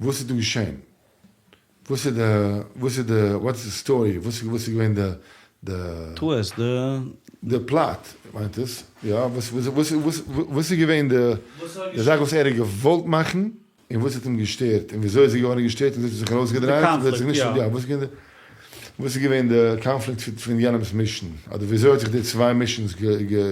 וואס איז דא געשען? וואס איז די, וואס איז די, what's the story? וואס איז, וואס איז געווען די, די. טעות, די. די plot מיינט עס, יא, וואס, וואס, וואס, וואס, וואס איז געווען די, די זאך וואס ער האט געוואלט מאכן, און וואס האט אים געשטערט, און וויאזוי איז ער געווארן געשטערט, און וויאזוי האט ער זיך ארויסגעדרייט, און וויאזוי האט זיך נישט, יא, וואס איז געווען די. וואס איז געווען די קאנפליקט פון יענעמ'ס מישן, אדער וויאזוי האט זיך די צוויי מישנס אין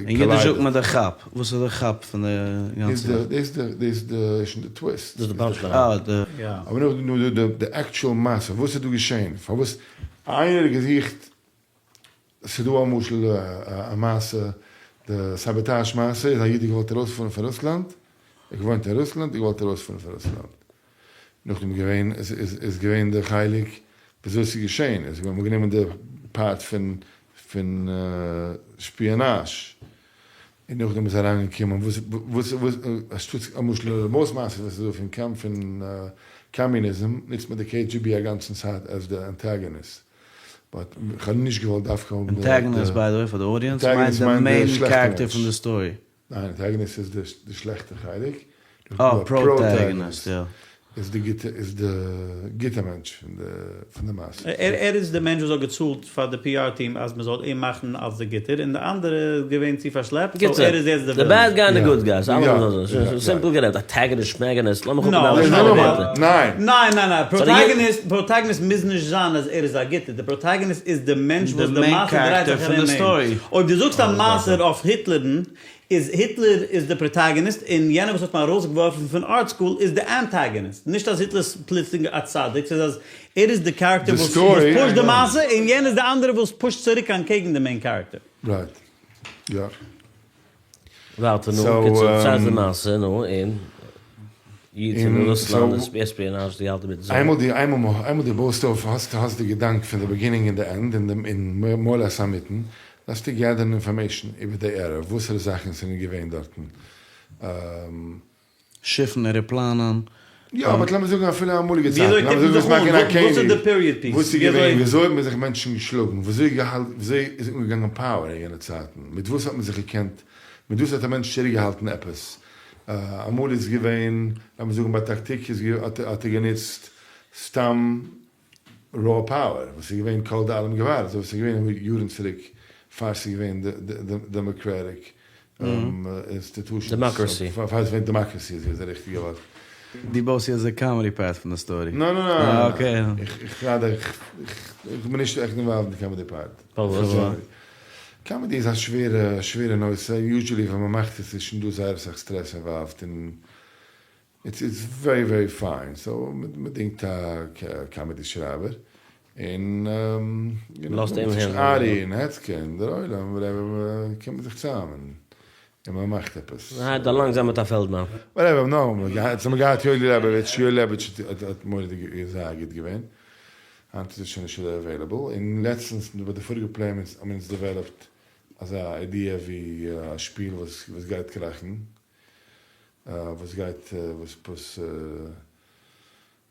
אידיש זאגט קאליידעט. מען די כאפ. וואס איז די כאפ פון די גאנצע זאך? דאס איז די שוין די טוויסט. דאס איז די פאנטש ליין. אה, די. אבער נאכדעם דא די עקטשועל מעשה, וואס איז דא געשען, פארוואס איינער האט געזוכט, ס'איז דא א משל א מעשה, די סאבאטאזש מעשה איז א איד האט געוואלט ארויספארן פון רוסלאנד, ער האט געוואוינט אין רוסלאנד, ער האט געוואלט ארויספארן פון רוסלאנד, נאכדעם געווען איז געווען די חלק וויאזוי ס'איז געשען, איז געווען מ'האט גענומען די part פון פון שפיאנאזש, און נאכדעם איז אריין געקומען וואס וואס וואס אנשטאטס למשל די most מעשות וואס איז דא פון קאמף פון קאמיוניזם נוצט מען די KGB א גאנצן צייט as די antagonist, but כ'האב נישט געוואלט דווקא האבן די. antagonist by the way פאר די audience מיינט די main character פון די story. ניין, antagonist איז די שלעכטע חלק, אה, protagonist, יא. איז די גוטע, איז די גוטע מענטש פון די מעשה. ער איז די מענטש וואס האט געצאלט פאר די PR team אז מען זאל אים מאכן אלס די גוטער, און די אנדערע איז געווען צו פארשלעפט, סאו ער איז יעצט די די bad guy און די good guy, ס'איז אלעמאל אזוי, סימפל גערעדט, antagonist שמעגעניסט, לאמיך אפ אלע שיינע ווערטער. ניין. ניין ניין ניין, protagonist, protagonist מוז נישט זיין אז ער איז א גוטער, די protagonist איז די מענטש וואס די מעשה דרייט זיך ארום אים. אויב דו זאגסט א מעשה אויף היטלער'ן, איז היטלער איז די protagonist און יענער וואס האט אים ארויסגעווארפן פון art school איז די antagonist. נישט אז היטלער איז פלוצלינג א צדיק, ס'איז אז ער איז די character וואס push ט די מעשה און יענער איז די אנדערע וואס push ט צוריק אנטקעגן די main character. Right. יא. ווייטער נו, קיצור, פארציילסט די מעשה, נו, און? איד פון רוסלאנד איז עספיאנאזש די אלטע מיט זיי. איינמאל די איינמאל די בויסט אויף האסט האסט די געדאנק פון די beginning און די end און די און more less א מיטן דארפסטו gather ן information איבער די era וואסערע זאכן ס'זענען געווען דארטן. שיפן עראפלאנען. יא but לאמיר זאגן אפילו אמאליגע צייטן, וויאזוי לאמיר טוט זאגן מען וואס זיך אן? מאכן א וואס איז די קעני, period piece? וואס איז געווען, וויאזוי. וויאזוי האט מען זיך מענטשן געשלאגן, וויאזוי וויאזוי איז אנגעגאנגען power אין יענע צייטן, מיט וואס האט מען זיך געקענט, מיט וואס האט א מענטש צוריקגעהאלטן עפעס, אמאל איז געווען, לאמיר זאגן ביי טאקטיק איז האט ער גענוצט סתם raw power, וואס איז געווען כל דאלים גבר, אזוי ווי ס'איז געווען יארן צוריק פאר ס'איז געווען די democratic institutions, democracy. פאר ס'איז געווען democracy איז די ריכטיגע ווארט. דו בויסט יעצט די comedy part פון די story? נא נא נא, איך גראדע איך בין נישט עכט involved אין די comedy part. פארוואס? Comedy איז א שווערע שווערע נושא, usually ווען מ'מאכט עס איז שוין דא זייער אסאך סטרעס involved און it's it's very very fine, so מ'דינגט א comedy שרייבער און יו נאו לאזט אים צווישן handle ן. ארי און העצקע און דער עולם whatever קומט מען זיך צוזאם און מ'מאכט עפעס. מ'הייבט אן לאנגזאם מיט א פעלדמאן. Whatever, no, מ'האט געהאט יואלי לעבאוויטש, יואלי לעבאוויטש האט מורא'דיג זייער גוט געווען, היינט איז ער שוין נישט אזוי available, און לעצטענס ביי די פאריגע play האבן אונז developed אזא idea ווי א שפיל וואס גייט קראכן, וואס גייט וואס וואס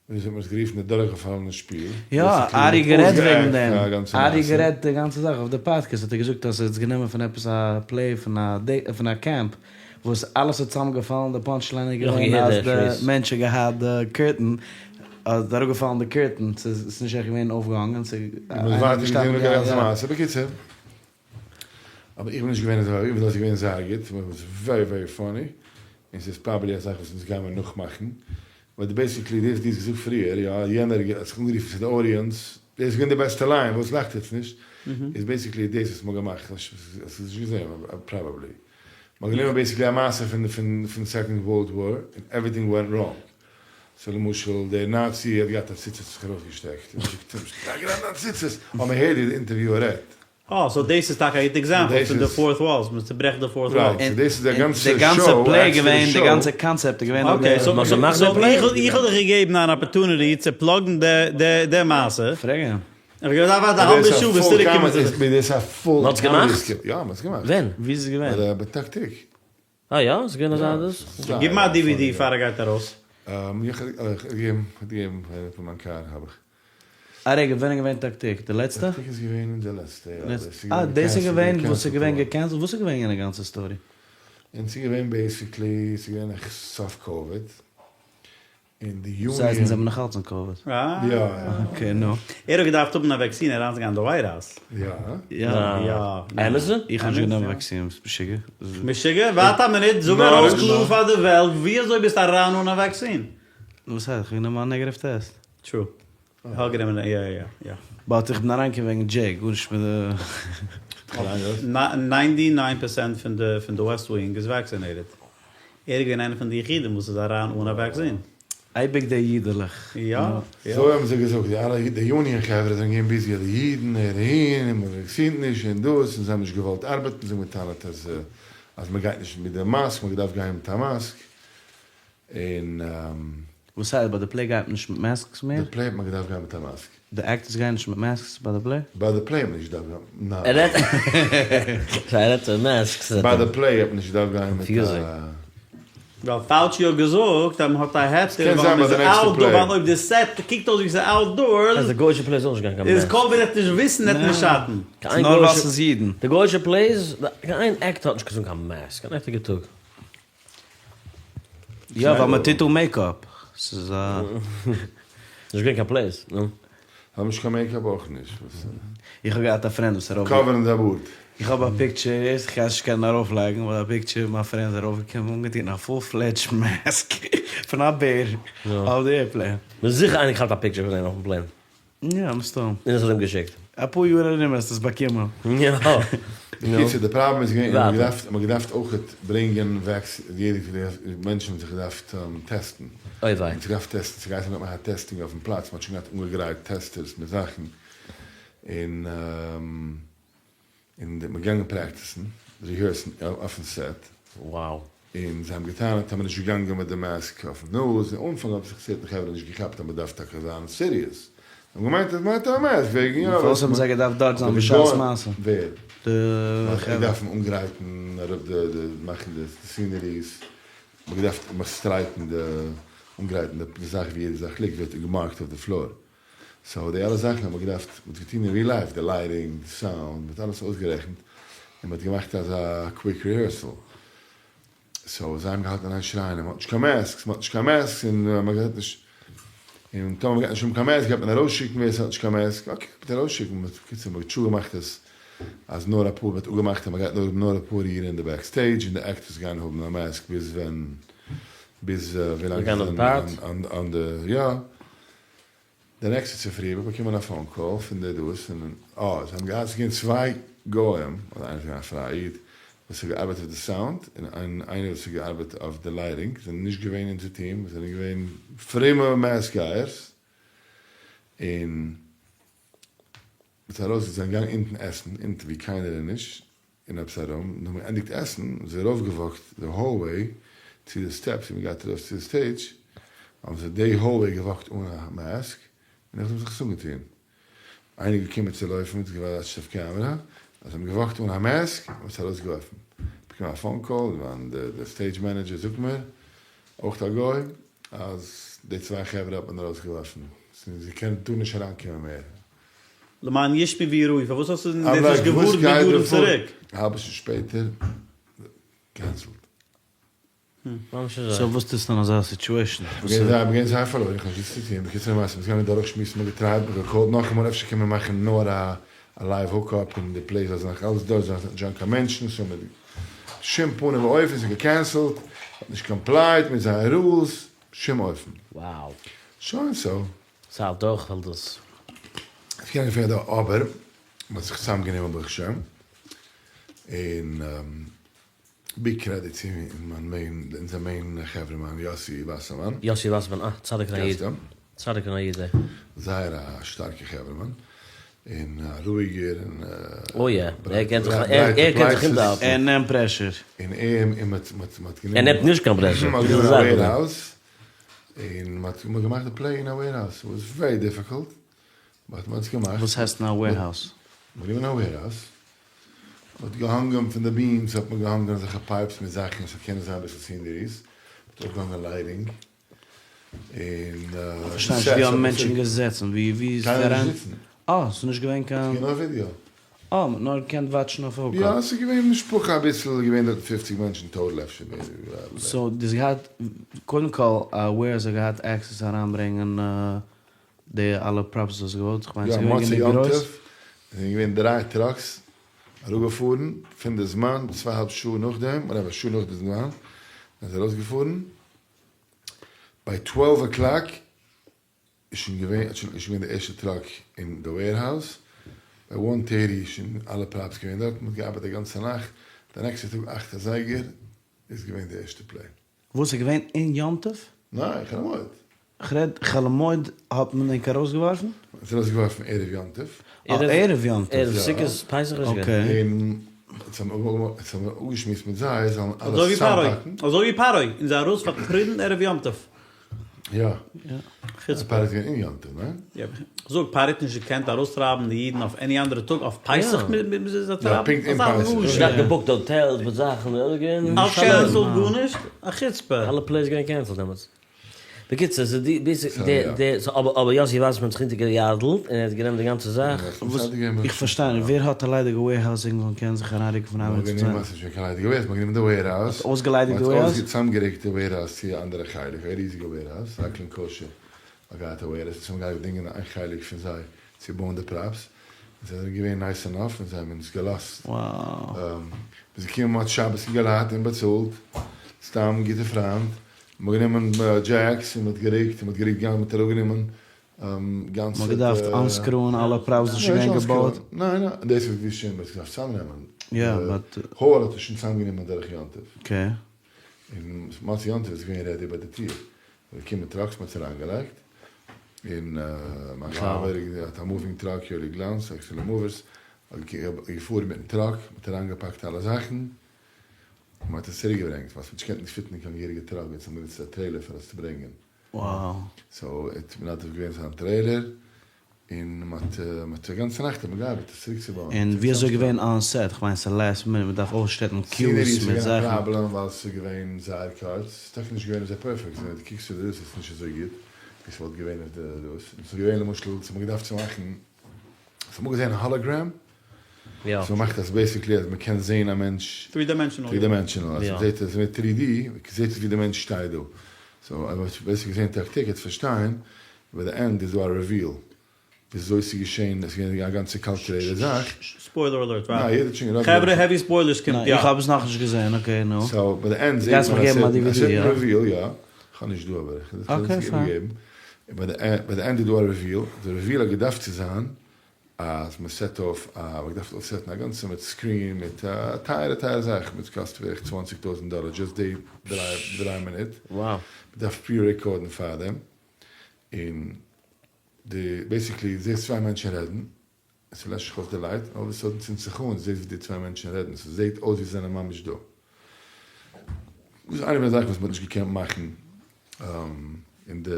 וויאזוי האט מען עס גערופן די דורכגעפאלענע שפיל. יא, ארי גערעדט וועגן דעם, ארי גערעדט די גאנצע זאך אויף די פאדקעסט האט ער געזאגט אז ער האט עס גענומען פון עפעס א play פון א פון א קעמפ וואס אלעס האט צוזאם געפאלן די punch line איז געווען אז די מענטש האט געהאט די curtain אז אראפגעפאלן די curtain ס'איז נישט עכט געווען אויפגעהאנגען ס'איז איינער געשטאנען געהאט בקיצור אבער איך בין נישט געווען אזוי, איך בין דאס געווען זייער גוט, it was very very funny, און ס'איז probably א זאך וואס אונז גיימער נאכמאכן, but basically דאס וואס דו האסט געזאגט פריער, יא, יענער האט זיך אנגערופן צו די audience, דאס איז געווען די בעסטע line, וואס לאכט יעצט נישט, איז basically דאס וואס מ'האט געמאכט, האסט עס נישט געזען probably, מ'האט גענומען basically א מעשה פון פון second world war, און everything went wrong, so למשל דער נאצי האט געהאט א ציצית זיך ארויסגעשטעקט, און מ'זאגט אים, שטעק אריין דיין ציצית, אבער מ'הערט ווי די interviewer רעדט. אה, so דאס איז טאקע א גוטע example פון די fourth walls, מען צוברעכט די fourth wall. Right, so דאס איז די גאנצע די גאנצע show, play actually געווען, די show. גאנצע קאנצעפט איז געווען אויף Okay, די. So מ'האט געמאכט די play? איך האב דיך געגעבן אן opportunity צו plug ן די מעשה. פרעג אים. איך האב געדארפט ווארטן א האלבע שעה ביז צוריק קומען צו זיך. דאס איז א full מ'האט עס קאמעדי געמאכט? סקריפט. יא, מ'האט עס געמאכט. ווען? ווי איז עס געווען? ביי טאקטיק. אה יא? ס'איז געווען אזא דאס? גיב מיר א DVD פאר ער גייט ארויס. איך האב געגעבן פון מיין קאר האב איך. א רגע, ווען איז געווען טאקטיק? די לעצטע? טאקטיק איז געווען אין די לעצטע, יא. אה, דאס איז געווען וואס איז געווען גע cancel ט? וואס איז געווען יענע גאנצע story? און ס'איז געווען basically, ס'איז געווען נאך סוף קאוויד, און די union. וואס הייסט אונז זעמיר נאך אלץ אין קאוויד? יא יא. Okay נו. ער האט געדארפט האבן א וואקסין אריינצוגיין אין די White House. יא. יא. יא. אמת'ע? איך האב נישט גענומען וואקסין, ביסט משוגע? משוגע? ווארט א מינוט, זאג ארויס קלאר פאר די וועלט, ווי אזוי ביסטו אריין אן א וואקסין? וואס הייסט? איך האב גענומען א negative test. True. איך האב גענומען א יא יא יא. But איך בין אריינגעקומען וועגן דזשעי, גארנישט מיט די. Ninety nine percent פון די פון די West Wing איז vaccinated. ער איז געווען איינער פון די יחידים וואס איז אריין אן א vaccine. אייביג די אידעלעך. יא יא. אזוי האבן זיי געזאגט, די אלע די union חברה זענען געווען busy אז די אידן אהער אהין און מען וואקסינט נישט און דאס און זיי האבן נישט געוואלט ארבעטן, זיי האבן געטענה'ט אז אז מען גייט נישט מיט די מאסק, מען האט געדארפט גיין מיט א מאסק און. וואס הייסט ביי די play גייט מען נישט מיט masks מער? די play האט מען געדארפט גיין מיט א מאסק. די actors גייען נישט מיט masks ביי די play? ביי די play האט מען נישט געדארפט גיין, ניין. ער רעדט ער רעדט פון masks. ביי די play האט מען נישט געדארפט גיין מיט א. ווייל Fauci האט געזאגט אז מען האט א היתר ווייל מען איז outdoor ווייל אויב די set קוקט אויס ווי ס'איז outdoors אז די גוישע plays זאל נישט גיין קיין איז mask. קאוויד וועט נישט וויסן וועט נישט שאטן. קיין נאר ווייל ס'איז אידן. די גוישע plays, קיין איין actor האט נישט געטראגן קיין מאסק, קיין עכטיגע טאג. יא ווייל מען טוט אן makeup, ס'איז א. נישט געווען קיין plays, נו. האב נישט קיין makeup אויך נישט. איך האב געהאט א friend וואס איז ארויף. Cover ן די בארד. איך האב א picture, איך גיי עס נישט קענען ארויף לייגן, אבער א picture מיין friend איז ארויף געקומען אנגעטון א full fledged mask פון א בער אויף די airplane. מ'איז זיכער איינער געכאפט א picture פון אים אויפן plane. יא, מסתם. און עס האט אים געשיקט. אפאר יאר ארום וועסטו עס באקומען. יא. בקיצור די פראבלעם איז געווען אז מ'האט געדארפט אויכעט ברענגען וועקס יעדע מענטשן האבן זיך געדארפט טעסטן. אוי וויי. מ'האט זיך געדארפט טעסטן, ס'איז געהייסן מ'האט געמאכט א testing אויפן פלאץ, מ'האט שוין געהאט אנגעגרייט testers מיט זאכן, און און מ'איז געגאנגען practice ן, rehearse ן אויפן set. Wow. און זיי האבן געטענה'ט אז מ'איז נישט געגאנגען מיט די מאסק אויפן נאז, אין אנפאנג האבן זיך certain חברה נישט געכאפט אז מ'דארף טאקע זיין serious, זיי האבן געמיינט אז מ'האט א מאסק וועגן יא. פארוואס האבן זיי געדארפט דארט זיין בשעת מעשה? ווער? די חברה. געדארפן אנגרייטן אראפ די די מאכן די sceneries, מ'האט געדארפט סטרייטן די אנגרייטן די זאך ווי יעדע זאך ליגט ווערט געמארקט אויף די floor. So די אלע זאכן האט מען געדארפט, מען האט געטון אין real life, די lighting, די סאונד, מען האט אלעס אויסגערעכנט, און מען האט געמאכט אזא quick rehearsal. So זיי האבן געהאלטן אין איין שרייען אז מען האט נישט קיין masks, מען האט נישט קיין masks, און מען גייט נישט, און טאמער מען גייט נישט האבן קיין mask גייט מען ארויסשיקן ווער ס'האט נישט קיין mask, okay מען וועט ארויסשיקן, מען האט בקיצור מען האט sure געמאכט אז אז נאר אפאר, מען האט אפגעמאכט אז מען גייט נאר האבן נאר אפאר אידן אין די backstage און די actors גייען האבן א מאסק ביז ווען ביז ווילאנג זיי זענען אן די יא. די נעקסטע צופרי האב איך באקומען א phone call פון די דאס און אה זיי האבן געהאט ס'איז געווען צוויי גוים אדער איינער איז געווען א פרייע איד וואס האט געארבעט אויף די סאונד און איינער וואס האט געארבעט אויף די lighting זענען נישט געווען אונזער טיעם זענען געווען פרומע mask גייערס און מ'איז ארויס זיי זענען געגאנגען אונטן עסן אונטן ווי קיינער איז נישט אין עפעס א room, נאך מ'ענדיגט עסן האבן זיי ארויפגעוואקט די hallway צו די steps ווי מ'גייט ארויף צו די stage, האבן זיי די hallway געוואקט אן א מאסק, און נאכדעם זיך עס אנגעטון. איינער געקומען צו לויפן האט געוואטשט אויף קעמערע אז זיי האבן געוואקט אן א מאסק און עס ארויסגעווארפן. באקומען א phone call, ווען די stage manager זאגט מיר, אויך א גוי, אז די צוויי חברה האט מען ארויסגעווארפן, זיי קענען דא נישט אריינקומען מער. למען ישמעו ויראו, פארוואס האסטו דאס נישט געווארנט מיט יארן צוריק? א האלבע שעה שפעטער, cancelled. So וואס טוסטו אין אזא situation? מ'גייט זייער פארלוירן, איך האב נישט וואס צו טון, בקיצור המעשה, מ'איז געגאנגען דורכשמועסן, מ'האט געטרייט, מ'האט געקאלט נאכאמאל אפשר קען מען מאכן נאר א live hookup אין די place אז נאך אלץ דארט זענען נישט זיין קיין מענטשן, so מיט שום פנים ואופן, ס'איז געקענסלט, האט נישט complied מיט זייער rules, בשום אופן. Wow. שוין so. ס'האלט דורך ווייל דאס. עס קען געפערן דא אבער מ'האט זיך צוזאם גענומען ברוך השם און big credit צו מיין main אונזער main חברה מאן יאסי וואסערמאן. יאסי וואסערמאן אה צדיק און א איד צדיק און א איד זיי. זייער א שטארקע חברה מאן און א רואיגער און אוי יא ער קען זיך ער קען זיך אונטערהאלטן. ער נעמט pressure. און ער און מ'האט מ'האט גענומען. ער נעמט נישט קיין pressure. מ'האט גענומען א warehouse און מ'האט געמאכט די play אין א warehouse, ס'וואס very difficult, but מ'האט עס געמאכט. וואס הייסט אין א warehouse? מ'האט גענומען א warehouse, מ'האט געהאנגען פון די beams האט מען געהאנגען אזעלכע pipes מיט זאכן ס'זאל קענען זיין אביסל sceneries, מ'האט אויפגעהאנגען lighting, און כ'פארשטיי נישט, ווי האבן מענטשן געזעצן? ווי ווי איז קיינער נישט זיצן. אה, ס'איז נישט געווען קיין. ס'איז געווען נאר ווידיאו. אה, מ'האט נאר געקענט וואטשן אויף hookup. יא, ס'איז געווען משפחה אביסל, געווען דארט פופציג מענטשן total אפשר מער. So דו האסט געהאט, קודם כל א warehouse האט געהאט access אריינברענגען די אלע props וואס האסט געוואלט, כ'מיין ס'איז געווען גענוג גרויס. יא, מוצאי יום טוב זענען געווען דריי trucks אראפגעפארן פון די זמן, צוויי האלב שעה נאכדעם, אדער א שעה נאך די זמן, זענען זיי ארויסגעפארן, ביי twelve o'clock. איז שוין געווען, איז שוין געווען די ערשטע טראק אין די וועירהאוז, ביי וואן טערטי איז שוין אלע פראפס געווען דארט, מ'האט געארבעט די גאנצע נאכט, די נעקסטע טאג אכט אזייגער איז געווען די ערשטע פלעי. וואס איז געווען אין יום טוב? ניין, חול המועד. כ'רעד חול המועד האט מען ענק ארויסגעווארפן? מ'האט אונז ארויסגעווארפן ערב יום טוב. אה ערב יום טוב. ערב סוכות פסח איז געווען. און אונז האבן אפגעשמועסט מיט זיי זאלן אלעס אזוי ווי פרעה, צוזאמפאקן. אזוי ווי פרעה, אונז ארויס פארטריבן ערב יום טוב. יא. חוצפה. פרעה איז געווען אין יום טוב, ניין? יא. כ'זאג, פרעה האט נישט געקענט ארויסטרייבן די אידן אויף עני אנדערע טאג, אויף פסח מוז ער זיי טרייבן? יא, פונקט אין אזא פסח. רשע. געהאט געבוקט האטעלס מיט זאכן, אלעס געווען אלס קענסעלד גארנישט? א חוצפה. אלע פלעיס געווען קענסעלד דעמאלטס. בקיצור, ס'איז די ביז די די סאו אבער אבער יאסי וואסערמאן האט זיך אונטערגעיאדלט און ער האט גענומען די גאנצע זאך. וואס? איך פארשטיי נישט, ווער האט א ליידיגע וועירהאוז און קען זיך אריינרוקן פון איין מינוט צום צווייטן? ס'איז נישט קיין ליידיגע וועירהאוז, מ'האט גענומען די וועירהאוז, האט אויסגעליידיגט די וועירהאוז? מ'האט צוזאמגערוקט די וועירהאוז צו א אנדערע חלק, א ריזיגע וועירהאוז, זקלין קאושער האט געהאט א וועירהאוז, אונז האבן געהאט געדינגען איין חלק פון זיי צו בויען די פראפס, און זיי זענען געווען נייס ענאף און זיי האבן אונז געלאזט, מ'איז געקומען מ'האט שבת געלאט און באצאלט, סתם גוטע פריינט, מ'האט גענומען דזשעקס און מ'האט גערוקט און מ'האט גערוקט גאנץ מ'האט אראפגענומען גאנצע. מ'האט געדארפט אנסקרוען אלע פראפס וואס איז שוין געווען געבויט? ניין ניין, דאס איז ווי שוין מ'האט געדארפט צוזאמנעמען. יא באט. האל האט עס שוין צוזאמגענומען דורך יום טוב. אקעי. און מוצאי יום טוב איז געווען רעדי ביי די טיר. איז געקומען טראקס מ'האט עס אריינגעלייגט. און מיין חבר האט א מואווינג טראק יואלי גלאנץ, עקסעלענט מואווערס, האט געפארן מיטן טראק, מ'האט אריינגעפאקט אלע זאכן. און מ'האט עס צוריק געברענגט, ווייל ס'האט נישט געקענט נישט פיטן אין קיין געהעריגע טראק, אונז האבן גענוצט א טרעילער פאר עס צו ברענגען. סאו האט מנדב געווען זיין טרעילער, און מ'האט מ'האט א גאנצע נאכט האט מען געארבעט עס צוריק צו בויען. און ווי אזוי געווען אן סעט? כ'מיין ס'איז לעסט מינוט מ'דארף אויסשטעלן קיוס מיט זאכן. סינערי איז געווען א פראבלעם ווייל ס'איז געווען זייער קורץ, ס'איז טאקע נישט געווען אזוי פערפעקט, ווען דו קוקסט אויף די דאס איז עס נישט אזוי גוט ווי ס'וואלט געווען אויף די דאס, און ס'איז געווען למשל ס'האט מען געדארפט צו מאכן, האסט אמאל געזען א האלאגרעם? יא. סאו מ'מאכט אז בעסיקלי אז מ'קען זעהן א מענטש. טרי דיימענשאנעל. טרי דיימענשאנעל, אז מ'זעהט עס מיט טרי די, זעהט עס ווי די מענטש שטייט דא. סאו אז מ'האט בעסיקלי געזעהן טאקטיק וועט פארשטיין, ביי די ענד איז דא א ריוויל וויאזוי ס'איז געשעהן, עס איז געווען א גאנצע קאלקולעיטעד זאך. ספוילער אלערט, ניין, יעדער האט שוין גערעדט. חברה העווי ספוילערס קומט יא. איך האב עס נאכנישט געזעהן, אקעי נו. סאו ביי די ענד זעהט מען א סערטען ריוויל, יא. כ'האב נישט דא אבער כ'קען עס איבערגעבן. ביי די ענד איז דא א ריוויל, די ריוויל האט געדארפט צו זיין אז מען סעט אויף א, מען האט געדארפט אויפסעטן א גאנצע מיט סקרין מיט א טייערע טייערע זאך, מיט קאסט בערך צוואנציג טויזענט דאלער דזשאסט די דריי מינוט, מען דארף פרי רעקארדן פארדעם, און די בעסיקלי זעסט צוויי מענטשן רעדן, ס'לעשט זיך אויס די לייט, און אלל אוו א סאדען צינדט זיך אן, זעסט ווי די צוויי מענטשן רעדן, ס'זעט אויס ווי זיי זענען ממש דא. דאס איז איינע פון די זאכן וואס מען האט נישט געקענט מאכן אין די.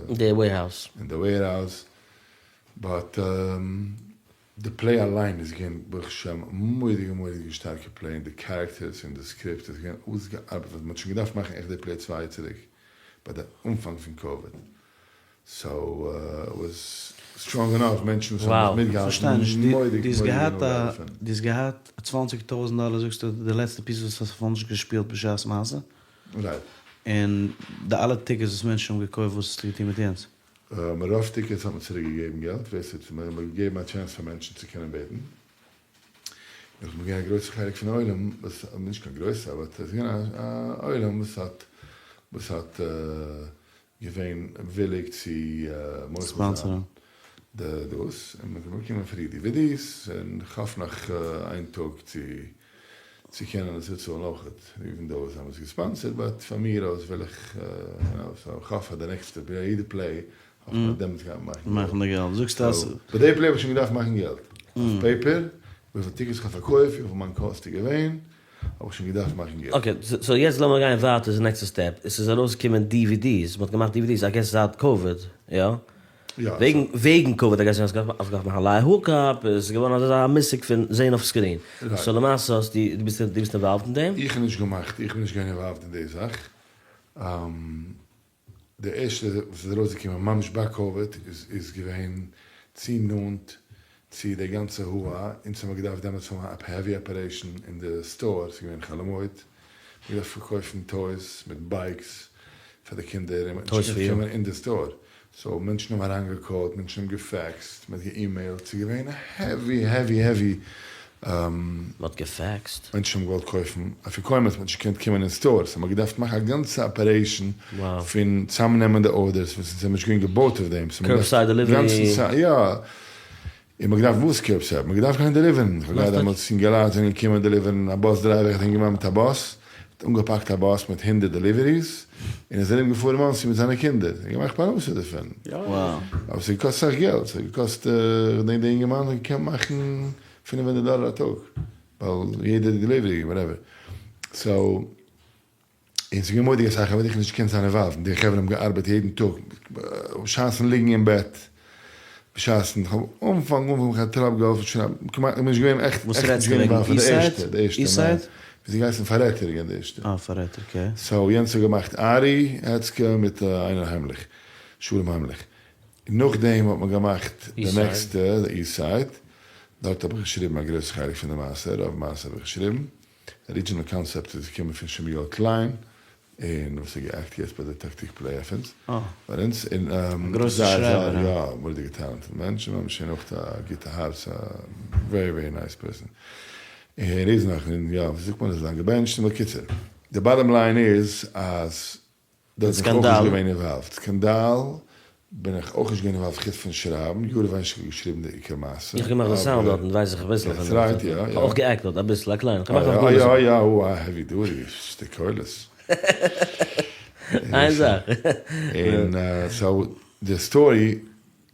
אין די וועירהאוז. אין די וועירהאוז. באט די פלעי אליין איז געווען ברוך השם א מורא'דיגע מורא'דיגע שטארקע פלעי און די קערעקטערס און די סקריפט איז געווען אויסגעארבעט וואס מ'האט שוין געדארפט מאכן עכט די פלעי צוויי יאר צוריק ביי די אנפאנג פון קאוויד סאו איט וואס סטראנג ענאף מענטשן וואס האבן עס מיטגעהאלטן מורא'דיג מורא'דיג הנאה געהאט דערפון. דו האסט געהאט צוואנציג טויזענט דאלער זאגסטו די לעצטע פיס וואס האסט פארן נישט געשפילט בשעת מעשה? רייט. און די אלע טיקעטס וואס מענטשן האבן געקויפט וואס האסטו געטון מיט יענץ? רוב טיקעטס האט מען צוריק געגעבן געלט, ווער ס'האט, מען האט געגעבן א טשענס פאר מענטשן צו קענען בעטן, נאכדעם איז געווען א גרויסע חלק פון עולם וואס, נישט קיין גרויסע אבער ס'איז געווען א עולם וואס האט, וואס האט געווען וויליג צו מוחל זיין די דאס, און מען האט באקומען פרי די ווי די'ס, און כ'האף נאך איין טאג צו צו קענען עס אפצאלן אויכעט, איווען דאו זיי האבן עס געספאנסערט, באט פאר מיר אויס וויל איך, יו נאו, סאו כ'האף אז די נעקסטע פלעי, יעדע פלעי, האף איך אז דעמאלטס גייט מען מאכן געלט. מאכן די געלט, זאגסט אז. ביי די פלעי האב איך שוין געדארפט מאכן געלט, אויף פעיפער, וויפיל טיקעטס כ'האב פארקויפט, וויפיל מיין קאסט איז געווען, האב איך שוין געדארפט מאכן געלט. אקעי, סאו יעצט לאמיר גיין ווייטער צו נעקסטע סטעפ, עס איז ארויסגעקומען די ווי די'ס, מען האט געמאכט די ווי די'ס איי געס זייט קאוויד, יא? וועגן וועגן קאוויד איי געס האסט געדארפט מאכן א לייוו הוקאפ, עס איז געווארן אזא מושג פון זעהן אויף סקרין, סאו למעשה האסטו, דו ביסט דו ביסט אינוואלווד אין דעם? איך האב נישט געמאכט, איך בין נישט געווען אינוואלווד אין די זאך, די ערשטע וואס איז ארויסגעקומען ממש ביי קאוויד איז איז געווען צו נאנט צו די גאנצע הו-הא, אונז האמיר געדארפט דעמאלטס האבן א העווי אפערעישן אין די סטאר, ס'איז געווען חול המועד, מ'האט געדארפט פארקויפן טויס מיט בייקס פאר די קינדער, און מ'האט נישט געקענט קומען אין די סטאר, סאו מענטשן האבן אריינגעקאלט, מענטשן האבן געפעקסט, מ'האט געאימעילט, ס'איז געווען א העווי העווי העווי. מ'האט געפעקסט? מענטשן האבן געוואלט קויפן אפיקומן, מ'האט נישט געקענט קומען אין סטאר, סאו מ'האט געדארפט מאכן א גאנצע אפערעישן פון צאמנעמען די ארדערס וואס אונז זעמיר נישט געווען געבויט אויף דעם, סאו מ'האט קורבסייד דעליווערי. יא, און מ'האט געדארפט וואס קורבסייד? מ'האט געדארפט גיין דעליווערן, כ'האב געהאט דעמאלטס אינגעלייט זענען געקומען דעליווערן, א באס דרייווער, איך האט אינגערמאן מיט א באס, האט אנגעפאקט א באס מיט הונדרעט דעליוועריס, און איז ארום געפארן מאנסי מיט זיינע קינדער, און געמאכט פרנסה דערפון. אבער ס'האט געקאסט סאך געלט, ס'האט געקאסט, כ'דענק די אינגערמאן האט געקענט מאכן 500 דאלער א טאג, ווייל יעדע דעליווערי whatever, so. און ס'איז געווען מורא'דיג אסאך חברה, איך האב נישט געקענט זיין involved, און די חברה האבן געארבעט יעדן טאג, בשעת'ן ליגן אין בעט, בשעת'ן, כ'האב אנפאנג אנפאנג מיך א טראפ געהאלפן שרייבן, כמעט, כ'בין נישט געווען עכט, וואס עכט נישט רעדסטו געווען וועגן involved פון די East Side? ערשטע, די ערשטע, East ניין, Side? ווי זיי געהייסן פאררעטער איז געווען די ערשטע. אה פאררעטער okay. so יענץ האט געמאכט ארי העצקע מיט איינער היימליך, שלום היימליך, נאכדעם האט מען געמאכט די נעקסטע, די East Side, דארט האב איך געשריבן א גרויס חלק פון די מעשה, רוב מעשה האב איך געשריבן, original concept איז געקומען פון שמואל קליין און וואס האט גע'act יעצט ביי די טאקטיק play עפענס ביי אונז און זייער זייער יא מורא'דיגע talented מענטש און ממש אויך א גוטע הארץ א very very nice person און ער איז נאך און יא ווי זאגט מען איז לאנג געבענטשט און בקיצור די bottom line איז אז דארט בין איך אויך נישט געווען involved. סקאנדאל בין איך אויך נישט געווען involved חוץ פון שרייבן, יאיר וויינשטאק האט געשריבן די עיקר מעשה. איך האב געמאכט די sound דארטן ווייס איך אביסל פון דעם. That's right, יא יא. כ'האב אויך גע act דארט אביסל, א קליין. כ'האב געמאכט יא יא יא, או א heavy duty, שתי קולות. איין זאך. און so די story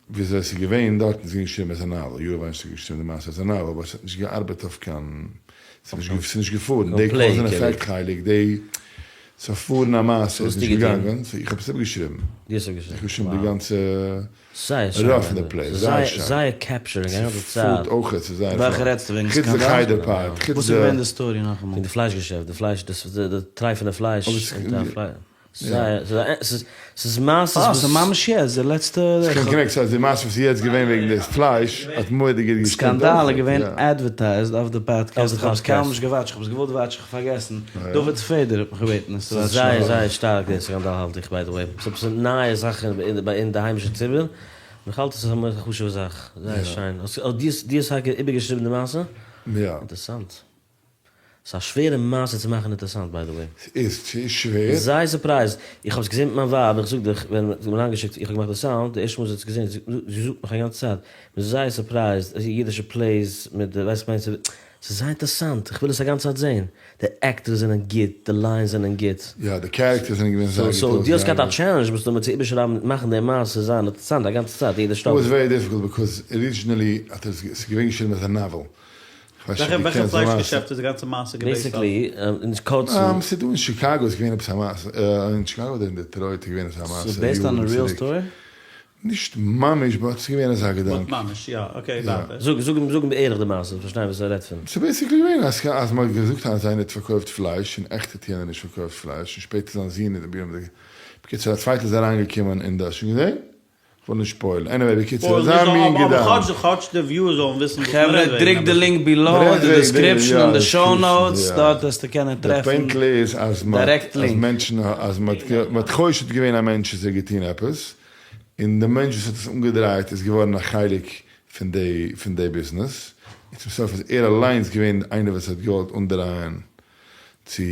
וויאזוי עס איז געווען דארטן איז געווען געשריבן as א novel, יאיר וויינשטאק האט געשריבן די מעשה as א novel, אבער עס האט נישט געארבעט אויף קיין, ס'איז נישט געפארן, די cause and effect חלק, די צופארן א מעשה איז נישט געגאנגען, so איך האב עס אפגעשריבן, דו האסט אפגעשריבן? איך האב געשריבן די גאנצע רוב פון די play, זייער שיין. זייער capturing א גאנצע צייט. ס'פארט אויך, ס'איז זייער וועלכע רעדסטו וועגן? חוץ די חדר part, חוץ וואס איז געווען די story נאכאמאל? פון די פלייש געשעפט, די פלייש, די טרייפענע פלייש. ס'איז מעשות אה, וואס. ס'איז ממש יעצט, די לעצטע. ס'קען connect ס'הייסט די מעשה וואס איז יעצט געווען וועגן דאס פלייש האט מורא'דיג גוט געשטימט סקאנדאל איז געווען יא. advertised אויף די פאדקעסט, איך האב עס קיינמאל נישט גע watch ט, איך האב עס געוואלט watch ן, איך האב פארגעסן, דוד פעדער האט מיך געבעטן עס צו ס'איז watch ן. זייער זייער שטארק די סקאנדאל האלט איך by the way, ס'איז עפעס נייע זאכן אין די היימישע ציבור, און איך האלט עס איז א חשוב'ע זאך, זייער שיין, דו האסט טאקע איבערגעשריבן די מעשה? יא. אינטערסאנט. ס'איז א שווערע מעשה צו מאכן אינטערסאנט by the way. ס'איז צו שווער? זייער surprised, איך האב עס געזען מיט מיין ווייב, איך זאג דיך, ווען מ'האט מיר אריינגעשיקט, איך האב געמאכט די sound, די ערשטע מאל זי האט עס געזען, זי זאגט מיך א גאנצע צייט, מ'איז זייער surprised, אז אידישע plays מיט די, ווייסט כ'מיין, ס'איז זייער אינטערסאנט, איך וויל עס א גאנצע צייט זען, די actors זענען גוט, די lines זענען גוט. יא, די characters זענען געווען זייער גוט so דו האסט געהאט א אויסגעארבעט. challenge מסתמא צו איבערשרייבן, מאכן די מעשה זיין אינטערסאנט א גאנצע צייט, יעדע שטאפל. It was very difficult because originally האט ער עס, ס'איז געווען געשריבן as א novel, וועלכע פלייש געשעפט איז די גאנצע מעשה גע based אויף? Basically, אין קורצן. ס'איז דא אין שיקאגא איז געווען עפעס א מעשה, אין שיקאגא אדער אין דעטרויט איז געווען אזא מעשה ס'איז based on a real story? נישט ממש but ס'איז געווען אזא געדאנק. But ממש, יא, okay ווייטער. זאג זאג אים זאג אים בערך די מעשה, זאל פארשטיין וואס ער רעדט פון. ס'איז basically געווען אז אז מ'האט געזאגט אז איינער האט פארקויפט פלייש און עכט האט יענער נישט פארקויפט פלייש און שפעטער זיין זון איז ביהמ ד בקיצור א צווייטער איז אריינגעקומען אין די האסט שוין געזען? כ'וויל נישט spoil ן. Anyway בקיצור אזא מין געדאנק. אבער כאטש די viewers זאלן וויסן וואס חברה מ'רעדט וועגן דריקט די אביסל. link below אין די description און די show notes דארט וועסטו קענען די טרעפן פוינט איז אז מ'האט Direct אז לינק. מענטשן אז מ'האט חושד געווען א מענטש אז ער האט געטון עפעס, און די מענטש וואס האט עס אנגעדרייט איז געווארן א חלק פון די פון די ביזנעס, און צום סוף איז ער אליינס געווען איינער וואס האט געוואלט אנדרייען צו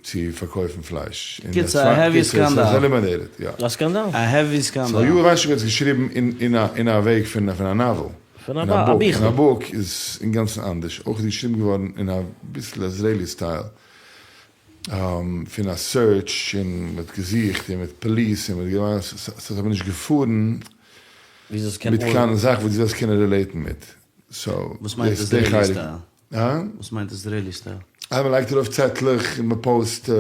צו פארקויפן פלייש. קיצור א heavy סקאנדאל. ס'איז eliminated, יא. א סקאנדאל? א heavy סקאנדאל. So יאיר וויינשטאק האט עס געשריבן אין א אין א וועג פון פון א novel. פון א ביכל. אין א book איז אינגאנצן אנדערש. אויך איז געשריבן געווארן אין א ביסל Israeli style. פון א search און מ'האט געזוכט און מיט police און מ'האט געמאכט ס'האט אבער נישט געפארן מיט קיין זאך וואס דו זאלסט קענען relate ן מיט. So וואס מיינט דאס איז די Israeli חלק. סטייל? הא? וואס מיינט Israeli style? אז מען לייגט ארויף צעטלעך און מען post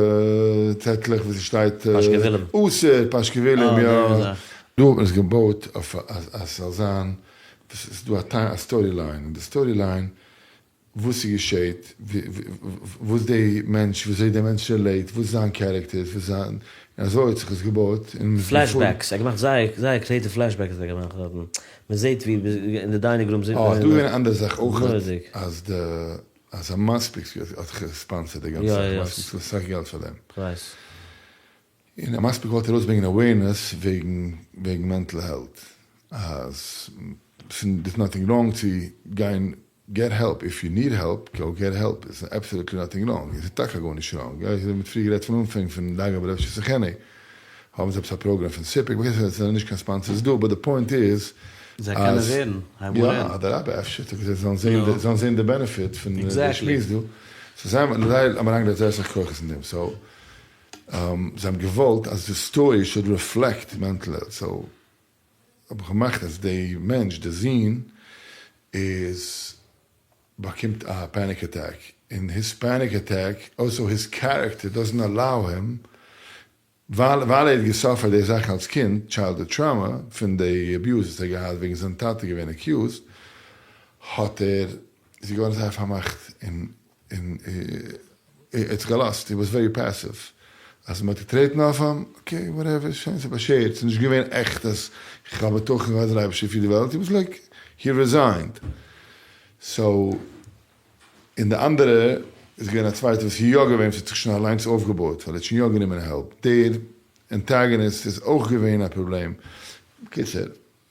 צעטלעך וואס עס שטייט פאשקעווילן. אסור פאשקעווילן יא. דא האט מען עס געבויט אויף אז עס זאל זיין ס'איז דא א story line און די story line וואס ס'געשעט וואס די מענטש וויאזוי די מענטש relate וואס זיין character איז וואס זיין און אזוי האט זיך עס געבויט און מ'איז געפארן. Flashbacks, ער האט געמאכט זייער זייער creative flashbacks האט ער געמאכט דארטן, מען זעט ווי אין די dining room זעט מען. אה, ס'דא געווען א אנדערע זאך אויכעט, אז די אז המספיק האט גע sponsor ט די גאנצע זאך, המספיק צאלט אסאך געלט פאר דעם. כ'ווייס. און המספיק וואלט ארויסברענגען awareness וועגן וועגן mental health, אז ס'איז nothing wrong צו גיין. געט העלפ, איף יו ניד העלפ, גאו געט העלפ, איטס אבסעלוטלי נאטינג ראנג, עס איז טאקע גארנישט ראנג, יא, אזוי ווי מ'האט פריער גערעדט פון אנפאנג פון דאגה בלב שתחנה, האבן זיי עפעס א פראגראם פון סיפוק, בקיצור עס זענען נישט קיין sponsors דא, but די point איז זיי קענען אז, ווערן, הייב אן יא, רעדן. אדרבה אפשר, טאקע זיי זאלן זען די, זאלן זען די benefit פון די exactly. שמועס דא, so זיי האבן זיי האבן אריינגעלייגט זייער אסאך כוחות אין דעם, so זיי האבן געוואלט אז די story should reflect mental health, so האב איך געמאכט אז די מענטש די זון איז באקומט א panic attack און his panic attack also his character doesn't allow him ווייל ווייל ער האט גע suffer ט די זאכן אלס קינד childhood trauma פון די abuse וואס ער האט געהאט וועגן זיין טאטע געווען accused האט ער איז געווארן זייער פארמאכט און און ער האט זיך געלאזט, he was very passive, אז מען האט געטרעטן אויף אים, okay whatever, שוין ס'איז באשערט, ס'איז נישט געווען עכט אז איך האב בטחון אז דער אייבערשטער פירט די וועלט, he was like he resigned, so און די אנדערע איז געווען א צווייטע וואס איז יא געווען וואס האט זיך שוין אליינס אויפגעבויט ווייל ער האט שוין יא גענומען help, דער antagonist איז אויך געווען א פראבלעם, בקיצור.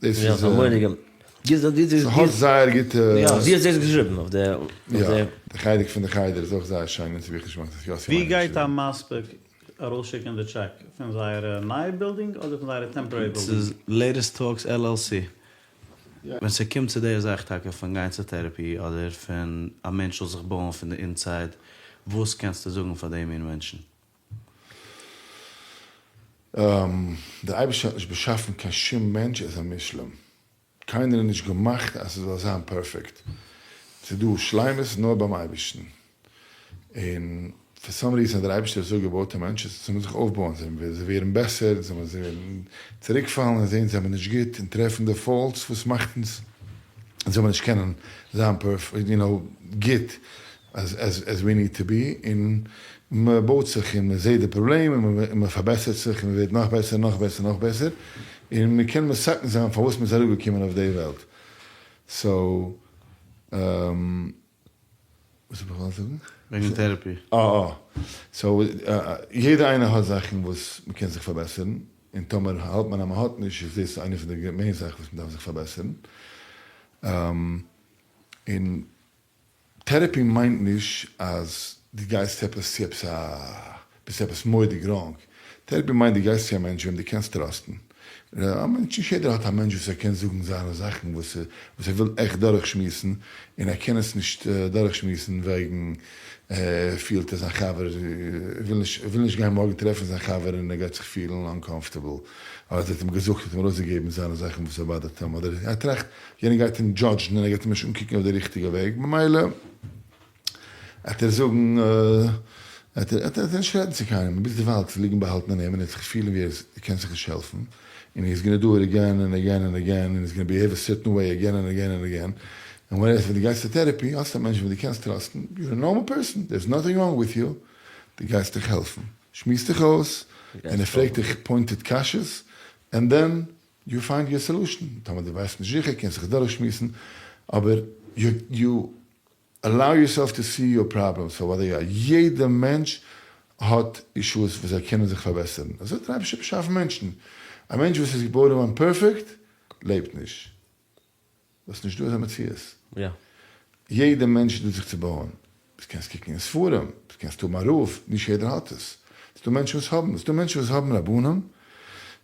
דאס איז א מורא'דיגע. ס'האט זייער גוטע. יא, זי האט דאס געשריבן אויף די. יא, די חלק פון די חדר איז אויך זייער שיין, אונז האב איך נישט געמאכט דאס יאסי ווי גייט המספיק ארויסשיקען די טשעק? פון זייערע נייע בילדינג אדער פון זייערע temporary building? ס'איז Latest Talks LLC. ווען ס'קומט צו די זאך טאקע פון גיין צו therapy אדער פון א מענטש זאל זיך בויען פון די inside, וואס קענסטו זאגן פאר די מין מענטשן? דער אייבערשטער האט נישט באשאפן קיין שום מענטש as א מושלם, קיינער איז נישט געמאכט אז ס'זאל זיין perfect, ס'איז דא שלימות נאר ביים אייבערשטן, און for some reason האט דער אייבערשטער אזוי געבויט א מענטש אז זיי מוזן זיך אויפבויען, זיי ווערן בעסער, זיי ווערן צוריקפאלן און זען זיי זענען נישט גוט און טרעפן די faults וואס מאכט אונז זאל מען נישט קענען זיין perfect, you know, גוט as we need to be, און מען בויט זיך און מען זעט די פראבלעם און מען פארבעסערט זיך און מען ווערט נאך בעסער נאך בעסער נאך בעסער, און מען קען מתקן זיין פארוואס מען איז אראפגעקומען אויף די וועלט. so, וואס האב איך געוואלט זאגן? וועגן therapy. אה אה. so, יעדער איינער האט זאכן וואס מען קען זיך פארבעסערן, און טאמער האלט מען אז מען האט נישט איז דאס איינע פון די main זאכן וואס מען דארף זיך פארבעסערן. און therapy מיינט נישט אז דו גייסט עפעס צו עפעס א ביסט עפעס מורא'דיג wrong, therapy מיינט דו גייסט צו א מענטש וועם דו קענסט trust ן, א מענטש נישט יעדער האט א מענטש וואס ער קען זאגן זיינע זאכן וואס ער וויל עכט דורכשמועסן און ער קען עס נישט דורכשמועסן וועגן ער פילט אז זיין חבר וויל נישט וויל נישט גיין מארגן טרעפן זיין חבר און ער גייט זיך פילן uncomfortable אז ער האט אים געזאגט האט אים ארויסגעגעבן זיינע זאכן וואס ער bother ט אים אדער ער טראכט יענער גייט אים judge ן און ער גייט אים נישט אנקוקן אויף די ריכטיגע וועג ממילא עט ער זאגן עט ער נישט רעדן צו קיינעם ביז דערווייל צו ליגן באהאלטן אין אים און ער וועט זיך פילן ווי ער קען זיך נישט העלפן און he's gonna do it again and again and again און he's gonna behave a certain way again and again and again און ווען דו גייסט צו therapy האסטו א מענטש וועם דו קענסט trust ן, you're a normal person, there is nothing wrong with you, דו גייסט דיך העלפן, שמועסט דיך אויס, און ער פרעגט דיך pointed קשיות, and then you find your solution, טאמער דו ווייסט נישט זיכער קענסט זיך דורכשמועסן, אבער you allow yourself to see your problems for what they are, יעדע מענטש האט אישוס וואס זיי קענען זיך פארבעסערן, אזוי האט דער אייבערשטער באשאפן מענטשן, א מענטש וואס איז געבוירן געווארן perfect לעבט נישט. דאס איז נישט דא אזא מציאות. יא. יעדע מענטש איז דא זיך צו בויען. דו קענסט קוקן אין ספרים, דו קענסט האבן א רב, נישט יעדער האט עס. ס'איז דא מענטשן וואס האבן, ס'איז דא מענטשן וואס האבן רבנים,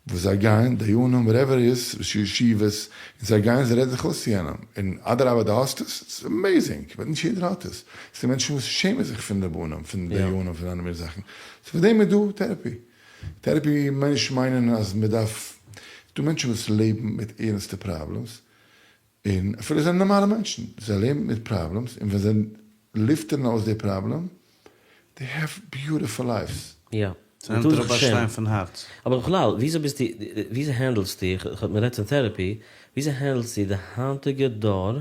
וואס זיי גייען, דיינים, whatever איז, ראשי ישיבות, און זיי גייען זיי רעדן זיך אויס צו יענעם, און אדרבה דו האסט עס, ס'איז amazing, but נישט יעדער האט עס. ס'איז דא מענטשן וואס שעמען זיך פון רבנים, פון דיינים, פון אלע מיני זאכן. so פאר דעם איז דא therapy. therapy מיינט נישט מיינען אז מען דארף, ס'דא מענטשן וואס לעבן מיט ערנסטע problems, און אפילו זיי זענען נארמאלע מענטשן, זיי לעבן מיט problems, און ווען זיי לופטערן אויס די פראבלעם, they have beautiful lives. יא. ס'נעמט אראפ א שטיין פון הארץ. אבער בכלל, וויאזוי ביסטו, וויאזוי handle סטו, מען רעדט פון therapy, וויאזוי handle סטו די היינטיגע דור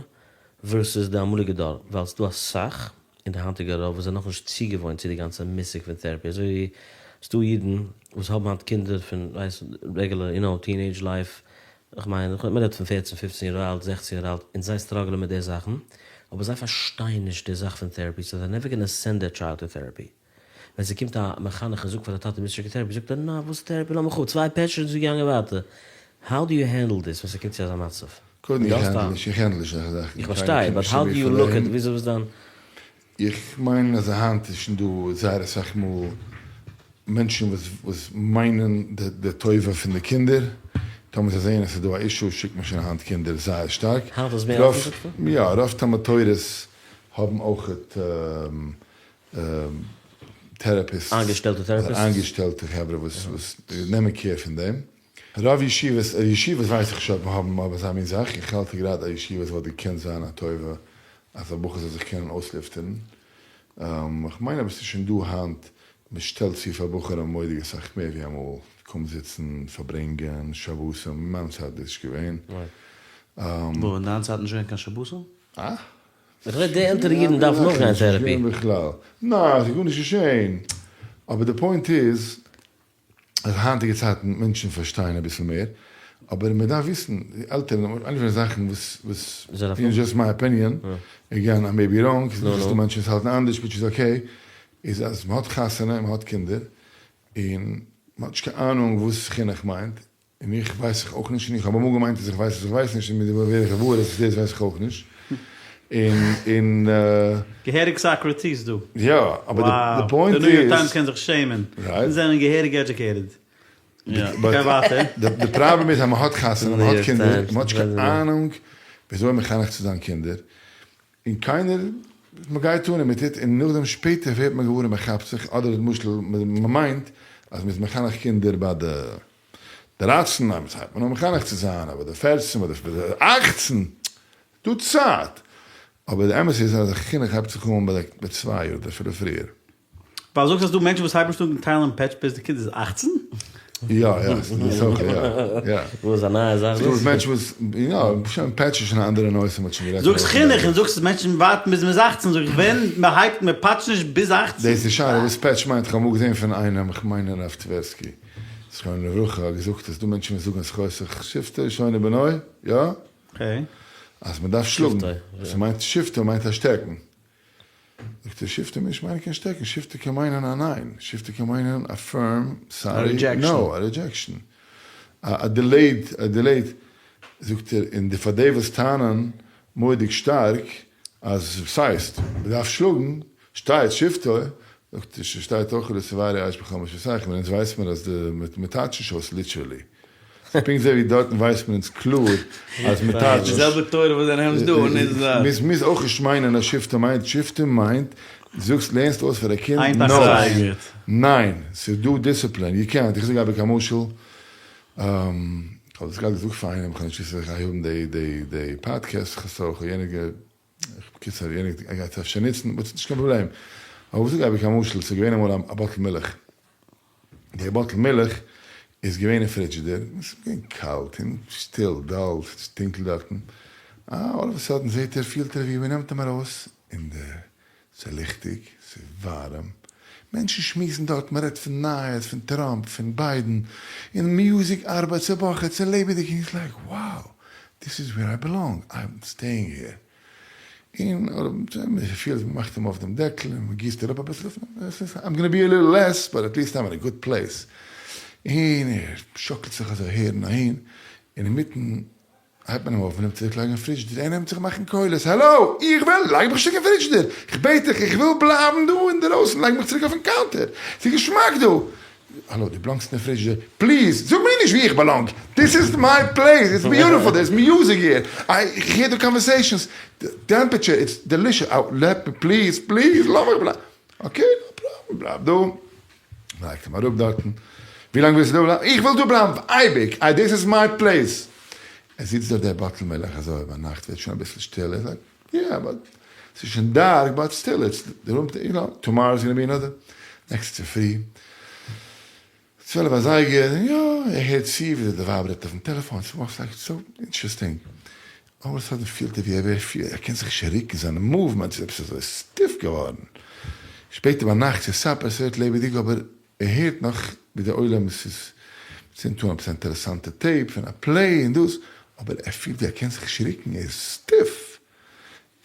versus די אמאליגע דור, ווייל ס'דא אסאך אין די היינטיגע דור וואס זענען נאכנישט צוגעוואוינט צו די גאנצע מושג פון therapy, אזוי ווי ס'דא אידן וואס האבן היינט קינדער פון ווייסט regular you know teenage life, כ'מיין מ'רעדט פון פערצן פופצן יאר אלט זעכצן יאר אלט און זיי struggle ען מיט די זאכן, אבער זיי פארשטייען נישט די זאך פון therapy so they're never gonna send their child to therapy. ווען ס'קומט א מחנך און זאגט פאר די טאטע ביסט שוין קיין therapy זאגט ער נא וואס therapy לאז מיך אפ צוויי פעטשעס און ס'איז געגאנגען ווייטער. how do you handle this ווען ס'קומט צו אזא מצב? קודם איך handle נישט, איך handle נישט אזעלכע זאכן. איך פארשטיי, but how do you look at, וויאזוי איז דיין. איך מיין אז היינט איז שוין דא זייער אסאך מאל מענטשן וואס וואס מיינען די טובה פון די קינדער, טאמער זיי זעען אז ס'איז דא א issue שיקט מען שוין היינט קינדער זייער שטארק. היינט איז מער אפן זאגסטו? יא, רוב תלמוד תורה'ס האבן אויכעט therapists, איינגעשטעלטע therapists? איינגעשטעלטע חברה וואס וואס נעמען care פון דעם. רוב ישיבות, ישיבות ווייס איך נישט אויב האבן אבער אזא מין זאך, איך האלט גראדע אז ישיבות וואלט געקענט זיין א טובה אז א בחור זאל זיך קענען אויסלופטערן, איך מיין אבער ס'איז שוין דא היינט, מען שטעלט צו פאר בחורים מורא'דיג אסאך מער ווי אמאל, קום זיצן, פארברענגען, שבתים, אין מיין צייט איז דאס נישט געווען. וואו, אין דיין צייט נישט געווען קיין שבתים? אה? איך רעד די עלטערע אידן דארפן אויך גיין therapy. בכלל. ניין, ס'איז גארנישט געשען, אבער די point איז אז היינטיגע צייטן מענטשן פארשטייען אביסל מער, אבער מען דארף וויסן, די עלטערן, איינע פון די זאכן וואס וואס, in just my opinion, again I may be wrong, ס'איז דא מענטשן וואס האלטן אנדערש which is okay, איז אז מען האט חתונה און מען האט קינדער, און מען האט נישט קיין אהנונג וואס חינוך מיינט, און איך ווייס איך אויך נישט, און איך האב אמאל געמיינט אז איך ווייס אז איך ווייס נישט, און מיט די ווער איך געוואר אז דאס ווייס איך אויך נישט, און און. געהעריג סאקראטיס דא. יא, אבער די point איז. די ניו יארק טיימס קען זיך שעמען. אונז זענען געהעריג educated. גיי ווייטער. די פראבלעם איז אז מען האט חתונה, מען האט קינדער, מען האט נישט קיין אהנונג וויאזוי מחנך צו זיין קינדער, און קיינער, מען גייט אן און מען טוט, און נאכדעם שפעטער ווערט מען געוואר און מען כאפט זיך, אדער למשל מען מיינט אז מען איז מחנך קינדער ביי די דרייצן, ניין וואס הייבט מען אן מחנך צו זיין, אבער די פערצן, ביי די אכצן, דא צייט, אבער די אמת איז אז חינוך הייבט זיך אן ביי די צוויי יאר אדער אפילו פריער. ווייל זאגסט אז ס'דא מענטשן וואס הייבן נישט אן טיילן פעטש ביז די קינד איז אכצן? יא יא ס'איז אויך יא יא. וואס איז א נייע זאך דאס? ס'דא מענטשן וואס יא שוין פעטש איז שוין א אנדערע נושא מ'האט שוין גערעדט. זאגסט חינוך און זאגסט אז מענטשן ווארטן ביז מ'איז אכצן זאג איך ווען מ'הייבט מ'פאטשט נישט ביז אכצן. דאס איז שאלה וואס פעטש מיינט כ'האב אמאל געזען פון איינעם כ'מיין הרב טווערסקי זכרונו לברכה האט געזאגט אז ס'דא מענטשן וואס זאגן אז חוסך שבטו שונא בנו יא? אז מ'דארף שלאגן ס'מיינט שבטו מיינט א שטעקן. זאגט ער שבטו נישט מיינען קיין שטעקן, שבטו קען מיינען א ניין, שבטו קען מיינען א firm sorry no, א rejection, א delayed, א delayed, זאגט ער, און די פאר די וואס טענה'ן מורא'דיג שטארק אז ס'הייסט מ'דארף שלאגן, שטייט שבטו, זאגט ער ס'שטייט אויך לא תבערו אש בכל מושבותיכם, און אונז ווייס מיר אז די מ'טייטשט נישט אויס literally. ס'איז פונקט אזוי ווי דארטן ווייסט מען אונז קלאר אז מען טייטשט די זעלבע תורה וואס דו נעמסט דא און איז דארט. מוז מוז אויך נישט מיינען אז שבטו מיינט שבטו מיינט זאגסט לערנסט אויס פאר א קינד no ניין ס'איז דא דיסציפלין יו קענט איך זאג אייביג א משל כ'האב דאס גראדע געזאגט פאר איינעם כ'האב נישט געוואוסט אז איך גיי האבן די די די פאדקעסט סאו כ'האב יענער גע בקיצור יענער גייט עס אפשר נוצן but ס'נישט קיין פראבלעם אבער כ'זאג אייביג א משל ס'איז געווען אמאל א באטל מילך. די באטל מילך איז געווען אין פרידזשידער, עס איז געווען קאלט און שטיל, dull, ס'איז טונקל דארטן, אה, all of a sudden זעט ער, פילט ער ווי מ'נעמט אים ארויס, און די, ס'איז ליכטיג, ס'איז ווארעם, מענטשן שמועסן דארט, מ'רעדט פון נייעס, פון טראמפ, פון ביידן, און מוזיק ארבייט, ס'באכעט, ס'איז לעבעדיג, און he's like, wow, this is where I belong, I'm staying here. און מען פילט מען מאכט אים אויף דעם דעקל און מען גיסט אראפ אביסל I'm gonna be a little less but at least I'm in a good place און ער שאקלט זיך אזוי אהער און אהין און אינמיטן הייבט מען אים אויף מען נעמט צוריק לייגן אין פרידזשידער ער נעמט זיך מאכן קולות האלא איך וויל לייג מיך צוריק אין פרידזשידער איך בעט דיך איך וויל בלייבן דא אינדערויסן לייג מיך צוריק אויפן counter ס'איז געשמאק דא האלא, דו באלאנגסט אין די פרידזשידער, please זאג מיר נישט ווי איך באלאנג, this is my place, it's beautiful, there is music here, איך הער די conversations, די temperature, it's delicious, let me please, please, לאז מיך בלייבן, okay, no problem, בלייב דא, מ'לייגט אים אראפ דארטן, ווי לאנג ווילסטו דא בלייבן, איך וויל דא בלייבן אויף אייביג, איי this is my place, ער זיצט דארט דער באטל מילך אזוי, ביינאכט ווערט שוין אביסל שטיל, ער זאגט, יא but ס'איז שוין dark but still it's די room יו נאו tomorrow is gonna be another next צופרי 12 אזייגער יא ער הערט צו וויאזוי די ווייב רעדט אויפן טעלעפאן ס'איז like so interesting all of a sudden פילט ער ווי ער ווערט ער קען זיך נישט ריקן זיינע movements איז עפעס אזוי stiff געווארן שפעטער ביינאכט צו supper ס'ווערט לעבעדיג אבער ער הערט נאך ווי די עולם איז צינדט אן עפעס א אינטערעסאנטע tape פון א play און דאס, אבער ער פילט ווי ער קען זיך נישט ריקן, ער איז stiff,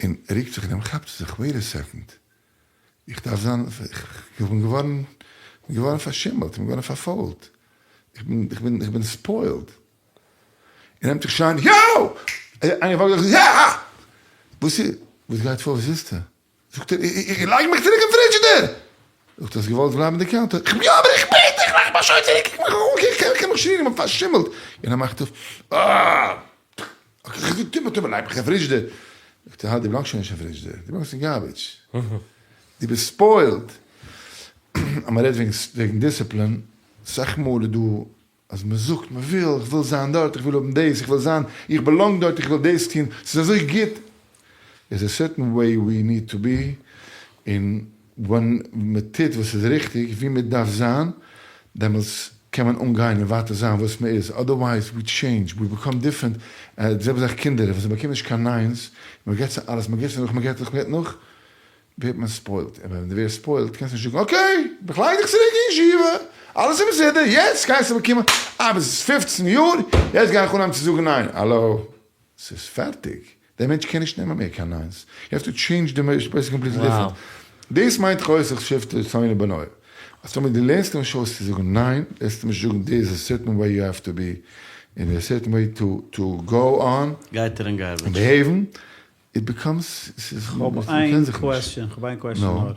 און ער ריקט זיך און דעם כאפט ער זיך wait a second, איך דארף זיין, איך בין געווארן, איך בין געווארן פארשימלט, איך בין געווארן פארפוילט, איך בין, איך בין, איך בין spoiled. ער נעמט זיך שרייען, יאו! איינער פאלגט זיך, יא! וואס איז? וואס גייט פאר? וואס ווילסטו? זאגט ער, איך לייג מיך צוריק אין פרידזשידער! זאגט ער, האסט געוואלט בלייבן אין די counter? איך יא, אבער איך בעט דיך, לייג מיך שוין צוריק, קוק מיך אן, איך קען מיך נישט רירן, איך בין פארשימלט! און ער מאכט אויף, אה! טו מיר, טו מיר, לייג מיך אין פרידזשידער! זאגט ער, דו באלאנגסט שוין נישט אין פרידזשידער, דו באלאנגסט אין garbage, דו ביסט spoiled! אז מען רעדט וועגן דיסציפלין, סאך מאל איז דא אז מען זאגט מען וויל, איך וויל זיין דארט, איך וויל האבן דאס, איך וויל זיין, איך belong דארט, איך וויל דאס טון, ס'איז אזוי גוט, איז a certain way we need to be, און ווען מען טוט וואס איז ריכטיג, ווי מען דארף זיין, דעמאלטס קען מען אנגיין און ווייטער זיין וואס מען איז, otherwise we change, we become different, די זעלבע זאך קינדער, ווען זיי באקומען נישט קיין ניינס, מען געבט זיי אלעס, מען געבט זיי נאך, מען געבט נאך, מען געבט נאך, ווערט מען spoiled, און ווען דו ווערסט spoiled קענסטו נישט זאגן okay, איך לייג דיך צוריק אין ישיבה, אלעס איז בסדר, יעצט גייסטו באקומען, אה ביסט פופצן יאר, יעצט גיי איך אנהייבן צו זאגן ניין, האלא, ס'איז פערטיג, דער מענטש קען נישט נעמען מער קיין ניינס, you have to change די person completely different, דאס מיינט חושך שבטו שונא בנו, אז טאמער דו לערנסט אים נישט אויס צו זאגן ניין, לערנסטו אים נישט זאגן דער איז a certain way you have to be, און a certain way to go on, גייט ער אין garbage. און behave ן, it becomes, ס'איז, כ'האב איין question, כ'האב איין question נאר.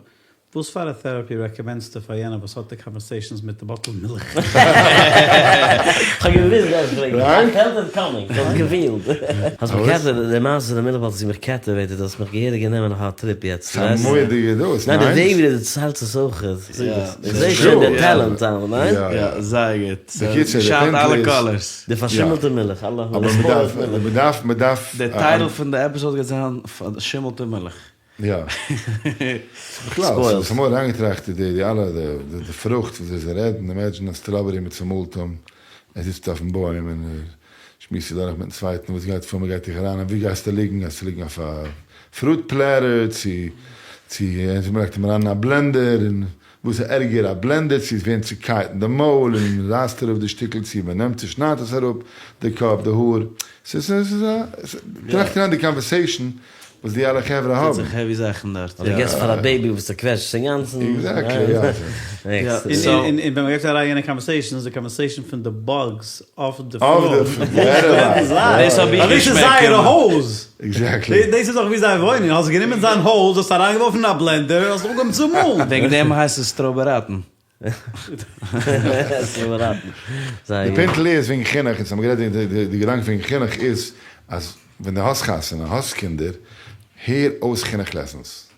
וואס פאר א therapy recommend סטו פאר יענער וואס האט די conversations מיט די bottle מילך? כ'האב געוויסט גייסט פרעגן, I felt it coming, כ'האב עס געפילט. האסט מיך captivated, די מעשה פון די מילך bottle האט מיך captivated, האסט מיך געהעריג גענומען אויף א trip יעצט, ס'איז א מורא'דיגע דאס, ניין? ניין, די וועג ווי דו דערציילסט עס אויך, איך זעה שוין די talent, ניין? יא, זייער גוט. בקיצור, די שיינט פינטל אלע איז. colors. די פארשימלטע מילך, אלע אבער מ'דארף, מ'דארף, מ'דארף. די title פון די episode גייט זיין פארשימלטע מילך. יא. בכלל, ס'איז אמאל אריינגעטראכט די די אלע די פרוכט וואס זיי רעדן, imagine א strawberry מיט צומאלטעם, ער זיצט אויפן בוים און ער שמועסט זיך דורך מיטן צווייטן וואס גייט פאר, מ'גייט דיך אריין, ווי גייסטו ליגן, גייסטו ליגן אויף א fruit platter צו צו מ'לייגט אים אריין אין א blender און וואס איז ערגער א blender צו עס ווערן צוקייט אין די מויל און מען רייסט אראפ די שטיקל צו מען נעמט צושניידט עס אראפ די קאפ די האר ס'איז ס'איז א טראכט אריין די conversation וואס די אלע חברה האבן. טוט זיך heavy זאכן דארט. אדער געסט פאר א baby וואס צוקוועטשט עס אינגאנצן. Exactly יא. און ווען מ'גייט אריין יענע conversation איז די conversation פון די bugs אויף די floor. דאס האב איך דאס איז זייער הויז. Exactly. דאס איז דאך ווי זיי וואוינען, האסט גענומען זיין הויז, האסט אריינגעווארפן אין א blender, האסט אנגעהויבן צו מאלן. וועגן דעם הייסט עס סטראבעראטן. סטראבעראטן. די פינטל איז וועגן חינוך, אונז האבן גערעדט די געדאנק וועגן חינוך איז אז ווען דו האסט חתונה, האסט קינדער, הער אויס חינוך lessons.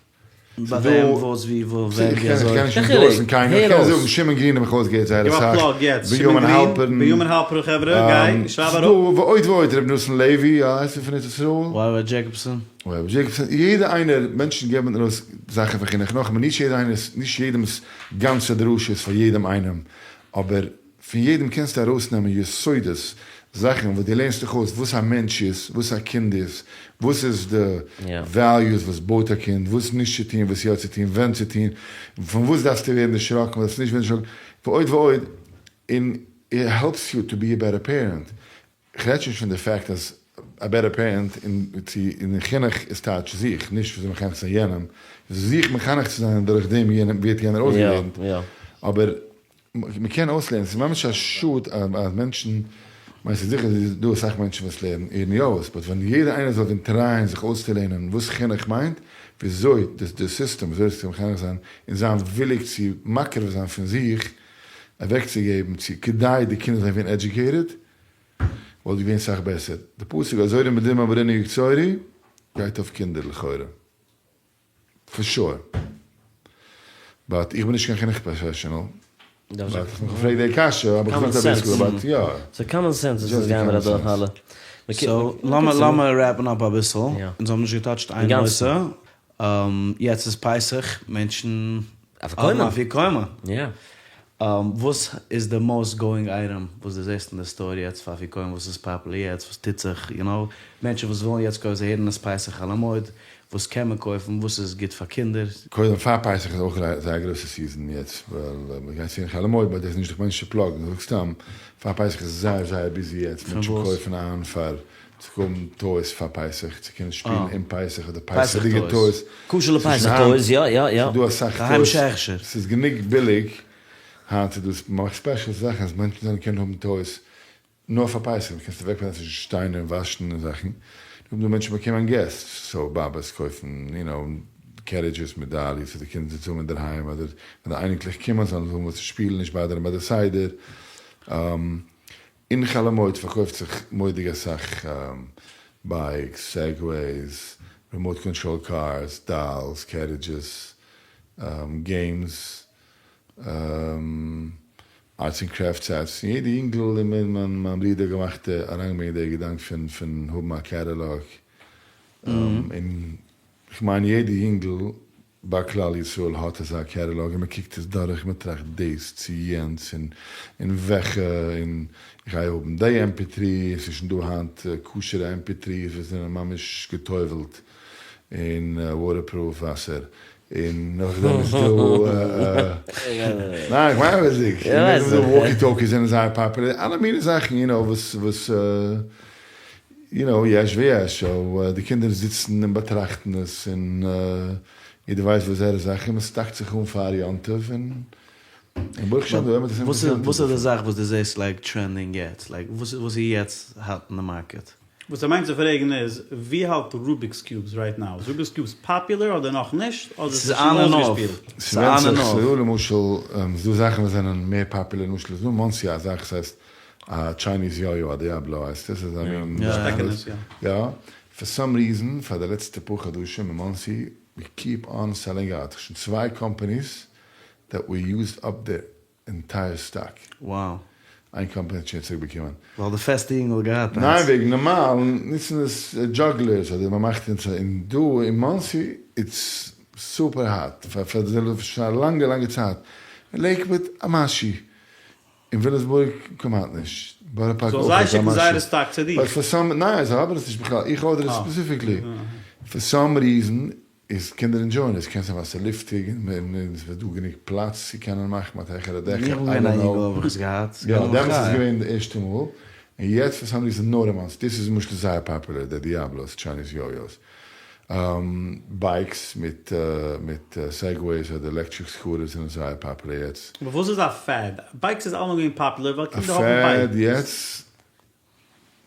ביי וועם, וואס, ווי, וואו, ווען, ווי אזוי. איך קען נישט endorse ן קיינעם, איך קען זאגן שמעון גרין האב איך אויסגעהערט זייער אסאך, בנימין האלפערן, בנימין האלפערן חברה, גיי, שרייב אראפ. ועוד ועוד, ר' נתן לעווי, יא, הייסט ער פון ארץ ישראל? וואי וואי דזשעיקאבסאן. וואי וואי דזשעיקאבסאן, יעדע איינער, מענטשן געבן ארויס זאכן פון חינוך, נאכאמאל נישט יעדע איינער, נישט יעדעמ'ס גאנצע דרשה איז פאר יעדעם איינעם, אבער פון יעדעם קענסטו ארויסנעמען יסודות, זאכן וואס דו לערנסט דיך אויס וואס א מענטש איז, וואס א קינד איז, וואס איז די values וואס בויט א קינד, וואס נישט צו טון, וואס יא צו טון, ווען צו טון, פון וואס דארפסטו ווערן דערשראקן, וואס דארפסטו נישט ווערן דערשראקן, ועוד ועוד, און it helps you to be a better parent. כ'רעד שוין נישט פון די fact אז א better parent אין חינוך איז טייטש זיך, נישט וויאזוי מחנך צו זיין יענעם, זיך מחנך צו זיין און דורך דעם יענעם ווערט יענער אויסגעלערנט, אבער מ'קען אויסלערנען, ס'איז ממש א שאד אז מענטשן, כ'מיין ס'איז זיכער דא אסאך מענטשן וואס לערנען און יא אויס, but ווען יעדער איינער זאל ווען try ען זיך אויסצולערנען וואס חינוך מיינט, וויאזוי די סיסטעם וויאזוי עס צו מחנך זיין, און זיין וויליג צו מקריב זיין פון זיך, אוועקצוגעבן צו כדי די קינדער זאלן ווערן educated, וואלט געווען סאך בעסער. די פסוק הזורעים בדמעה ברינה יקצורו גייט אויף קינדער לכאורה. For sure. But איך בין נישט קיין חינוך professional. But האסט מיך געפרעגט די קשיא האב איך געזאגט אביסל but יא. סאו common sense איז עס גייען מיר אדורך אלע. So לאמיר wrap ן up אביסל. אונז האבן נישט גע touch ט איין נושא. יעצט איז פסח, מענטשן האבן אפיקומן. וואס איז די most going item וואס דו זעסט אין די store יעצט פאר אפיקומן, וואס איז popular יעצט, וואס טוט זיך, יו נאו, מענטשן וואס ווילן יעצט קויפן, זיי הערן עס פסח חול המועד, וואס קען מען קויפן, וואס איז גוט פאר קינדער? קודם פאר פסח איז אויך זייער גרויסע season יעצט, ווייל מען גייט צו אין חול המועד, but דאס איז נישט איך מיין נישט צו plug ן, איך זאג סתם, פאר פסח איז זייער זייער busy יעצט, מענטשן קויפן איין פאר צו האבן toys פאר פסח, צו קענען שפילן אום פסח אדער פסח'דיגע toys. כשר לפסח toys, יא יא יא. ס'איז דא אסאך toys, ס'איז גענוג ביליג היינט, ס'איז דא מ'מאכט special זאכן אז מענטשן זאלן קענען האבן toys נאר פאר פסח, מ'קען עס אוועקלייגן צווישן שטיינער און וואשן און זאכן. דא מענטשן באקומען guests, so באבעס קויפן you know carriages מיט dollies פאר די קינדער צו האבן אינדערהיים, אדער ווען די אייניקלעך קומען זאלן זיי האבן וואס צו שפילן, נישט bother ן ביי די סדר. אין חול המועד פארקויפט זיך מורא'דיג אסאך bikes, Segways, remote control cars, dolls, carriages, games, arts and craft sets, און יעדע יונגל און מיין מיין ברודער געמאכט אריינגעברענגט די געדאנק פון פון האבן א catalog, און כ'מיין יעדע יונגל ביי כלל ישראל האט אזא catalog און מען קוקט עס דורך, מען טראכט דאס צו יענץ און און וועכע און איך גיי האבן די MP3, עס איז שוין דא היינט כשר'ע MP threes וואס זענען ממש גע'טובל'ט אין waterproof וואסער, און נאכדעם איז דא ניין איך מיין אמת'דיג, און נאכדעם איז דא walkie talkies זענען זייער פאפולער, אלע מיני זאכן you know וואס וואס you know יש ויש, so די קינדער זיצן און באטראכטן עס און יעדער ווייסט וואס זייערע זאכן און מען stock ט זיך אן פאר יום טוב און און ברוך השם די עולם האט עס וואס איז וואס איז די זאך וואס דו זעסט like trending יעצט? like וואס איז יעצט hot אין די market? וואס ער מיינט צו פרעגן איז, ווי האלט Rubik's Cubes right now? איז Rubik's Cubes פאפולער אדער נאך נישט? אדער ס'איז שוין אויסגעשפילט? ס'ווענדט זיך, ס'דא למשל, ס'דא זאכן וואס זענען מער פאפולער, למשל איז דא אין מאנסי א זאך וואס הייסט א Chinese yo-yo, א Diablo הייסט עס, אזא מין שטעקענעס, יא. יא, for some reason פאר די לעצטע פאר חדשים אין מאנסי, we keep on selling out, שוין צוויי companies that we used up their entire stock. Wow. איין קאמפאני האט שוין צוריק באקומען. ווייל די פעסטע יונגל האט געהאט איינס. ניין וועגן נארמאל נוצן עס jugglers אדער מען מאכט און און דא אין מאנסי it's super hot פאר פאר שוין א לאנגע לאנגע צייט אין לעיקוואד א משהו אין וויליאמסבורג כמעט נישט בארא פארק זאל אויך זיי א שיקן משהו זייערע סטאק צו דיר. but for some ניין זיי האבן עס נישט בכלל איך order עס specifically for some reason איז קינדער enjoy ען עס, קען זיין ווייל ס'איז לופטיג און ס'איז דא גענוג פלאץ צו קענען מאכן מיט העכערע דעכער, איך בין געווען א יונגל האב איך עס געהאט, ס'איז יא, געווען א דעמאלטס איז מחיה. געווען די ערשטע מאל, און יעצט for some reason נאר אין מאנסי, דאס איז למשל זייער פאפולער די Diablos, Chinese yo-yos, bikes מיט מיט Segways אדער electric scooters זענען זייער פאפולער יעצט. אבער וואס איז א fad? Bikes איז אלעמאל געווען פאפולער ווייל א קינדער האבן fad bikes. יעצט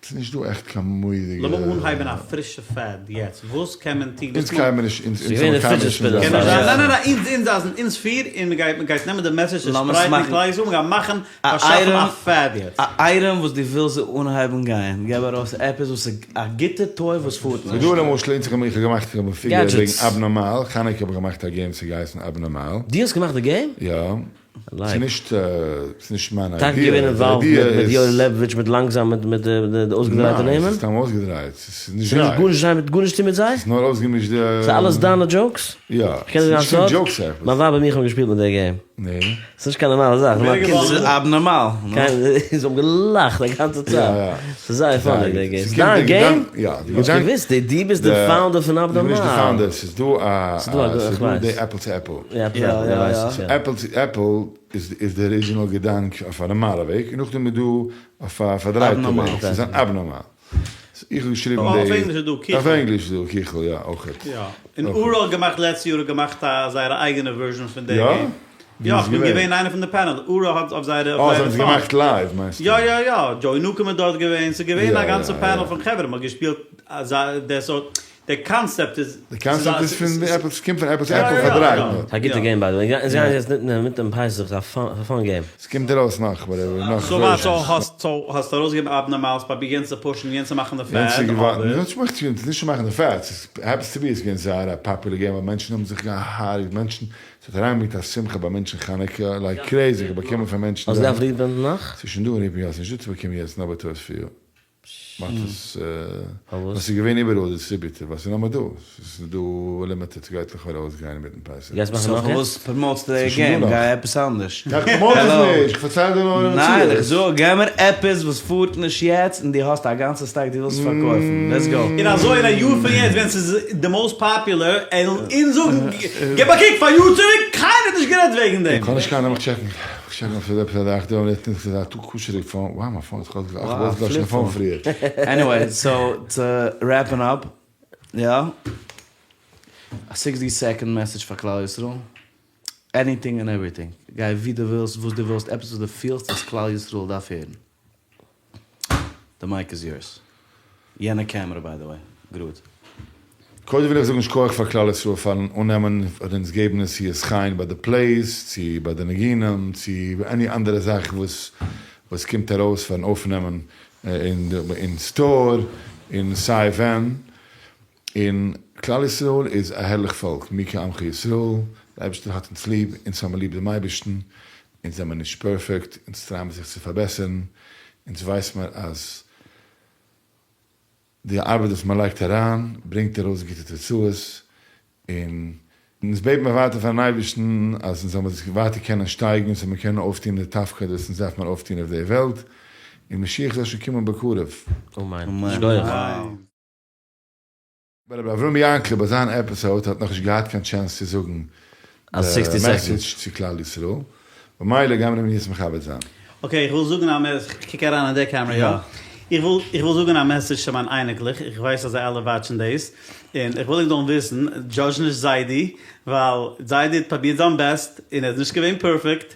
ס'איז נישט דא עכט קיין מורא'דיגע. לאמיר אנהייבן א פרישע fad יעצט, וואס קען מען טון? אונז קיימער נישט, אונז ס'איז געווען די קיימער fidget נישט אין spinner. זיין ניין ניין ניין, אונז אונז אז אונז פיר און מ'גייט מ'גייט נעמען די message און שפרייטן אין כלל ישראל, מ'גייט מאכן באשאפן א fad יעצט. א item וואס דו ווילסט אנהייבן גיין, געב ארויס עפעס וואס איז א גוטע toy וואס פארט נישט. ס'דא למשל אונז איך האב געמאכט איך האב figure וועגן Gadgets. אבנארמאל, חנוכה האב איך געמאכט א game ס'האט געהייסן אבנארמאל. דו האסט געמאכט די game? יא. ס'איז נישט, ס'איז נישט מיין טאקע איידיע, געווען די involved איידיע מיט מיט יואל איז. לעבאוויטש מיט לאנגזאם מיט מיט די אויסגעדרייטע ניין, נעמען? ס'איז סתם אויסגעדרייט, ס'איז נישט ס'איז זיי. גארנישט זיי מיט גארנישט טון מיט זיי? ס'איז נאר אויסגעמישט די. ס'איז אלעס דיינע jokes? יא, איך קען ס'איז דיר נישט קיין א סוד? jokes עפעס. מיין ווייב און איך האבן געשפילט מיט די game. נו? ס'איז נישט קיין נארמאלע זאך, נארמאל קינדער. ס'איז אבנארמאל. קיין, זיי האבן געלאכט א גאנצע צייט. יא יא. ס'איז זייער funny די game. ס'איז ס'קומט דיין די game? געדאנק, יא, די האסט געדאנק. געוואוסט, די דו ביסט די founder פון איך בין נישט די אבנארמאל. founder, ס'איז דא א, ס'איז דא א, ס'איז איך דא די ווייס. Apple to Apple. יא, Apple to Apple, יא ווייס איך, יא. Apple to Apple איז איז די original געדאנק אויף א נארמאלע וועג, און נאכדעם איז דא אויף א פארדרייטע וועג, ס'איז אן אבנארמאל. איך האב געשריבן די. אויף ענגליש איז דא קיכל. אויף ענגליש איז דא קיכל, יא, אויכעט. יא, און אורה האט געמאכט לעצטע יאר האט געמאכט א זייערע אייגענע version פון די יא? game. ווי יא, איז איך בין געווען? געווען איינער פון די panel, אורה האט אויף זייערע אה, אויף זיי האבן זייערע עס phone. געמאכט live מיינסטו? יא יא יא, דזשוי נוקום איז דארט געווען, ס'איז געווען יא א גאנצע יא panel יא. פון חברה, מ'האט געשפילט אזא דער סארט, דער קאנצעפט איז. די קאנצעפט איז פון Apple, ס'קומט פון Apple to יא Apple יא יא פארדרייט יא. נאר. א גוטע יא. game by the way, אונז גייען יעצט מיט דעם פסח, ס'איז א fun game. ס'קומט ארויס נאך whatever, נאך so וואס, versions. so האסט so האסט ארויסגעגעבן אבנארמאלס פראביר יענץ צו push ן יענץ צו מאכן די יענץ fad איז געווארן, אדער. נישט מאכט יענץ נישט צו מאכן די fad, ס'איז happens to be איז געווען זייער א פאפולער game ווייל מענטשן האבן זיך געהארגט, מענטשן, ס'האט אריינגעברענגט א שמחה ביי מענטשן חנוכה like crazy, איך האב באקומען פון מענטשן האסט דא. געדארפט reprint נאך? ס'איז שוין דא אין reprint, יא ס'איז נישט דא צו באקומען יעצט נאר ביי Toys for You. מאכט עס פארוואס? ווייל ס'איז געווען איבעראל distributed, ווייל ס'איז נאר דא, ס'איז דא limited, ס'גייט לכאורה אויסגיין אינמיטן פסח. גייסט מאכן so נאך פארוואס יעצט? promote סטו די ס'איז שוין game? דא נאך. גיי עפעס אנדערש. איך promote עס העלאו. נישט, איך פארצייל דיר נאר די ניין, איך מציאות. זאג, געב מיר עפעס וואס פארט נישט יעצט און דו האסט א גאנצע stock דו ווילסט פארקויפן. Let's go. און אזוי אין א יאר פון יעצט ווען ס'איז די most popular עלן אונז זאגן געב א קוק פאר יאר צוריק קיינער האט נישט גערעדט וועגן דעם. כ'האב נישט קיין, לאמיך check ן. כ'טשעק אויף ס'איז עפעס א זאך דא, לעצטענס איז א טו כשר'ע phone, wow מיין phone איז חוזק, איך וואלט געלאשן די phone פריער. Anyway, so to wrapping up, יא, א sixty second message פאר כלל ישראל, anything and everything, גיי ווי דו ווילסט, וואס דו ווילסט, עפעס וואס דו פילסט אז כלל ישראל דארף הערן. The mic is yours. יענע קעמרע by the way. גראד. קודם וויל איך זאגן שכוח פאר כלל ישראל פארן אננעמען און אונז געבן נשיאות חן ביי די plays, צו ביי די ניגונים, צו any אנדערע זאך וואס וואס קומט ארויס פארן אויפנעמען אין store און סיי ווען. און כלל ישראל איז א הערליך פאלק, מי כעמך ישראל, דער אייבערשטער האט אונז ליב, אונז האבן ליב דעם אייבערשטן, אונז זעמער נישט פערפעקט, אונז try מיר זיך צו פארבעסערן, אונז ווייס מיר אז די ארבעט וואס מען לייגט אריין ברענגט ארויס גוטע תוצאות, און אונז בעט מיר ווייטער פארן אייבערשטן אז אונז זאל מיר זיך ווייטער קענען שטייגן, אונז זאל מיר קענען אויפטון די תפקיד וואס אונז דארף מיר אויפטון אויף די וועלט, און משיח זאל שוין קומען בקרוב. אמן. שכוח. רבי אברהם יענקל ביי זיין episode האט נאכנישט געהאט קיין chance צו זאגן די message צו כלל ישראל, במילא גיימיר אים יעצט מכבד זיין. okay איך וויל זאגן א message, איך קוק אריין אין די קעמרע יא? איך וויל איך וויל זאגן א message צו מיין אייניקלעך, איך ווייס אז זיי אלע watch ן דאס, און איך וויל ענק זאלן וויסן, judge נישט זיידי, ווייל זיידי האט פרובירט זיין best, און ער איז נישט געווען פערפעקט,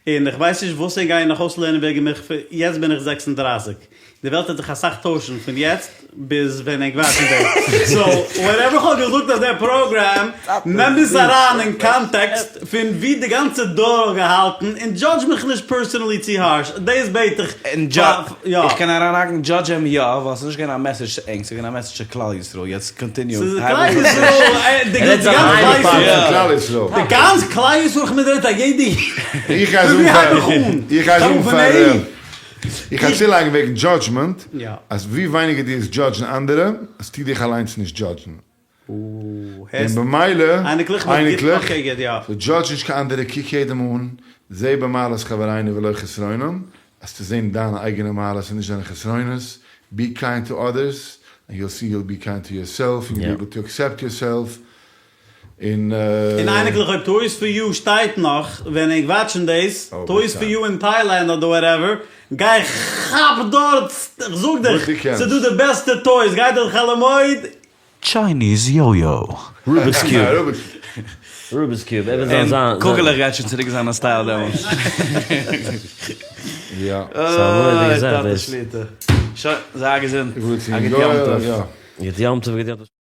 און איך ווייס נישט וואס ענק גייען נאך אויסלערנען וועגן מיך, יעצט בין איך 36, די וועלט וועט זיך אסאך טוישן פון יעצט ביז ווען ענק watch ן דעם. so whatever כ'האב געזאגט אויף דער פראגראם, נעם עס אריין אין context פון ווי די גאנצע דור האט געהאלטן, און judge מיך נישט personally צו harsh, דאס בעט איך. און יא. איך קען אריינהאקן judge אים יא, ווייל ס'איז נישט געווען א message צו ענק, ס'איז געווען א message צו כלל ישראל, יעצט continue. ס'איז כלל ישראל, די גאנץ כלל ישראל. די גאנץ כלל ישראל, כ'מיין דער רעדט א יעדע איד. איך גיי זאגן פאר, איך גיי זאגן פאר. איך גיי צולייגן וועגן judgment, אז ווי ווייניגער דו וועסט judge ן אנדערע, וועסטו דיך אליינס נישט judge ן. און במילא, אייניקלעך, so judge נישט קיין אנדערע, קוק יעדעם אן, זע במעלות חברינו ולא חסרונם, וועסטו זען דיינע אייגענע מעלות און נישט זיינע חסרונות, be kind to others, and you'll see you'll be kind to yourself, און you'll be able to accept yourself, און. און אייניקלעך אויב Toys for You שטייט נאך ווען ענק watch ן דאס, Toys for You אין טיילענד אדער whatever, גיי כאפ דארט, כ'זאג דיך, ס'דא די בעסטע toys, גיי דארט חול המועד. Chinese yo-yo. Rubik's Cube. Rubik's Cube. ער וועט זיין זיין. קוגעלעך גייט שוין צוריק זיין א style דעמאלטס. יא. ס'איז א מורא'דיגע זאך דאס. שוין, זיי געזונט. א גוט יום טוב. גוט יום טוב, גוט יום טוב.